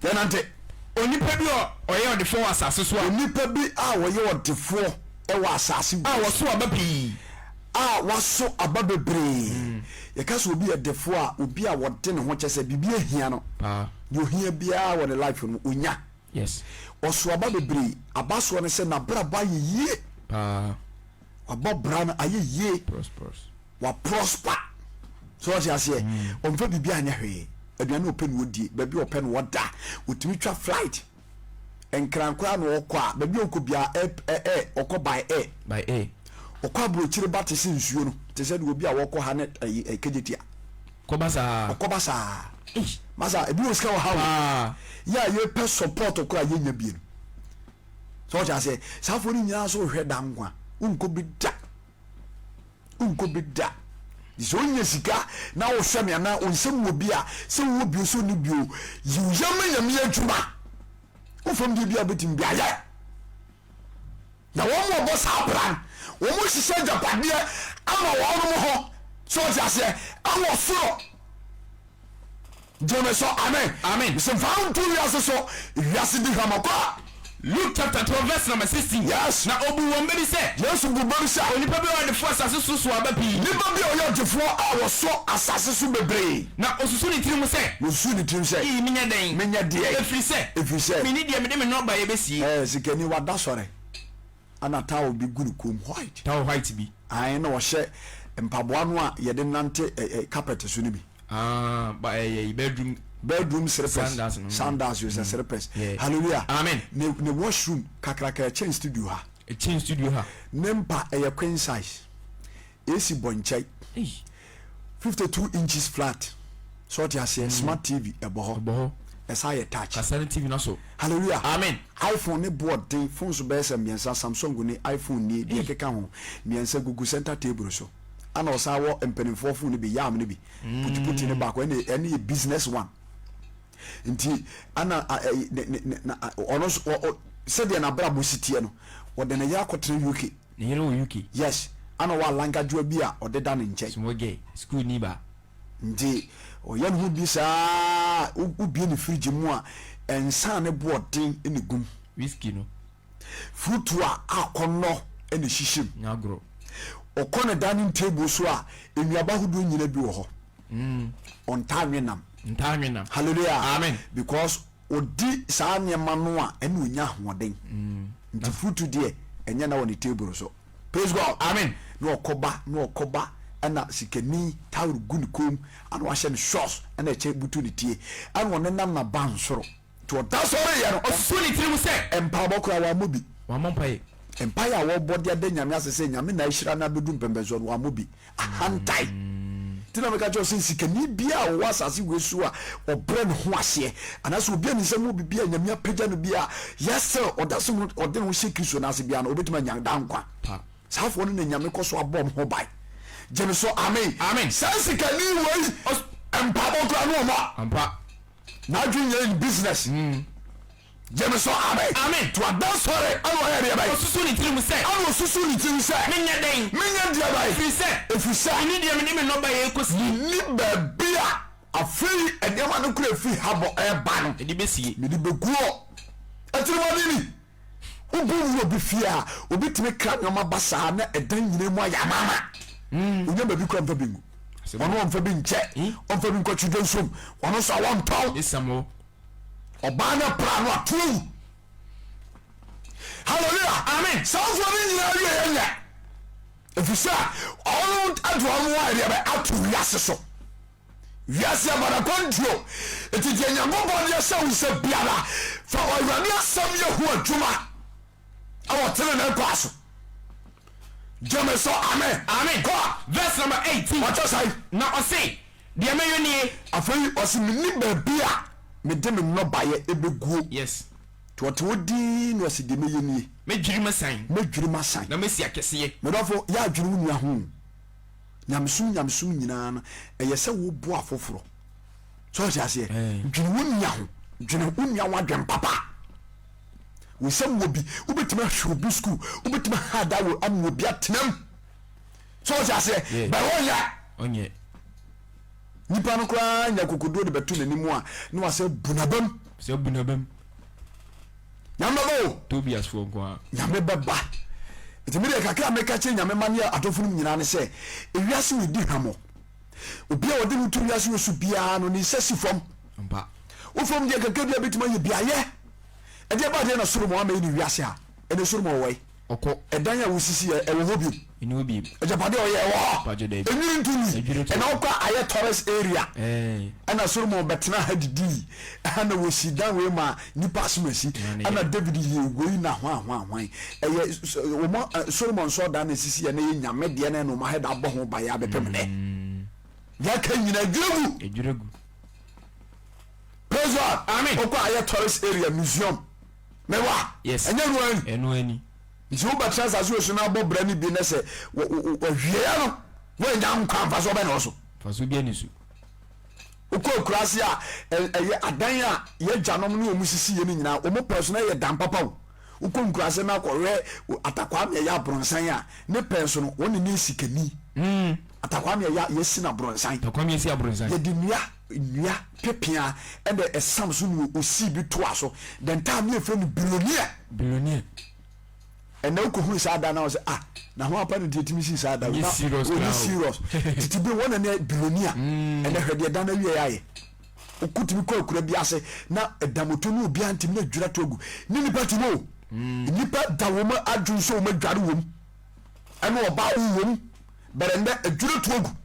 Yɛnante. Onipa bi a ɔyɛ ɔdefoɔ wɔ asase so a. Onipa bi a ɔyɛ ɔdefoɔ wɔ asase wei so. A wɔso aba pii. A waso aba bebree. Yɛka sɛ obi yɛ defoɔ a, obi a ɔde ne ho kyɛ sɛ biribi ahia no. Deɛ ohia biara wɔ ne life no onya. Yes. Ɔso aba bebree. Aba soɔ ne sɛ n'abrabɔ ayɛ yie. Paa. Wabɔ bra no ayɛ yie. Prosperous. Wa prosper. So ɔte aseɛ. Ɔmfa biribi anyɛ hwee. Aduane a ɔpɛ na ɔdie. Baabi a ɔpɛ na ɔda. Ɔtumi twa flight. Nkran koraa na ɔkɔ a, baabi a ɔkɔ biara air, air, ɔkɔ by air. By air. Ɔkɔ aburokyire ba te sɛ nsuo no, te sɛ deɛ obi a wɔkɔ ha ne ɛyi ɛ Kejetia. Kɔba saa. Ɔkɔba saa. Eish. Masa, ebi wɔ sika wɔ ha o. Paa. Yɛ a yɛpɛ support koraa yɛnya bie no. Sɛ ɔte aseɛ, saa afoɔ no nyinaa nso hwɛ da nkwa. Wonkɔ bi da. Wonkɔ bi da. Sɛ wonya sika na wohwɛ me anaa wo nsam wɔ bi a, sɛ wowɔ bio sɛ wonni bio, yi wo yam ma Nyame adwuma. Wo fam deɛ bi a wobɛtumi bi ayɛ. Na wɔn a wɔbɔ saa bra no, wɔhyehyɛ agyapadeɛ ama wɔn ho. So ɔte aseɛ? Ɛwɔ soro. Gyeme so amen. Amen. Mese mfa wo nto wiase so, wiase di hwamɔ kɔ. Luke chapter 12 verse number 16. Yes. Na obu wɔn bɛ bi sɛ. Yesu bu bɛ bi sɛ. Onipa bi a ɔyɛ ɔdefoɔ asase so sow aba pii. Nipa bi a ɔyɛ ɔdefoɔ a ɔso asase so bebree. Na osusu ne tirim sɛ. Na osusu ne tirim sɛ. Ii, menyɛ dɛn? Menyɛ deɛn? Ɛfiri sɛ. Ɛfiri sɛ. Menni deɛ mede me nnɔbaeɛ bɛsie. Ɛɛ, sikani, wada sɔre. Ɛna towel bi gu ne kɔn mu, white. Towel white bi. Ae, na ɔhyɛ mpaboa no a yɛde nante ɛ ɛ carpet so no bi. Ah, ba ɛyɛ yi bedroom. Bedroom slippers. Sandals no. Sandals yɛ sɛ slippers. Yeah. Hallelujah. Amen. Ne ne washroom kakraka ɛkyɛn studio ha. Ɛkyɛn studio ha. Ne mpa ɛyɛ queen size. AC bɔ nkyɛn. Ei. 52 inches flat. So ɔte aseɛ smart TV ɛbɔ hɔ. Ɛbɔ hɔ. Ɛsan yɛ touch. Kasa ne TV no so. Hallelujah. Amen. iPhone ne boɔ den phones bɛyɛ sɛ mmiɛnsa Samsung ni iPhone nie deɛ ɛkeka ho mmiɛnsa gugu center table so. Ana ɔsan wɔ mpanimfoɔ phone no bi yam no bi putiputi no baako ɛne ɛne yɛ business one. Nti ana ne ne na ɔno nso sɛdeɛ n'abrabɔ si teɛ no ɔde ne yere akɔtena UK. Ne yere wɔ UK. Yes, ana ɔwɔ alangadwoa bi a ɔde da ne nkyɛn. Small girl, school ni ba. Nti ɔyɛ ne ho bi saa, wobue ne fridge mu a, nsa ne boɔden na egu mu. Whiskey no. Fruit a akɔnnɔ na ɛhyehyɛ mu. Nyɛ agorɔ. Ɔkɔ ne dining table so a, nnuaba ahodoɔ nyina bi wɔ hɔ. Ɔntaa nwe nam. Ntaa nwe nam. Hallelujah. Amen. Because ɔdi saa nneɛma no a, ɛna ɔnya ahoɔden. Nti fruit deɛ, ɛnyɛ na wɔ ne table so. Praise God. Amen. Na ɔkɔba, na ɔkɔba, ɛna sikani towel gu ne kɔn mu, ɛna wahyɛ no shorts, ɛna ɛkyɛ butu ne tie, ɛna ɔnenam n'abansoro. Nti ɔda sɔreeɛ no, Ɔsusuu ne tirim sɛ. Mpaebɔ koraa wammɔ bi. Wammɔ mpaeɛ. Mpaeɛ a wɔbɔ de ada Nyame ase sɛ Nyame na ahyira no abɛdu mpɛmpɛnsoɔ no, wammɔ bi. Ahantan. Nti na meka kyerɛ wo sɛ sikani biara a ɔwɔ asase wei so a ɔbrɛ ne ho aseɛ, anaasɛ obi a ne nsam wɔ biribi a Nyame apagya no bi a, yet still ɔda so ɔde ne ho hyɛ Kristo nan ase biara no, ɔbɛtumi anya daa nkwa. Pa. Saa afoɔ no na Nyame kɔ so abɔ wɔn ho ban. Gye me so, amen. Amen. Saa sikani wei, mpaebɔ koraa no ɔmmɔ. Ampa. N'adwene nyɛ in business. Gyeme so amen. Amen. To ada sɔre ɛna ɔyɛ deɛ bɛn. Osusu ne tirim sɛ. Ɛna osusu ne tirim sɛ. Menyɛ dɛn. Menyɛ deɛ bɛn. Ɛfiri sɛ. Ɛfiri sɛ. Menni deɛ mede me nnɔbaeɛ rekɔsie. Menni baabi a afei nneɛma no kura firi ha bɔ ɛreba no. Mede bɛsie. Mede bɛguɔ. Atirimuɔden ni. Wobɔ wura obi fie a, obi tumi kra nneɛma ba saa na ɛdan nyinaa mu ayɛ amaama. Onya baabi kura mfa bi ngu. Ɔno ɔmfa bi nkyɛ, ɔmfa bi nkɔ children's home, ɔno nso a wɔntɔn. Ɔbaa no pra no ato awu. Hallelujah. Amen. Saa mfoɔ no nyinaa wie yɛ nyɛ. Ɛfiri sɛ ɔno de ɔno ayɛ deɛ bɛ ato wiase so. Wiase aba no akwantuo. Enti deɛ Nyankopɔn de ahyɛ wo nsa biara, fa Awurade asɛm yɛ ho adwuma ɛwɔ tenenee kwan so. Gyeme so amen. Amen. Kɔ. Verse number 18. Ɔkyɛ sɛn? Na ɔse, deɛ mɛyɔ nie. Afei ɔse, menni baabi a mede me nnɔbaeɛ ɛbɛguo. Yes. Nti ɔte hɔ dinn na ɔse, Deɛ mɛyɛ nie. Mɛdwiri masan. Mɛdwiri masan. Na masi akɛseɛ. Me dɔfo, yɛ adwene wo nua ho o. Nyamesom nyamesom nyinaa no, ɛyɛ sɛ woboa afoforɔ. So ɔte aseɛ? Dwene wo nua ho. Dwene wo nua ho adwene papa. Wo nsam wɔ bi, wobɛtumi ahwɛ obi sukuu, wobɛtumi aha da wɔ ama obi atenam. So ɔte aseɛ? Bɛrɛ ɔnyɛ. Ɔnyɛ. Nipa no koraa nya kokoduo de bɛto n'anim a, na wasɛ bu n'abam. Sɛ bu n'abam. Nyame bɛba o. Tobias foɔ nko ara. Nyame bɛba. Nti me deɛ kakra a meka kyerɛ Nyame ma ne adɔfo nom nyinaa ne sɛ, ewiase wei di hwammɔ. Obi a ɔde ne ho to wiase wei so biara no, ne nsa si fam. Ampa. Wo fam deɛ kakra bi a bɛtumi ayɛ bi ayɛ. Ɛdeɛ ba deɛ na Solomon ama yi ne wiase a, ɛne Solomon wɔ yi. Ɔkɔ. Ɛdan a wosisi yɛ, ɛwɔ hɔ bio? Ɛni hɔ bio. Agyapadeɛ a ɔyɛ, ɛwɔ hɔ? Mpakyɛ daabi. Ɛnwiri nto nwi. Ɛdwiri to. Ɛna wokɔ a, ayɛ tourist area. Ɛɛ. Ɛna Solomon bɛtena ha didii. Ɛha na wɔsi dan wei ma nnipa asomasi. Ɛna ne Ɛna yɛ. David yɛ wei na hwan hwan hwan. Ɛyɛ wɔn Solomon nsɔɔdan na esisi yɛ na ɛyɛ nyame deɛ na ɛna wɔn ahɛ da abɔ ho ban abɛpem nnɛ. Deɛ aka nyinaa ɛdwiri gu. Ɛdwiri gu. Praise God. Amen. Wokɔ a ayɛ tourist area museum. Mewa. Yes. Ɛnyɛ no ani. Ɛno ani. Nti wobɛtena asase wɔ so na abɔ bra no bi na sɛ wɔwieɛ no woanya nkwa mfasoɔ bɛ na wɔ so. Mfasoɔ bi ani so. Wokɔ akuraase a ɛyɛ adan a yɛagyanom ne wɔn sisi yɛ no nyinaa wɔn pɛn so na ɛyɛ dan papa o. Wokɔ nkuraase na akɔhwɛ Atakwame ɛyɛ abrɔnsan a ne pɛn so no wɔn ne ne sikani. Mm. Atakwame ɛyɛ yɛsi no abrɔnsan. Atakwame yɛsi abrɔnsan. Yɛde nnua nnua pepea ɛna ɛsam so na osii bi toa so. The time ne yɛfrɛ no billionaire. Billionaire. Ɛnna wokɔhunu saa da no a sɛ ah na ho apa no nti ɛtumi sii saa da na ɔnyɛ serious tete bi wɔn na ne billionaire mm. ɛnna hwɛ deɛ da no awie ayɛ wokɔtumi kɔ akura bi ase na ɛdamoto ne obiara ntumi na dwira to agu ne nipa tumi o mm. nipa da wɔn adwene sɛ wɔn adware wɔm ɛne ɔbaa wo wɔm bɛrɛ ndɛ adwira to agu.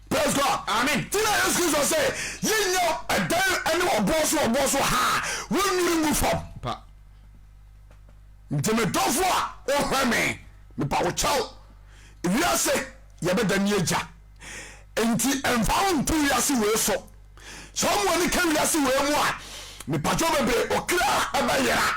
Praise God. Amen. Ti na Yesu Kristo sɛ yɛnyɛ ɛdan ɛne ɔboɔ so ɔboɔ so ha a wɔnnwiri ngu fam. Pa. Nti me dɔfo a wohwɛ me, mepa wo kyɛw. Wiase yɛbɛda ne agya. Nti ɛmfa wo nto wiase wei so. Sɛ ɔmo ani ka wiase wei mu a, mepa kyɛw bebree, ɔkra ɛbɛyera.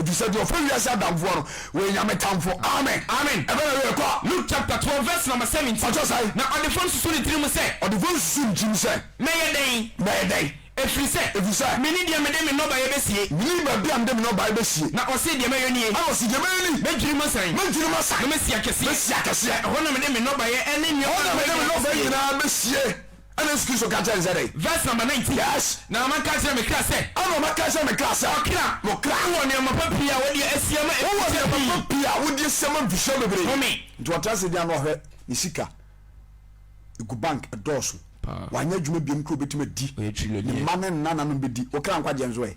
Efisɛ deɛ ɔfa wiase adamfoɔ no, wɔyɛ Nyame tamfo. Amen. Amen. Ɛbɛ na wei kɔ. Luke chapter 12 verse number 17. Ɔkyɛ sɛn? Na ɔdefoɔ no susu ne tirim sɛ. Ɔdefoɔ no susu ne tirim sɛ. Mɛyɛ dɛn? Mɛyɛ dɛn? Ɛfiri sɛ. Ɛfiri sɛ. Menni deɛ mede me nnɔbaeɛ bɛsie. Menni baabi a mede me nnɔbaeɛ bɛsie. Na ɔse, Deɛ mɛyɛ nie. Ɛna ɔse, Deɛ mɛyɛ ni. Mɛdwiri m'asan. Mɛdwiri m'asan. Na masi akɛseɛ. Mɛsi akɛseɛ. Ɛhɔ na mede me nnɔbaeɛ ne nneɛma Ɛhɔ na mede me nnɔbaeɛ nyinaa bɛsie. Ɛna Yesu Kristo ka kyerɛɛ no sɛ dɛn? Verse number 19. Yes. Na ɔma ka kyerɛ me kra sɛ. Ɛna ɔma ka kyerɛ me kra sɛ. Ɔkra. Ɔkra. Wowɔ nneɛma pa pii a wode asie ama Wowɔ mfirihyia nneɛma pii. pa pii a wode asie ama mfirihyia bebree. Home. Nti ɔtra ase deɛ na ɔhwɛ ne sika egu bank ɛdɔɔso. Paa. Wanyɛ adwuma biom kura obetumi adi. Ɔyɛ Ne trillionaire. mma ne nananom bɛdi. Ɔkra nkwagyeɛ nso ɛ.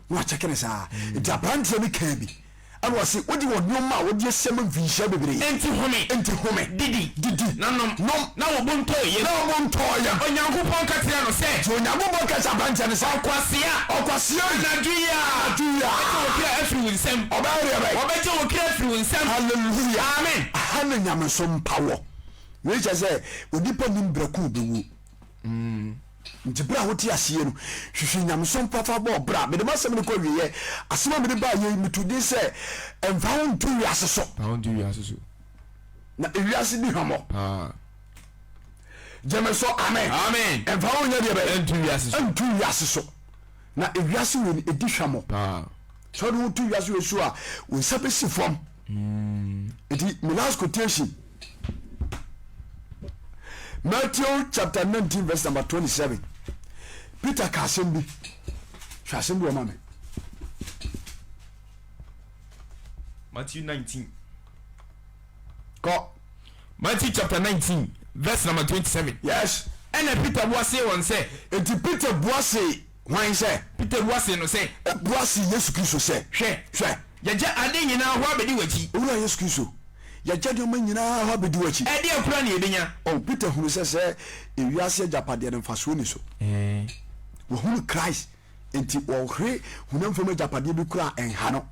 Na wakyɛke ne saa. Nti aberanteɛ no kaa bi. Ɛna ɔse, wode wɔ nnoɔma a wode asie ama mfinhyia bebree. Enti home. Enti home. Didi. Didi. Na nom. Nom. Na wo bo ntɔ wo yam. Na wo bo ntɔ wo yam. Onyankopɔn ka kyerɛɛ no sɛ. Nti Onyankopɔn ka kyerɛɛ aberanteɛ no sɛ. Ɔkwasea. Ɔkwasea yi. Anadwo yi ara. Anadwo yi ara. Wɔbɛgye wo kra afiri wo nsam. Ɔbɛyɛ deɛ bɛn? Wɔbɛgye wo kra afiri wo nsam. Hallelujah. Amen. Aha na nyamesom pa wɔ. Wei kyerɛ sɛ onipa nim berɛ ko ɔbɛwuo. Nti berɛ a wote aseɛ no, hwehwɛ nyamesom pa fa bɔ bra. Mede m'asɛm no kɔ awieɛ. Asɛm a mede baeɛ yi, meto din sɛ, Mfa wo nto wiase so. Mfa wo nto wiase so. Na ewiase di hwammɔ. Paa. Gye me so, amen. Amen. Mfa wo nyɛ deɛ bɛyɛ. Nto wiase so. Nto wiase so. Na ewiase wei no, ɛdi hwammɔ. Paa. Sɛ wode wo to wiase wei so a, wo nsa bɛsi fam. Nti, me last quotation. Matthew chapter 19 verse number 27. Peter ka asɛm bi. Hwɛ asɛm bi wɔ ma me. Matthew 19. Kɔ. Matthew chapter 19 verse number 27. Yes. Ɛna Peter bua see wɔn sɛ. Enti Peter bua see hwan sɛ? Peter bua see no sɛ. Bua see Yesu Kristo sɛ. Hwɛ. Hwɛ. Yɛagya ade nyinaa hɔ abɛdi w'akyi. Owura Yesu Kristo, yɛagya nneɛma nyinaa hɔ abɛdi w'akyi. Ɛdeɛn koraa na yɛbɛnya? Oh, Peter hunu sɛ sɛ ewiase agyapadeɛ no mfasoɔ nni so. Wahunu Christ, enti ɔhwere honam fam agyapadeɛ bi koraa a ɛnha no.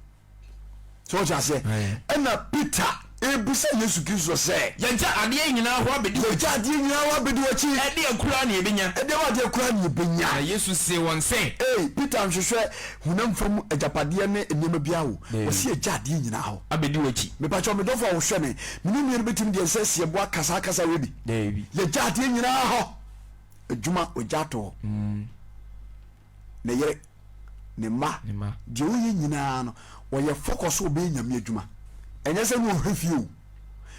So ɔte aseɛ? Ɛna Peter Ebisa Yesu Kristo sɛ. Yɛagya adeɛ nyinaa hɔ abɛdi w'akyi. Yɛagya adeɛ nyinaa hɔ abɛdi w'akyi. Ɛdeɛn koraa na yɛbɛnya? Ɛdeɛn adeɛ koraa na yɛbɛnya? Na Yesu see wɔn sɛ. Ei, Peter nhwehwɛ honam fam agyapadeɛ ne nneɛma biara o. Ɔse yɛagya adeɛ nyinaa hɔ. Abɛdi w'akyi. Mepakyɛw, me dɔfo a wohwɛ me, me ne mmienu bɛtumi de yɛn nsa asi ɛbo aka saa kasa wei bi? Daabi. Yɛagya adeɛ nyinaa hɔ. Adwuma, wagya ato hɔ. Ne yere, ne mma, deɛ ɔyɛ nyinaa no, ɔyɛ focus sɛ ɔbɛyɛ Nyame adwuma. Ɛnyɛ sɛ ne ɔhwɛ fie o,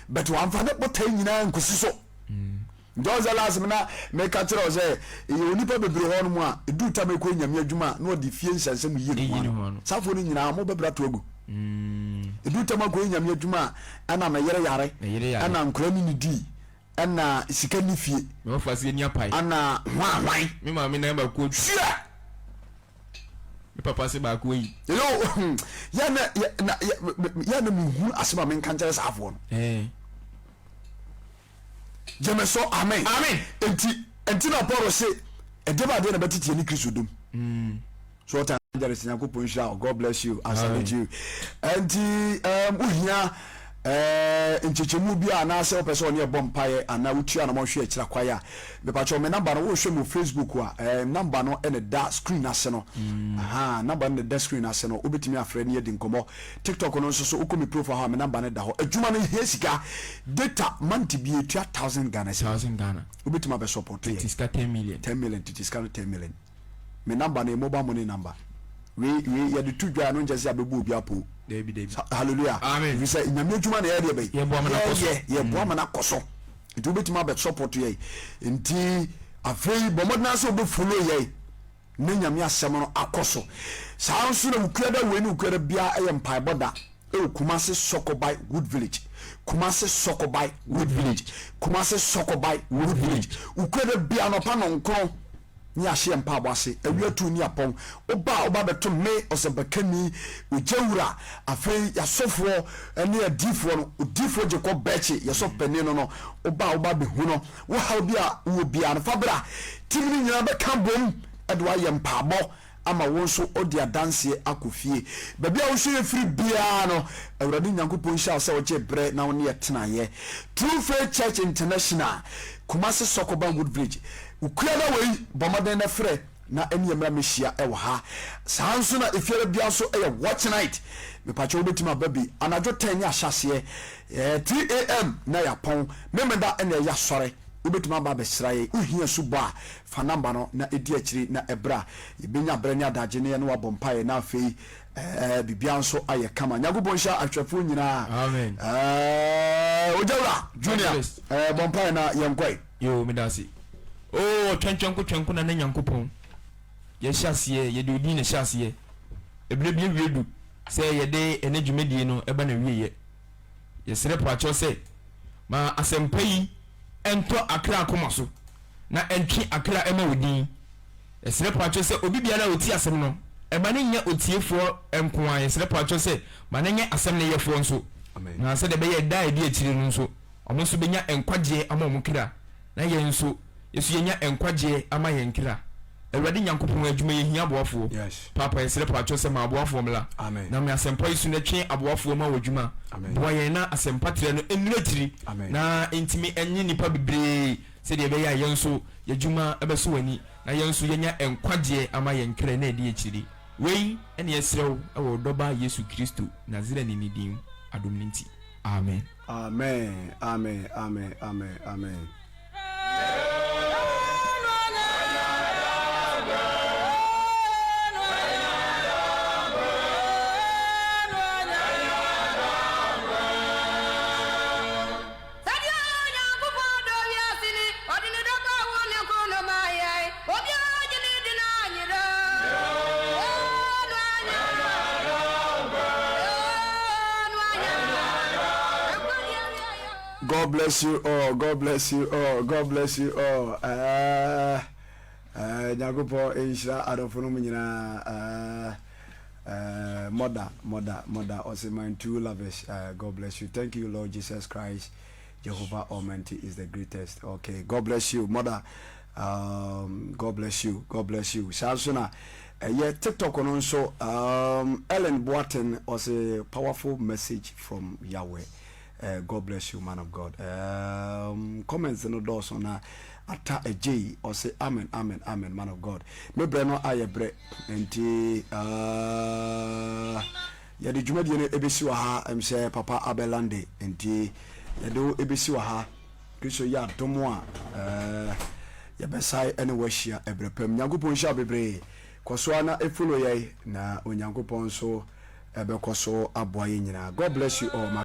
but wamfa ne botae nyinaa nkosi so. Nti ɔn sɛ last me na meka kyerɛ wo sɛ ɛyɛ onipa bebree hɔ nom a ɛduru tam ɛkɔ Nyame adwuma a na ɔde fie nsɛnsɛm yi ne ho ano. Safoɔ no nyinaa mo bɛbra to agu. Ɛduru tam akɔ Nyame adwuma a ɛna me yere yare, ɛna nkora ne ne dii. Ɛna sika nni fie. Me wɔfa se ani apae. Ɛna hwan hwan. Me maame nan baako atwa. Hwɛ! Me papa se baako ayi. Yo, yɛ na yɛ na yɛ na mehu asɛm a menka nkyerɛ saa afoɔ no. Eh. Gyeme so amen. Amen. Enti enti na Paul se ɛdeɛ ba adeɛ na bɛtete yɛne Kristo dom. So ɔta evangelist Nyankopɔn nhyira wo. God bless you. I salute you. Enti um, wohia eh, nkyekyɛmu bi a anaasɛ wopɛ sɛ ɔne ɛbɔ mpaeɛ anaa wotua anamɔ hwɛ akyira kwae a mepakyɛw me namba no wohwɛ mu Facebook a eh, namba no ɛna da screen ase no mm. Aha, namba no na da screen ase no wobɛtumi afrɛ ne adi nkɔmmɔ. TikTok no nso so wokɔ me profile hɔ a me namba no da hɔ. Adwuma no hia sika data month bi ɛtua 1000 Ghana 1000 Ghana wobɛtumi abɛ support yɛ tete sika 10 million 10 million tete sika no 10 million Me number no yɛ mobile money number. Wei wei yɛde to dwa a no nkyɛ sɛ yɛabɛbu obi apoo. Dabi dabi. Hallelujah. Amen. Ɛfiri sɛ Nyame adwuma na yɛyɛ deɛ bɛyi. Yɛboa ma no akɔ so. Yɛyɛ yɛboa ma no akɔ so. Nti wobɛtumi abɛ support yɛn. Nti afei bɔ mmɔden ara sɛ wobɛ follow yɛn na Nyame asɛm no akɔ so. Saa nso na Wukuada wei ne Wukuada biara ɛyɛ mpaebɔ da. Ɛwɔ Kumasi Sɔkɔbae Wood Village, Kumasi Sɔkɔbae Wood Village, Kumasi Sɔkɔbae Wood Village. Wukuada biara anɔpa nɔnkron ne yɛahyɛ yɛn mpaabɔ ase, awia tu ne apɔn. Woba a woba bɛto me ɔsɛmpakani, ogya wura, afei yɛasɔfoɔ ne adiifoɔ no, odiifoɔ Jacob Bɛkye, yɛsɔfo panin no no, woba a woba bɛhu no. Wo haw bi a wowɔ biara no, fa bra. Team no nyinaa bɛka bom de wo ayɛ mpaabɔ. ama wo nso ɔdi adanseɛ akɔ fie. Baabi a wohwɛ yɛ firi biara no, Awurade Nyankopɔn nhyira wo sɛ wogyee berɛ na wo ne yɛ tenaeɛ. True Faith Church International, Kumasi Sɔkɔban Wood Village. Okuada wei, bɔ mmɔden na frɛ na ɛne yɛ mmra mmɛhyia wɔ ha. Saa nso na efiada biara nso yɛ watch night. Mepakyɛ wobɛtumi aba bi anadwo 10 ne ahyɛaseɛ, 3am na yɛapɔn. Memeda na ɛyɛ asɔre. Wobɛtumi aba abɛsra yɛn. Wohia asubɔ a, Fa number no na di akyiri na ɛberɛ a yɛbɛnya berɛ ne adagye ne yɛne wo abɔ mpaeɛ na afei ɛɛ biribiara nso ayɛ kama. Nyankopɔn nhyira ahwɛfoɔ nyinaa. Amen. Ɛɛ Ogyawura Junior ɛɛ bɔ mpaeɛ na yɛnkɔe. Yoo medase. Oo ɔtwɛntwɛnko twɛnko nana Nyankopɔn yɛhyɛ aseɛ yɛde odin na ɛhyɛ aseɛ ɛberɛ bi awie du sɛ yɛde ɛnɛ dwumadie no ɛba na wieɛ yɛsrɛ poakyɛw sɛ ma asɛmpa yi ɛntɔ akra akoma so na ɛntwe akra ɛma wo din. Yɛsrɛ paatwɔ sɛ obi biara a ɔtie asɛm no, ɛma no nyɛ otiefoɔ nko ara, yɛsrɛ paatwɔ sɛ ma no nyɛ asɛm no yɛfoɔ nso, na sɛdeɛ ɛbɛyɛ ɛda a ɛdi akyire no nso, wɔn nso bɛnya nkwagyeɛ ama wɔn kra, na yɛn nso, yɛso yɛnya nkwagyeɛ ama yɛn kra. Awurade Nyankopɔn adwuma yɛhia aboafoɔ. Paapa yɛsrɛ paatwɔ sɛ ma aboafoɔ mmra, na me asɛmpa yi so na twe aboafoɔ ma w'adwuma. Boa yɛn na asɛmpa trɛ no nnuru akyiri, na ɛntumi nnye nnipa bebree sɛdeɛ ɛbɛyɛ a yɛn nso y'adwuma bɛsɔ w'ani na yɛn nso yɛanya nkwagyeɛ ama yɛn kra nna ɛdi akyire. Wei ne yɛsrɛ wo wɔ wo Dɔba Yesu Kristo Nasareni no din mu, adom no nti, amen. Amen amen amen amen amen. Sɛdeɛ Onyankopɔn dɔ wiase ni, ɔde ne dɔ ba a ɔwoo ne koro no maa yɛn. Obiara a ɔgye no di no anyera. No anyera. No anyera. Nkwagyeɛ awieeɛ. God bless you all. God bless you all. God bless you all. Eh, eh, Nyankopɔn nhyira adɔfo no mu nyinaa. Eh, eh, mother, mother, mother, ɔse my two lovers. Eh, God bless you. Thank you, Lord Jesus Christ. Jehovah Almighty is the greatest. Okay, God bless you, mother. God bless you, God bless you. Saa nso na ɛyɛ TikTok no nso, um, Ellen Boateng ɔse powerful message from Yahweh. God bless you, man of God. Comments no dɔɔso na Ata Agyei ɔse amen amen amen man of God. Me brɛ no ayɛ brɛ nti yɛde dwumadie no ɛbɛsi wɔ ha ɛm sɛ papa abɛlande nti yɛde wo ɛbɛsi wɔ ha. Kristo yɛ adom a yɛbɛsae ɛne wahyia ɛbrɛ pam. Nyankopɔn nhyira bebree. Kɔ so ara na follow yɛn na Onyankopɔn nso ɛbɛkɔ so aboa yɛn nyinaa. God bless you all.